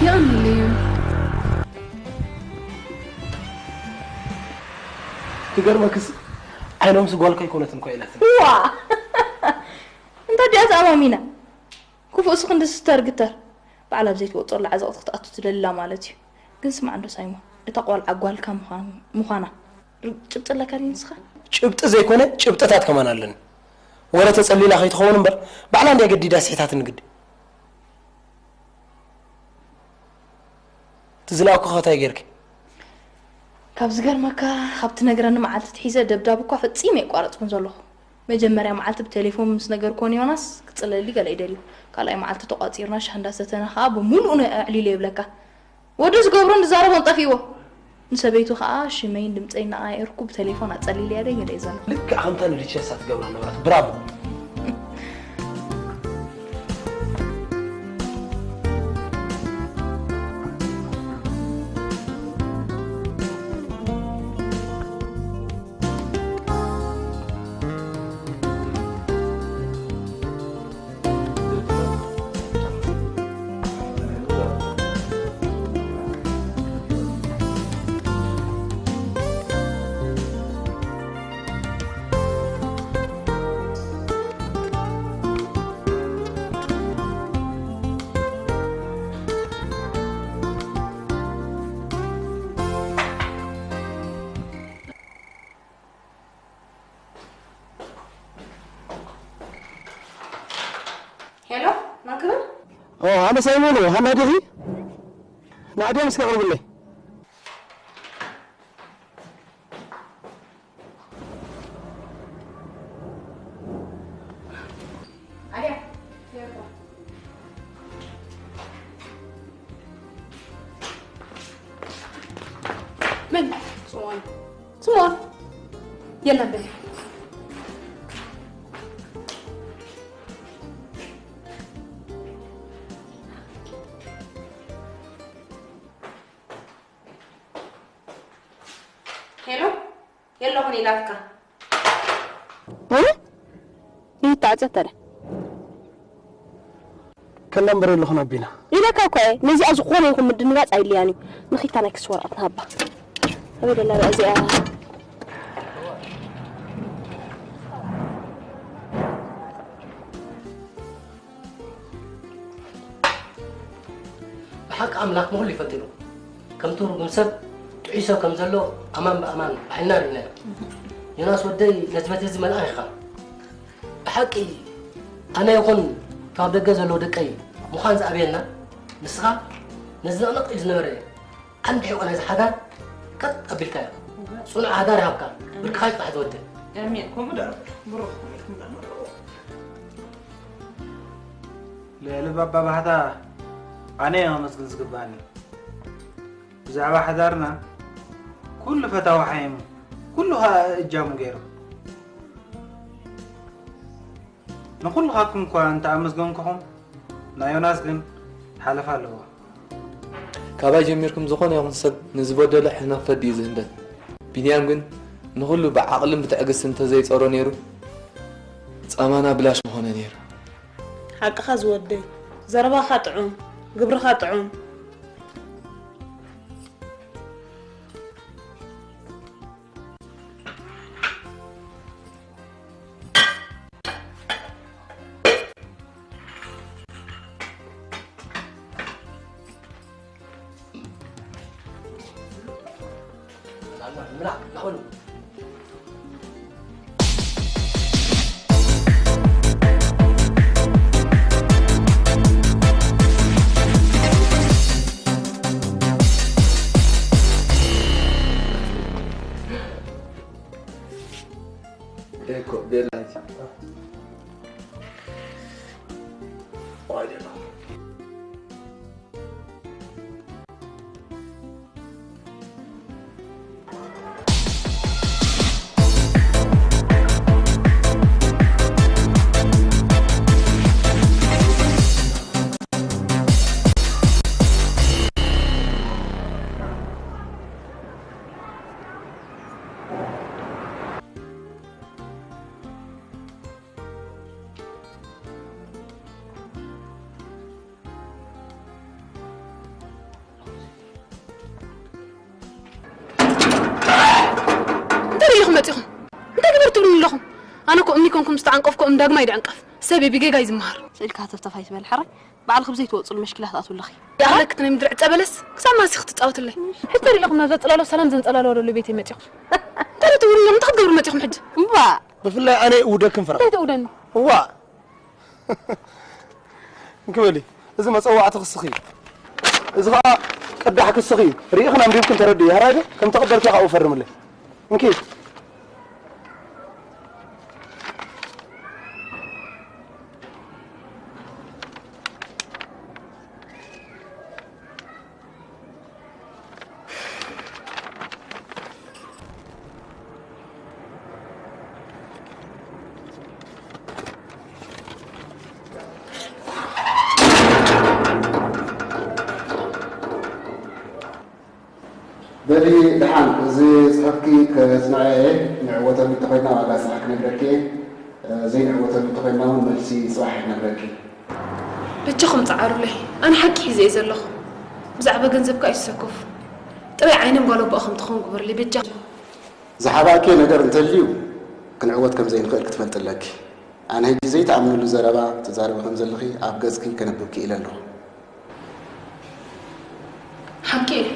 የቐንየለይ። ክገርመክስ ዓይኖምስ ጓልካ ኣይኮነትን እኮ ኢላትኒ። ዋ! እንታይ ድያ ተኣማሚና? ክፉእስ ክንዲ ስተር ግተር። ባዕላ ኣብ ዘይትወጾ ኣላ ዓዘቕቲ ክትኣቱ ትደልላ ማለት እዩ። ግን ስማዕ እንዶ ሳይሞን፣ እታ ቆልዓ ጓልካ ምዃን-፣ ምዃና ር-፣ ጭብጢ ኣለካ ድዩ ንስኻ? ጭብጢ ዘይኮነ ጭብጥታት ከማን ኣለኒ። ወረ ተጸሊላ ከይትኸውን እምበር፣ ባዕላ እንድያ ገዲዳ ስሒታትኒ ግዲ። እቲ ዝለኣኩ ኸ እንታይ ጌርኪ? ካብ ዝገርመካ፣ ካብ ትነግረኒ መዓልቲ ትሒዘ ደብዳብ እኳ ፈጺመ የቋረጽኩን ዘለኹ። መጀመርያ መዓልቲ ብቴሌፎን ምስ ነገርክዎ ንዮናስ ክጽለሊ ገለ ይደልዩ። ካልኣይ መዓልቲ ተቋጺርና ሻሂ እንዳሰተና ኸኣ ብምሉኡ ነ-፣ ኣዕሊሉ የብለካ። ወዲ ዝገብሮን ዝዛረቦን ጠፊእዎ። ንሰበይቱ ኸኣ ሽመይን ድምጸይን እናቐያየርኩ ብቴሌፎን ኣጸሊለያ ደይ ገለ እየ ዘለኹ። ልክዕ ከምታ ንሪቸሳ ትገብራ ነበራት። ብራቮ። ሄሎ፣ መን ክብል? ኦ፣ ኣነ ሳይሞን እየ። ሃና ዲኺ? ንኣድያም እስከ ኣቕርብለይ። ኣድያም፣ መን? ስምኦን። ስምኦን። የለን በል። ሄሎ፣ የለኹን ኢላትካ። እ? ይታዕጸ ተረ። ከላ እምበር የለኹን ኣቢና። ኢለካ እኮ እየ። ነዚኣ ዝኾነ ይኹን ምድንጋጽ ኣይድልያን እዩ። ንኺታ ናይ ክሲ ወረቐት ንሃባ። ኣበይ ደላ እዚኣ? ብሓቂ ኣምላኽ ንኹሉ ይፈልጥ እዩ። ከምቲ ርጉም ሰብ ጥዑይ ሰብ ከም ዘሎ ኣማን ብኣማን ብዓይንና ርኢናዮ። ዮናስ ወደይ ነዚ በቲ እዚ መልኣኽ ኢኻ። ብሓቂ ኣነ ይኹን ካብ ደገ ዘለዉ ደቀይ ምዃን ዝኣበየና ንስኻ ነዚ ነቕነቕ ኢሉ ዝነበረ ዓንዲ ሕቖ ናይዚ ሓዳር ቀጥ ኣቢልካዮ። ጽኑዕ ሓዳር ይሃብካ። ብርክኻ ይጽናሕ ዝወደይ። ኣሜን። ከምኡ ዶ? ብሩኽ። ልዕሊ ባባ ባህታ ኣነ እየ ከመስግን ዝግባኣኒ። ብዛዕባ ሓዳርና ኩሉ ፈታዊ ሓይሙ፣ ኩሉ ኸኣ እጃሙ ገይሩ። ንኹልኻትኩም እኳ እንተ ኣመስገንኩኹም፣ ናይ ዮናስ ግን ሓለፋ ኣለዎ። ካባይ ጀሚርኩም ዝኾነ ይኹን ሰብ ንዝበደሎ ሕነ ክፈዲ እዩ ዝህንደድ። ቢንያም ግን ንኹሉ ብዓቕልን ብትዕግስትን እንተዘይጸሮ ነይሩ፣ ጻማና ብላሽ ምኾነ ነይሩ። ሓቅኻ ዝወደይ፣ ዘረባኻ ጥዑም፣ ግብርኻ ጥዑም። እኮ ቤላ እንጂ። እንታይ ኢኹም መጺኹም? እንታይ ግበር ትብሉኒ ኣለኹም? ኣነ እኮ እምኒ ኮንኩም ዝተዓንቀፍኩ እምኒ ዳግማይ ድዕንቀፍ። ሰብ እዩ ብጌጋ እዩ ዝመሃር። ስእልካ ተፍተፍ ኣይትበል ሕራይ። ባዕልኺ ብዘይትወፅሉ መሽክላት ኣትውለኺ። ይኣኽለኪ ናይ ምድሪ ዕፀ በለስ ክሳብ ማሲኺ ትፃወትለይ። ሕጂ እንታይ ኢለኹም ናብዛ ፅላሎ ሰላም ዘንፀላልዋ ዘሎ ቤተይ መፂኹም? እንታይ ትብሉኒ ኣለኹም? እንታይ ክትገብሩ መፂኹም ሕጂ? እምባ። ብፍላይ ኣነ እውደክን ፍራ። እንታይ ተእውደኒ? እዋ። እንክበሊ፣ እዚ መጸዋዕቲ ክስኺ እዩ። እዚ ኸኣ ቅዳሕ ክስኺ እዩ። ርኢኽን ኣንቢብክን ተረድኢ። ሃራይ ዶ? ከም ተቐበልኪ ካብኡ ፈርምለይ። እንኪ። በሊ ደሓን፣ እዚ ጽሑፍኪ ከጽንዖ እየ። ንዕወተሉ እንተኾይንና ዋጋ ጽባሕ ክነግረኪ እየ። ዘይንዕወተሉ እንተኾይንና እውን መልሲ ጽባሕ ክነግረኪ። በጃኹም ጸዓሩለይ፣ ኣነ ሓቂ ሒዘ እየ ዘለኹ። ብዛዕባ ገንዘብካ ኣይትሰከፉ። ጥራይ ዓይኖም ጓል ኣቦኣ ከም ትኸውን ግበሩለይ፣ በጃ። ዝሓባእክዮ ነገር እንተልዩ፣ ክንዕወት ከም ዘይንኽእል ክትፈልጢ ኣለኪ። ኣነ ሕጂ ዘይትኣምንሉ ዘረባ ትዛረቢ ከም ዘለኺ ኣብ ገጽኪ ከነብብ ክኢለ ኣለኹ። ሓቂ እዩ።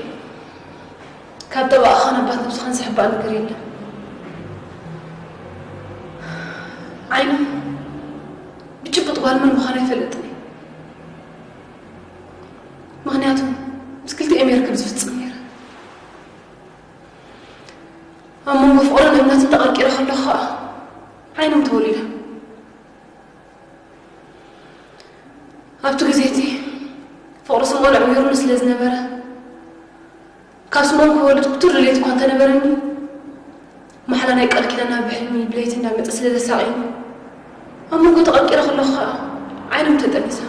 ካብ ጠባእኻን ኣባት ነብስኻን ዘሕባእ ነገር የለን። ዓይኑ ብጭቡጥ ጓል መን ምዃና ኣይፈልጥን እየ። ምኽንያቱ ምስ ክልቲኦም እየ ርክብ ዝፍጽም ነይረ። ኣብ መንጎ ፍቕርን እምነትን ተቐርቂረ ከለኹ ኸኣ ዓይኖም ተወሊዳ። ኣብቲ ግዜ እቲ ፍቕሪ ስምኦን ኣዕዊሩኒ ስለ ዝነበረ፣ ካብ ስምኦን ክወልድ ብቱር ድሌት እኳ እንተነበረኒ፣ ማሕላ ናይ ቃል ኪዳና ብሕልሚ ብለይቲ እንዳመጸ ስለ ዘሳቕየኒ፣ ኣብ መንጎ ተቐርቂረ ከለኹ ኸኣ ዓይኖም ተጠኒሳ።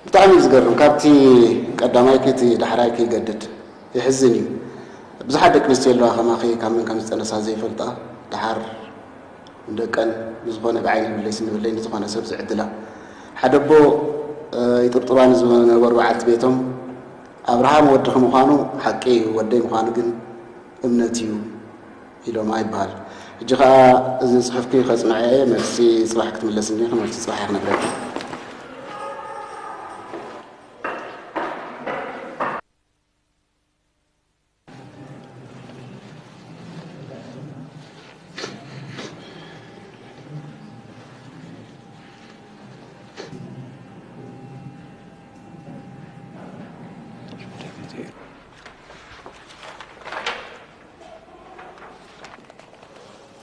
ብጣዕሚ እዩ ዝገርም። ካብቲ ቀዳማይኪ እቲ ዳሕራይኪ ይገድድ። የሕዝን እዩ። ብዙሓት ደቂ ኣንስትዮ ኣለዋ ከማኺ ካብ መን ከም ዝጠነሳ ዘይፈልጣ። ደሓር ንደቀን ብዝኾነ ብዓይኒ ይብለይ ስኒ ይብለይ ንዝኾነ ሰብ ዝዕድላ። ሓደ ኣቦ፣ እ፣ ይጥርጥሯኒ ዝነበሩ በዓልቲ ቤቶም፣ "ኣብርሃም ወድኺ ምዃኑ ሓቂ እዩ፣ ወደይ ምዃኑ ግን እምነት እዩ" ኢሎማ ይበሃል። ሕጂ ኸኣ እዚ ጽሑፍኪ ከጽንዖ እየ፣ መልሲ ጽባሕ ክትምለስኒ ኢኺ፣ መልሲ ጽባሕ እየ ክነግረኪ።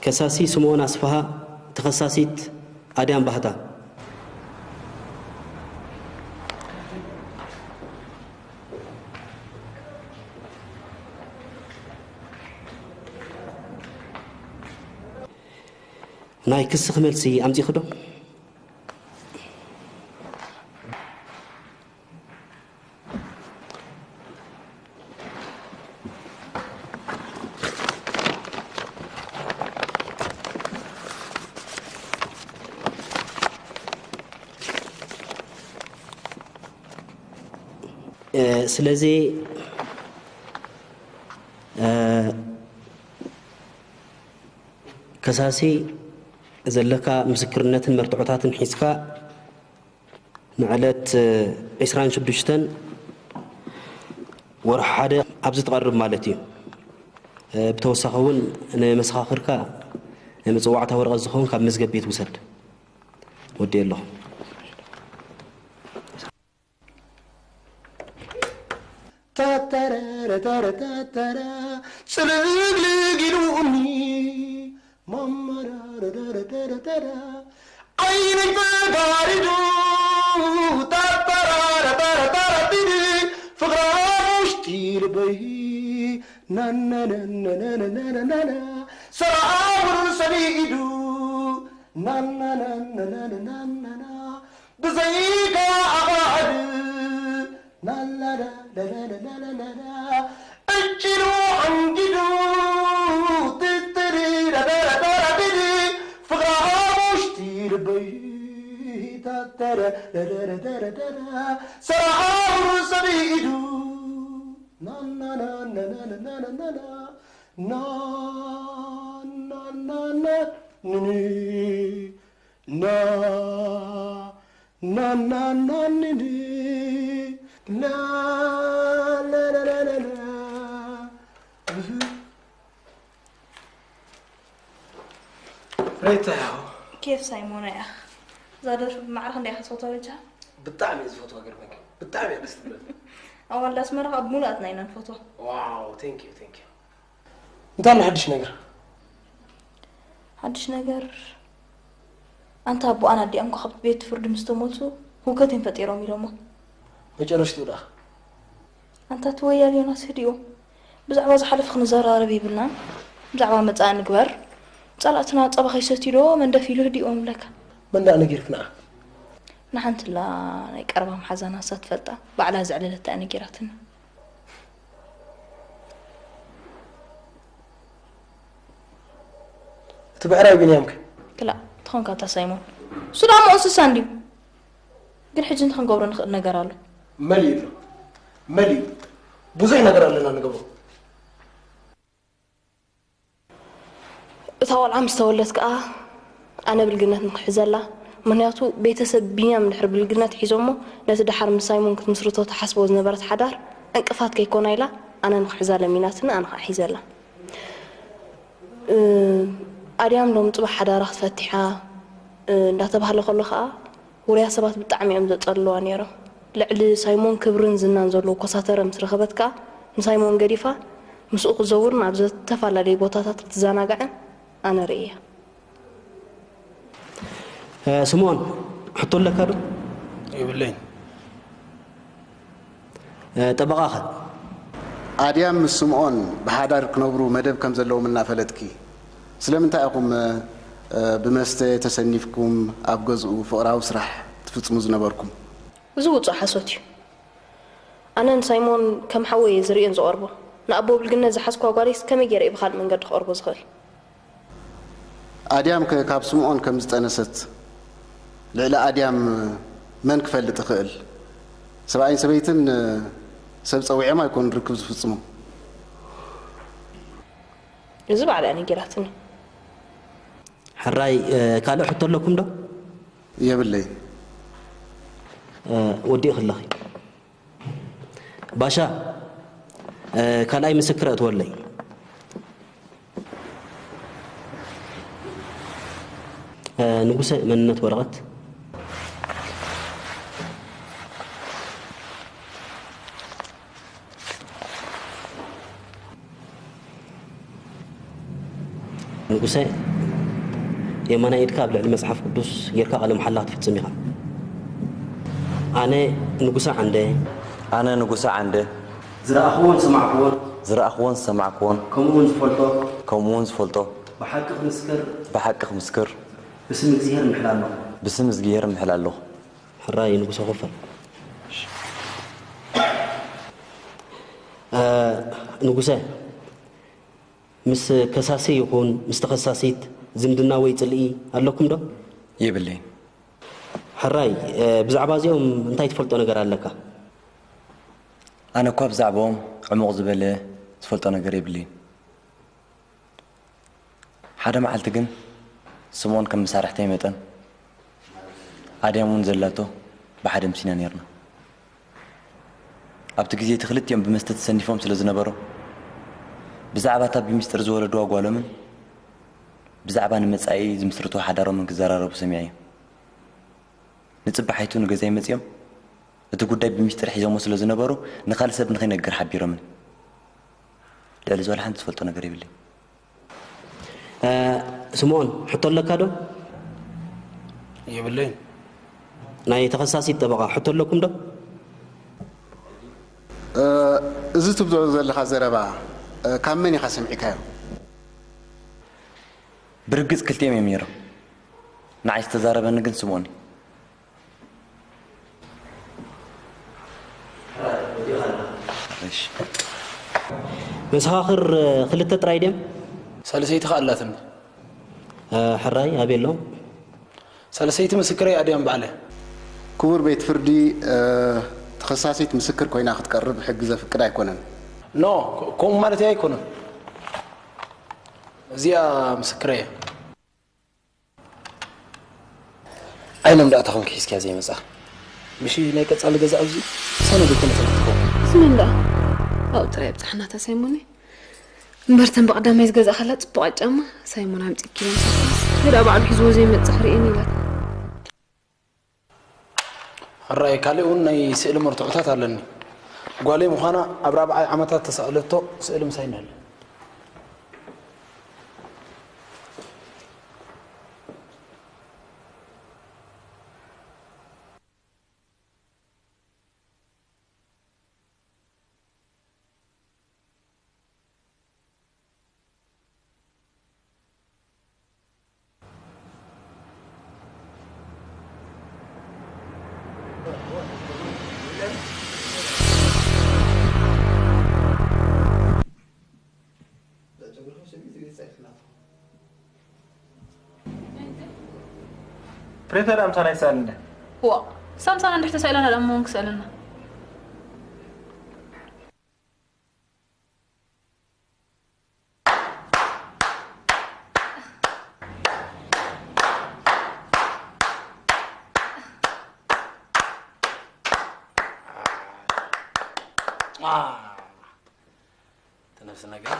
ከሳሲ ስምኦን ኣስፍሃ፣ ተኸሳሲት ኣድያም ባህታ። ናይ ክስኺ መልሲ ኣምጺእኺ ዶ? እ፣ ስለዚ፣ እ፣ ከሳሲ ዘለካ ምስክርነትን መርትዖታትን ሒዝካ ንዕለት ዒስራን ሽዱሽተን ወርሒ ሓደ ኣብዚ ትቐርብ ማለት እዩ። ብተወሳኺ እውን ንመሰኻኽርካ ናይ መጸዋዕታ ወረቐት ዝኸውን ካብ መዝገብ ቤት ውሰድ። ወዲኤ ኣለኹ። ታታራራታራታታራ፣ ጽልግልግ ኢሉ እምኒ፣ ማማራራራራራራ፣ ዓይነይ ተጋሪዱ፣ ታታራራታራታራቲዲ፣ ፍቕራ ውሽጢ ልበይ፣ ናናናናናናናና፣ ሰራኣውን ሰዲዱ፣ ናናናናናናናና፣ ብዘይካ ኣቓዕድ፣ ናናናናናናናና፣ እጅሉ ዓንጊዱ፣ ትትሪ፣ ዳዳዳዳዳዲ፣ ፍቕራ ውሽጢ ልበይ፣ ታተረ፣ ዳዳዳዳዳዳ፣ ሰራኣውን ሰዲዱ፣ ናናናናናናናና፣ ናናናናንኒ፣ ና፣ ናናናንኒ፣ ላ፣ ላ፣ ላ፣ ላ፣ ላ፣ ላ። እህ። ሬታ ያው። ኬፍ ሳይሞና እያ። እዛ ደርፊ ብማዕረ ክንደይ ኢኻ ትፈትዋ በጃ? ብጣዕሚ እየ ዝፈትዋ፣ ገርመኪ። ብጣዕሚ እያ ደስ ትብለኒ። ኣዋልድ ኣስመራ ካብ ሙሉኣትና ኢና ንፈትዋ። ዋው፣ ቴንክ ዩ፣ ቴንክ ዩ። እንታይ ኣሎ ሓድሽ ነገር? ሓድሽ ነገር? ኣንታ ኣቦኣን ኣዲኣም እኮ ካብቲ ቤት ፍርዲ ምስ ተመልሱ ህውከት እዮም ፈጢሮም ኢሎሞ። መጨረሽትኡ ደኣ? ኣንታ እቲ ወያል ዮናስ ህዲኡ። ብዛዕባ ዝሓለፈ ክንዘራረብ የብልናን። ብዛዕባ መጻኢ ንግበር። ጸላእትና ጸባ ከይሰትዩ ዶ መንደፍ ኢሉ ህዲኡ ምብለካ። መን ደኣ ነጊርክ ንዓ? ንሓንትላ ናይ ቀረባ መሓዛና ንሳ ትፈልጣ። ባዕላ ዘዕለለታ እያ ነጊራትኒ። እቲ ብዕራይ ቢንያምከ? ክላእ፣ ትኾንካ እታ ሳይሞን። እሱ ደኣ እሞ እንስሳ እንድዩ። ግን ሕጂ እንታይ ክንገብሮ ንኽእል ነገር ኣሎ? መሊኡ ኣሎ። መሊኡ። ብዙሕ ነገር ኣለና ንገብሮ። እታ ቆልዓ ምስ ተወልደት ከኣ ኣነ ብልግነት ንኽሕዘላ፣ ምኽንያቱ ቤተሰብ ቢንያም እንድሕር ብልግነት ሒዞሞ፣ ነቲ ደሓር ምስ ሳይሞን ክትምስርቶ ትሓስቦ ዝነበረት ሓዳር ዕንቅፋት ከይኮና ኢላ ኣነ ንኽሕዛ ለሚናትኒ፣ ኣነ ኸኣ ሒዘላ። እ፣ ኣድያም ሎም ጽባሕ ሓዳራ ክትፈትሕ እያ፣ እ፣ እንዳተባህለ ከሎ ከኣ፣ ውሩያት ሰባት ብጣዕሚ እዮም ዘጸልልዋ ነይሮም። ልዕሊ ሳይሞን ክብርን ዝናን ዘለዎ ኮሳተረ ምስ ረኸበት ከኣ፣ ንሳይሞን ገዲፋ ምስኡ ክትዘውርን ኣብ ዝተፈላለየ ቦታታት ክትዘናጋዕን ኣነ ርእየ። እ፣ ስምኦን፣ ሕቶ ኣለካ ዶ? የብለይን። እ፣ ጠበቓኸ? ኣድያም ምስ ስምኦን ብሓዳር ክነብሩ መደብ ከም ዘለዎም እናፈለጥኪ፣ ስለምንታይ ኢኹም፣ እ፣ ብመስተ ተሰኒፍኩም ኣብ ገዝኡ ፍቕራዊ ስራሕ ትፍጽሙ ዝነበርኩም? እዚ ውጹእ ሓሶት እዩ። ኣነ ንሳይሞን ከም ሓወይ እየ ዝርእዮን ዝቐርቦ። ንኣቦ ብልግነት ዝሓዝኳ ጓለይስ ከመይ ገይረ እየ ብኻልእ መንገዲ ክቐርቦ ዝኽእል? ኣድያም ከ ካብ ስምዖን ከም ዝጠነሰት ልዕሊ ኣድያም መን ክፈልጥ ይኽእል? ሰብኣይን ሰበይትን ሰብ ጸዊዖም ኣይኮኑን ርክብ ዝፍጽሙ። እዚ ባዕላ እያ ነጊራትኒ። ሕራይ፣ እ፣ ካልእ ሕቶ ኣለኩም ዶ? የብለይን። እ፣ ወዲእኺ ኣለኺ። ባሻ፣ እ፣ ካልኣይ ምስክር እትወለይ። እ፣ ንጉሰ መንነት ወረቐት። ንጉሰ፣ የማናይ ኢድካ ኣብ ልዕሊ መጽሓፍ ቅዱስ ጌርካ ቃለ መሓላ ክትፍጽም ኢኻ። ኣነ ንጉሰ ዓንደ። ኣነ ንጉሰ ዓንደ። ዝረኣኽዎን ዝሰማዕክዎን። ዝረኣኽዎን ዝሰማዕክዎን። ከምኡ እውን ዝፈልጦ። ከምኡ እውን ዝፈልጦ። ብሓቂ ክምስክር። ብሓቂ ክምስክር። ብስም እግዚኣብሔር እምሕል ኣለኹ። ብስም እግዚኣብሔር እምሕል ኣለኹ። ሕራይ ንጉሰ ኮፈል። እ፣ ንጉሰ፣ ምስ ከሳሲ ይኹን ምስ ተኸሳሲት ዝምድና ወይ ጽልኢ ኣለኩም ዶ? የብለይን። ሕራይ፣ እ፣ ብዛዕባ እዚኦም እንታይ ትፈልጦ ነገር ኣለካ? ኣነ እኳ ብዛዕባኦም ዕሙቕ ዝበለ ዝፈልጦ ነገር የብለይን። ሓደ መዓልቲ ግን ስምኦን ከም መሳርሕተይ መጠን ኣድያም እውን ዘላቶ ብሓደ ኣምሲና ነይርና። ኣብቲ ግዜ እቲ ክልቲኦም ብመስተ ተሰኒፎም ስለ ዝነበሩ፣ ብዛዕባ እታ ብሚስጥር ዝወለድዋ ጓሎምን ብዛዕባ ንመጻኢ ዝምስርትዎ ሓዳሮምን ክዘራረቡ ሰሚዐዮም። ንጽባሒቱ ንገዛይ መጺኦም እቲ ጉዳይ ብሚስጥር ሒዞሞ ስለ ዝነበሩ ንኻልእ ሰብ ንኸይነግር ሓቢሮምኒ። ልዕሊ እዚ ዋላ ሓንቲ ዝፈልጦ ነገር የብለይን። እ፣ ስምኦን፣ ሕቶ ኣለካ ዶ? የብለይን። ናይ ተኸሳሲት ጠበቓ ሕቶ ኣለኩም ዶ? እዚ ትብሎ ዘለኻ ዘረባ ካብ መን ኢኻ ሰሚዕካዮ? ብርግጽ ክልቲኦም እዮም ነይሮም። ንዓይ ዝተዛረበኒ ግን ስምኦን እዩ። መሰኻኽር ክልተ ጥራይ ድዮም? ሳልሰይቲ ከኣ ኣላትኒ። ሕራይ ኣበይ ኣለዉ? ሳልሰይቲ ምስክረይ ኣድያም ባዕለ። ክቡር ቤት ፍርዲ፣ ተኸሳሲት ምስክር ኮይና ክትቀርብ ሕጊ ዘፍቅድ ኣይኮነን። ኖ፣ ከምኡ ማለት ኣይኮነን። እዚኣ ምስክረይ እያ። ዓይኖም ደኣ ተኾንኪ ሒዝኪያ ዘይመጻ። ምሽ ናይ ቀጻሊ ገዛ ኣብዚ ሰነድ ይኮነ ተለጥፎ። ስምን ደኣ ኣብኡ ጥራይ ኣብጽሓና እታ ሳይሞነይ። እምበር ተን ብቐዳማይ ዝገዛእካላ ጽቡቓት ጫማ ሳይሞን ኣምጺእኪ ኢሎም ሰጥተንስ። ገዳ ባዕሉ ሒዝዎ ዘይመጽእ ክርእየኒ ኢላት። ሕራይ ካልእ እውን ናይ ስእሊ መርትዖታት ኣለኒ። ጓለይ ምዃና ኣብ ራብዓይ ዓመታት ተሳእለቶ ስእሊ ምሳይ ንህለ። ፕሬተር ኣምሳና ይስኣልና። ዋእ ሳምሳና እንድሕር ተሳኢላና ደኣ መን ክስእለና። ትነፍስ ነገር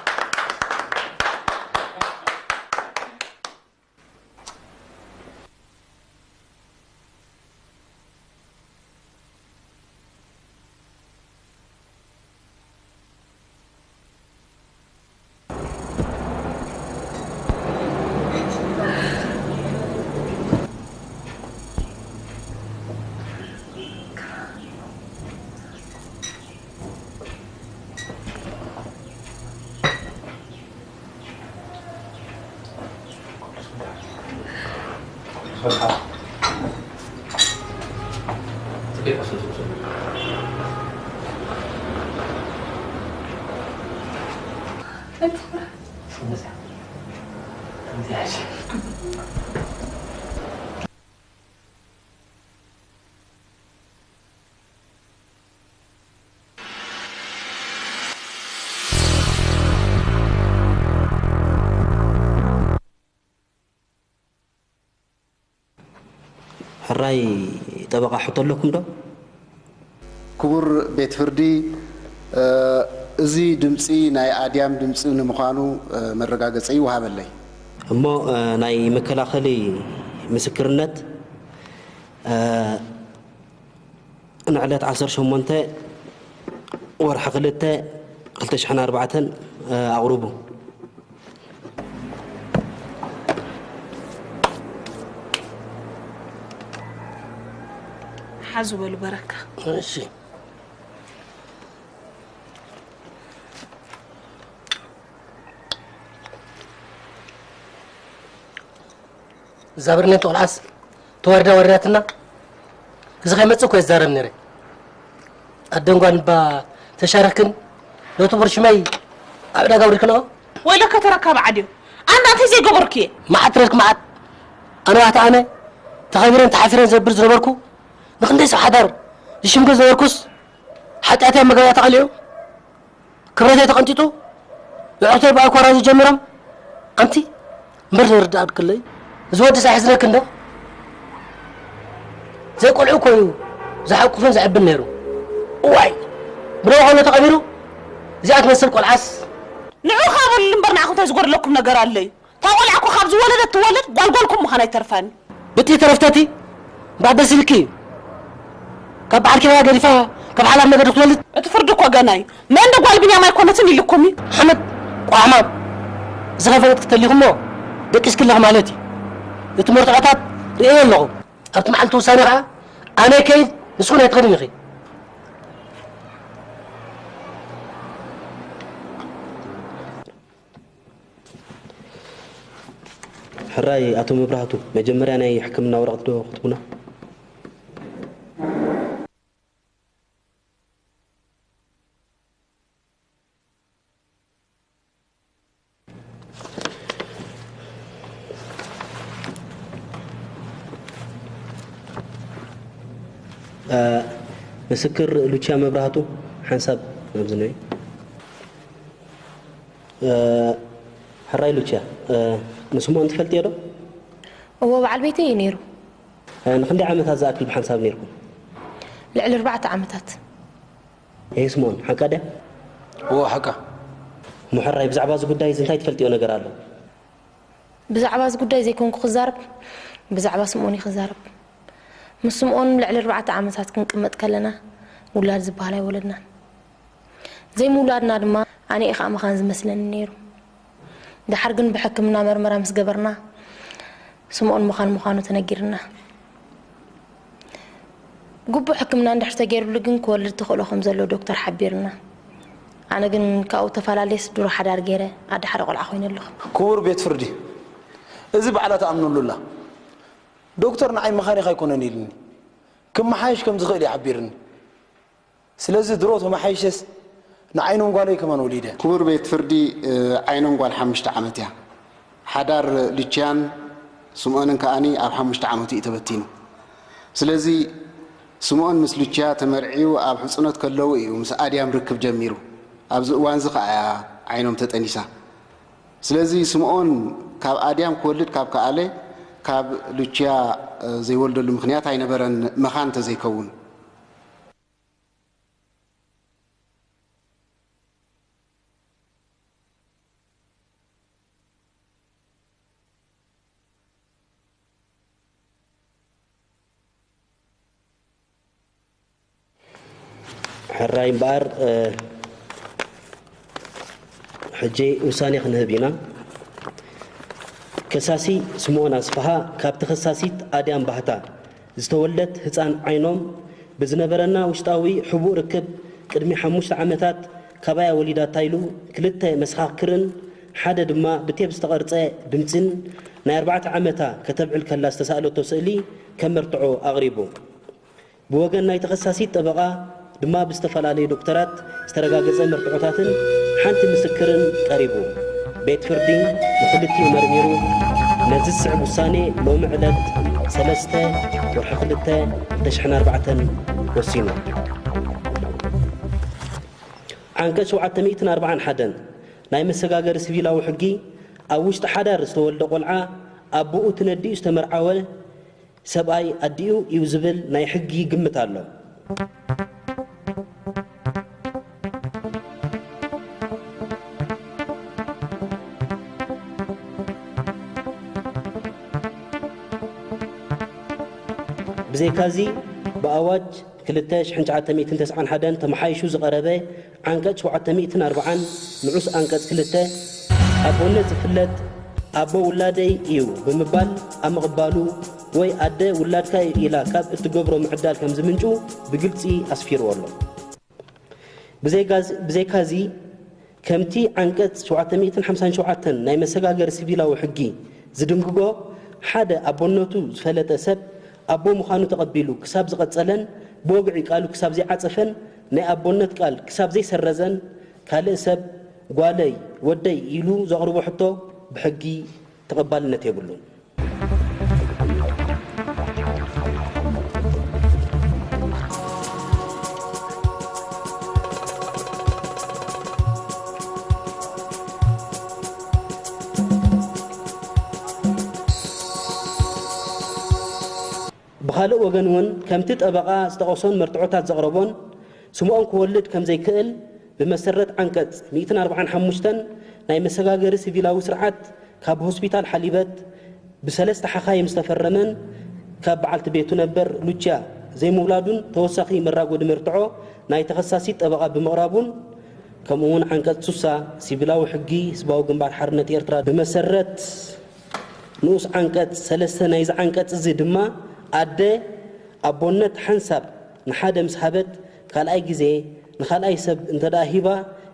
ሕራይ ጠበቓ ሕቶ ኣለኩም ዶ? ክቡር ቤት ፍርዲ፣ እዚ ድምፂ ናይ ኣድያም ድምፂ ንምዃኑ መረጋገፂ ይወሃበለይ። እሞ ናይ መከላኸሊ ምስክርነት ንዕለት ዓሰርተ ሸሞንተ ወርሒ ክልተ ክልተ ሽሕን ኣርባዕተን ኣቕርቡ። ሓዙ በሉ በረካ። እሺ። እዛ ብርኔቶ ቆልዓስ ተዋርዳ ወሪዳትና። እዚ ከይመጽእ እኮ እየ ዝዛረብ ነይረ። ኣደን ጓልን እባ ተሻረኽክን ነቲ ቦርሽመይ ኣብ ዕዳጋ ኣውሪድክንኦ። ወይለከ ተረካቢ ዓድዮ። ኣንታ እንታይ ዘይገበርኩ እየ? መዓት ረድክ መዓት። ኣነ ዋህቲ ኣነ ተኸቢረን ተሓፊረን ዘብር ዝነበርኩ ንክንደይ ሰብ ሓዳር ዝሽምግል ዝነበርኩስ ሓጢኣተይ ኣብ መገባያ ተቐሊዑ። ክብረተይ ተቐንጢጡ የዕርክተይ ብኣይ ኮራዚ ጀሚሮም። ኣንቲ እምበር ዘይርድኣክለይ እዚ ወዲ ሳይ ሕዝነክ እንዶ ዘይቆልዑ እኮ እዩ ዝሓቁፍን ዝዕብን ነይሩ። እዋይ ብደው ከሎ ተቐቢሩ እዚኣ ትመስል ቆልዓስ። ንዑ ካብ በሉ እምበር ንዓኹም እንታይ ዝጎደለኩም ነገር ኣሎ እዩ? እታ ቆልዓ እኮ ካብ ዝወለደት ትወለድ ጓልጓልኩም ምዃን ኣይተርፋን እዩ። ብጥይ ተረፍተቲ እምበኣር ደስ ኢልኪ እዩ። ካብ በዓል ኪራያ ገዲፋ ካብ ሓላፍ ነገር ክትወልድ። እቲ ፍርዲ እኮ ገና እዩ። መእንደ ጓል ብንያም ኣይኮነትን ኢልኩም እዩ። ሓመድ ቋሕማም እዚ ከይፈለጥኪ ተሊኹሞ ደቂስኪ ኣለኺ ማለት እዩ። እቲ መርትዖታት ርእየ ኣለኹ። ኣብቲ መዓልቲ ውሳነ ኸዓ ኣነ ይከይድ፣ ንስኹም ኣይትኸድን ኢኺ። ሕራይ ኣቶ መብራህቱ፣ መጀመርያ ናይ ሕክምና ወረቐት ዶ ክትቡና? እ፣ ምስክር ሉቺያ መብራህቱ ሓንሳብ ኣብዚ ንዒ። እ፣ ሕራይ ሉቺያ፣ እ፣ ንስምኦን ትፈልጥዮ ዶ? እዎ፣ በዓል ቤተይ እዩ ነይሩ። እ፣ ንክንደይ ዓመታት ዝኣክል ብሓንሳብ ነይርኩም? ልዕሊ ኣርባዕተ ዓመታት። ኤህ ስምኦን፣ ሓቃ ድያ? እዎ፣ ሓቃ። እሞ ሕራይ፣ ብዛዕባ እዚ ጉዳይ እዚ እንታይ ትፈልጥዮ ነገር ኣሎ? ብዛዕባ እዚ ጉዳይ ዘይኮንኩ ክዛረብ፣ ብዛዕባ ስምኦን እዩ ክዛረብ። ምስ ስምኦን ልዕሊ ኣርባዕተ ዓመታት ክንቅመጥ ከለና፣ ውላድ ዝበሃል ኣይወለድናን። ዘይምውላድና ድማ ኣነ እየ ከዓ መኻን ዝመስለኒ ነይሩ። ደሓር ግን ብሕክምና መርመራ ምስ ገበርና፣ ስምኦን መኻን ምዃኑ ተነጊርና። ግቡእ ሕክምና እንድሕር ተገይሩሉ ግን ክወልድ ተኽእሎ ከም ዘለዎ ዶክተር ሓቢሩና። ኣነ ግን ካብኡ ተፈላለየስ ድሮ ሓዳር ገይረ ኣደ ሓደ ቆልዓ ኮይነ ኣለኹ። ክቡር ቤት ፍርዲ፣ እዚ ባዕላ ትኣምነሉ ኣላ። ዶክተር ንዓይ መኻኒኽ ኣይኮነን ኢሉኒ። ክመሓየሽ ከም ዝኽእል እዩ ሓቢሩኒ። ስለዚ ድሮ ተመሓይሸስ ንዓይኖም ጓለይ ከማን ወሊደ። ክቡር ቤት ፍርዲ፣ እ፣ ዓይኖም ጓል ሓሙሽተ ዓመት እያ። ሓዳር ሉቺያን ስምኦንን ከኣኒ ኣብ ሓሙሽተ ዓመቱ እዩ ተበቲኑ። ስለዚ ስምኦን ምስ ሉቺያ ተመርዕዩ ኣብ ሕጽኖት ከለዉ እዩ ምስ ኣድያም ርክብ ጀሚሩ። ኣብዚ እዋንዚ ከኣ እያ ዓይኖም ተጠኒሳ። ስለዚ ስምኦን ካብ ኣድያም ክወልድ ካብ ከኣለ፣ ካብ ሉቺያ፣ እ፣ ዘይወልደሉ ምኽንያት ኣይነበረን፣ መኻን እንተዘይከውን። ሕራይ እምበኣር፣ እ፣ ሕጂ ውሳኔ ክንህብ ኢና። ከሳሲ ስምኦን ኣስፍሃ ካብ ተኸሳሲት ኣድያም ባህታ ዝተወልደት ህጻን ዓይኖም ብዝነበረና ውሽጣዊ ሕቡእ ርክብ ቅድሚ ሓሙሽተ ዓመታት ካባያ ወሊዳታ ኢሉ ክልተ መሰኻክርን ሓደ ድማ ብቴፕ ዝተቐርጸ ድምጺን ናይ ኣርባዕተ ዓመታ ከተብዕል ከላ ዝተሳእለቶ ስእሊ ከም መርትዖ ኣቕሪቡ። ብወገን ናይ ተኸሳሲት ጠበቓ ድማ ብዝተፈላለዩ ዶክተራት ዝተረጋገጸ መርትዖታትን ሓንቲ ምስክርን ቀሪቡ። ቤት ፍርዲ ንኽልቲኡ መርሚሩ ነዚ ዝስዕብ ውሳኔ ሎሚ ዕለት ሰለስተ ወርሒ ክልተ ክልተ ሽሕን ኣርባዕተን ወሲኑ። ዓንቀጽ ሸውዓተ ሚእትን ኣርባዓን ሓደን ናይ መሰጋገሪ ሲቪላዊ ሕጊ ኣብ ውሽጢ ሓዳር ዝተወልደ ቆልዓ ኣቦኡ ትነዲኡ ዝተመርዓወ ሰብኣይ ኣዲኡ እዩ ዝብል ናይ ሕጊ ግምት ኣሎ። ብዘይካዚ ብኣዋጅ ክልተ ሽሕን ትሽዓተ ሚእትን ተስዓን ሓደን ተመሓይሹ ዝቐረበ ዓንቀጽ ሸውዓተ ሚእትን ኣርባዓን ንዑስ ኣንቀጽ ክልተ ኣቦነት ዝፍለጥ ኣቦ ውላደይ እዩ ብምባል ኣብ ምቕባሉ ወይ ኣደ ውላድካ እዩ ኢላ ካብ እትገብሮ ምዕዳል ከም ዝምንጩ ብግልጺ ኣስፊርዎ ኣሎ። ብዘይጋዝ-፣ ብዘይካዚ ከምቲ ዓንቀጽ ሸውዓተ ሚእትን ሓምሳን ሸውዓተን ናይ መሰጋገሪ ሲቪላዊ ሕጊ ዝድንግጎ፣ ሓደ ኣቦነቱ ዝፈለጠ ሰብ ኣቦ ምዃኑ ተቐቢሉ ክሳብ ዝቐጸለን ብወግዒ ቃሉ ክሳብ ዘይዓጸፈን ናይ ኣቦነት ቃል ክሳብ ዘይሰረዘን ካልእ ሰብ ጓለይ፣ ወደይ ኢሉ ዘቕርቦ ሕቶ ብሕጊ ተቐባልነት የብሉን። ብኻልእ ወገን እውን ከምቲ ጠበቓ ዝጠቐሶን መርትዖታት ዘቕረቦን ስምኦን ክወልድ ከም ዘይክእል ብመሰረት ዓንቀጽ ሚእትን ኣርባዓን ሓሙሽተን ናይ መሰጋገሪ ሲቪላዊ ስርዓት ካብ ሆስፒታል ሓሊበት ብሰለስተ ሓኻይም ዝተፈረመን ካብ በዓልቲ ቤቱ ነበር ሉቺያ ዘይምውላዱን ተወሳኺ መራጎዲ መርትዖ ናይ ተኸሳሲት ጠበቓ ብምቕራቡን ከምኡ እውን ዓንቀጽ ስሳ ሲቪላዊ ሕጊ ህዝባዊ ግንባር ሓርነት ኤርትራ ብመሰረት ንኡስ ዓንቀጽ ሰለስተ ናይዚ ዓንቀጽ እዚ ድማ ኣደ ኣቦነት ሓንሳብ ንሓደ ምስ ሃበት፣ ካልኣይ ግዜ ንኻልኣይ ሰብ እንተ ደኣ ሂባ፣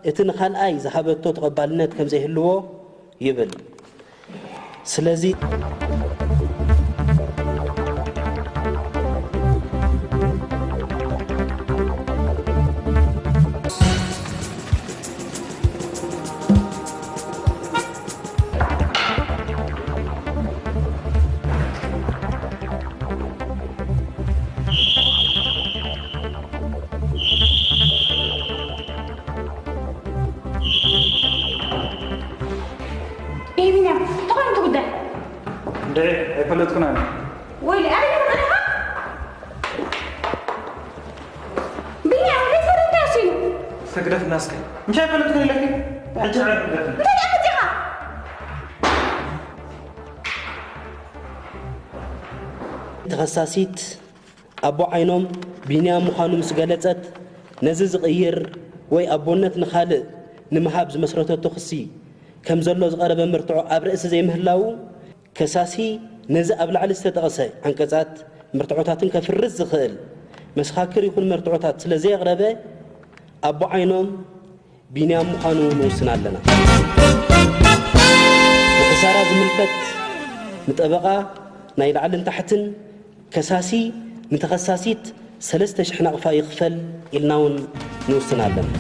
እቲ ንኻልኣይ ዝሃበቶ ተቐባልነት ከም ዘይህልዎ ይብል። ስለዚ إيه، ቢንያም፣ እንታይ ኮይኑ እቲ ጉዳይ? እንዴ፣ ኣይፈለጥኩን ኣነ። ወይለ፣ ኣበይ ነበር ኣለኻ? ቢንያም፣ እንታይ ፈረዳ ሲሉ? ስግደፍና እስከ። ምሽ ኣይፈለጥኩን ኢለኪ? ሕጂ ንዕረፍ ግደፍና። እንታይ ደኣ መጺኻ? ተኸሳሲት ኣቦ ዓይኖም ቢንያም ምዃኑ ምስ ገለጸት፣ ነዚ ዝቕይር ወይ ኣቦነት ንኻልእ ንምሃብ ዝመስረተቶ ክሲ ከም ዘሎ ዝቐረበ መርትዖ ኣብ ርእሲ ዘይምህላዉ፣ ከሳሲ ነዚ ኣብ ላዕሊ ዝተጠቕሰ ዓንቀጻት መርትዖታትን ከፍርስ ዝኽእል መሰኻክር ይኹን መርትዖታት ስለ ዘየቕረበ፣ ኣቦ ዓይኖም ቢንያም ምዃኑ ንውስን ኣለና። ንኽሳራ ዝምልከት ንጠበቓ ናይ ላዕልን ታሕትን ከሳሲ ንተኸሳሲት ሰለስተ ሽሕ ናቕፋ ይኽፈል ኢልና እውን ንውስን ኣለና።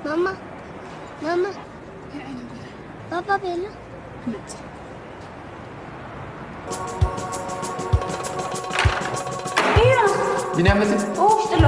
ማማ ማማ፣ ባባ ቤላ። ቢንያም መጽእ። ኡፍ ጥሎ።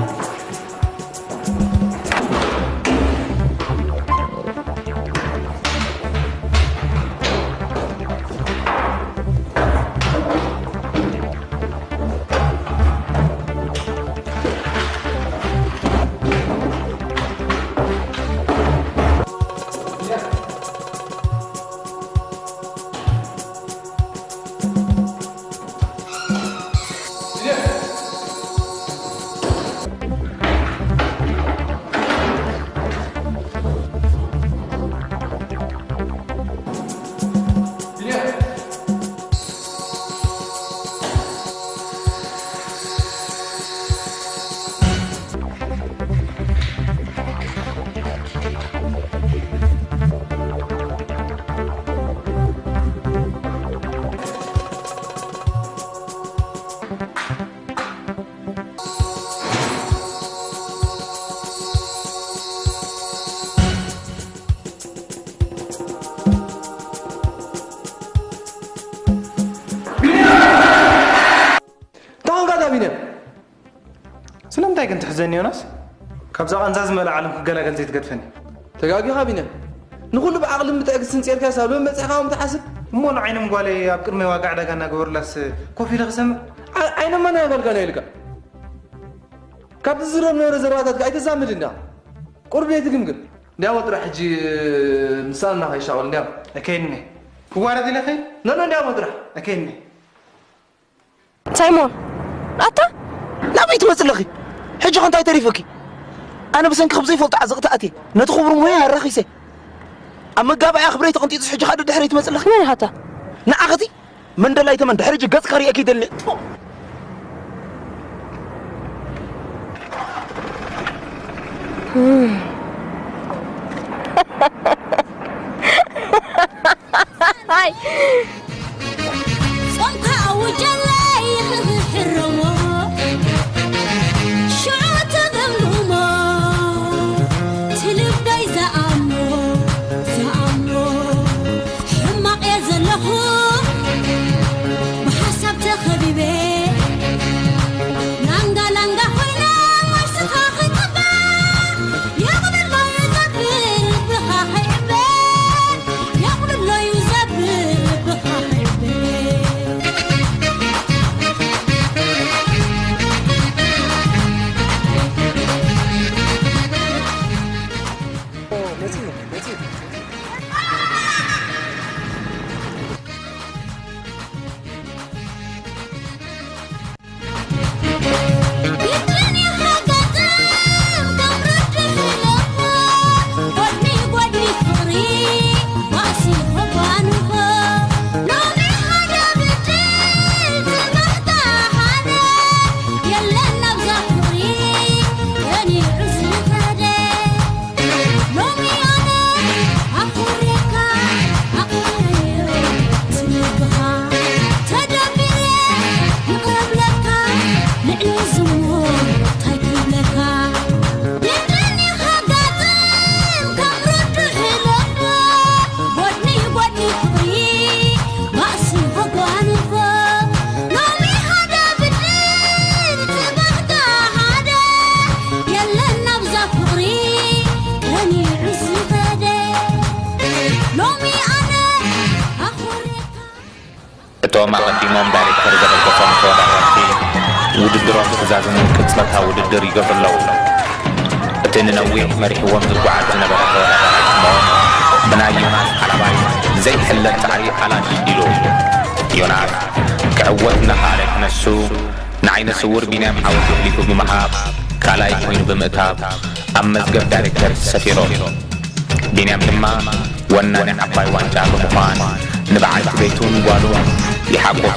ቢንያም፣ ስለምንታይ ግን ትሕዘኒ ዮናስ? ካብዛ ቃንዛ ዝመልኣ ዓለም ክገላገል ዘይትገድፈኒ? ተጋጊኻ ቢንያም። ንኹሉ ብዓቕልን ብትዕግስትን ጼርካስ ኣብ ሎሚ በጺሕካ ከምኡ ትሓስብ? እሞ ንዓይኖም ጓለይ ኣብ ቅድመይ ዋጋ ዕዳጋ እናገበሩላስ ኮፍ ኢለ ክሰምዕ? ዓ-፣ ዓይኖም መን ኣበልካ ናይ ኢልካ? ካብ ትዝረብ ነበረ ዘረባታትካ ኣይተዛምድ እንዳ። ቁርብ የትግምግም። እንዲያሞ ጥራሕ ሕጂ ምሳና ከይሻወል እንዲያሞ። እከይኒ። ክዋረድ ኢለ ከይድ? ኖ፣ ኖ፣ እንዲያሞ ጥራሕ። እከይኒ። ሳይሞን፣ ኣታ ናበይ ትመጽእ ኣለኺ? ሕጂ ኸ እንታይ ተሪፉኪ? ኣነ ብሰንኪ ከም ዘይፈልጦ ዓዘቕቲ ኣትየ ነቲ ክቡር ሞያ ኣራኺሰ ኣብ መጋባእያ ክብረይ ተቐንጢጡስ ሕጂ ኸኣ ድሕረይ ትመጽእ ኣለኺ? መን ኢኻ ኣታ? ንዓኽቲ መንደላይ ተመን ድሕሪ ሕጂ ገጽ ከርእየኪ ይደሊ። ጾምካ ኣውጀለይ ክሕረሞ ሽዑ ተገምግሞ ትልበይ ዝኣሞ ዝኣሞ ሕማቕ እየ ዘለኹ ብሓሳብ ተኸቢበ ላንጋ ላንጋ ኮይነ ወርስኻ ክጽበ የቕልሎ ይዘብል ብኻ ከይዕበ የቕልሎ ይዘብል ብኻ ከይዕበ እቶም ኣቐዲሞም ዳይሬክተር ዘበገሶም ተወዳደርቲ ውድድሮም ክዛዝሙ ቅጽበታዊ ውድድር ይገብሩ ኣለዉ። እቲ ንነዊሕ መሪሕዎም ዝጓዓዝ ዝነበረ ተወዳዳራይ ስምኦን ብናይ ዮናስ ሓላባይ ዘይሕለል ጻዕሪ ኣላሽ ኢሉ። ዮናስ ክዕወት እናኸኣለ ክነሱ ንዓይነ ስውር ቢንያም ዓወት ኣሕሊፉ ብምሃብ ካልኣይ ኮይኑ ብምእታው ኣብ መዝገብ ዳይሬክተር ሰፊሩ። ቢንያም ድማ ወናኒ ዓባይ ዋንጫ ብምዃን ንበዓልቲ ቤቱን ጓሉን ይሓቁፍ።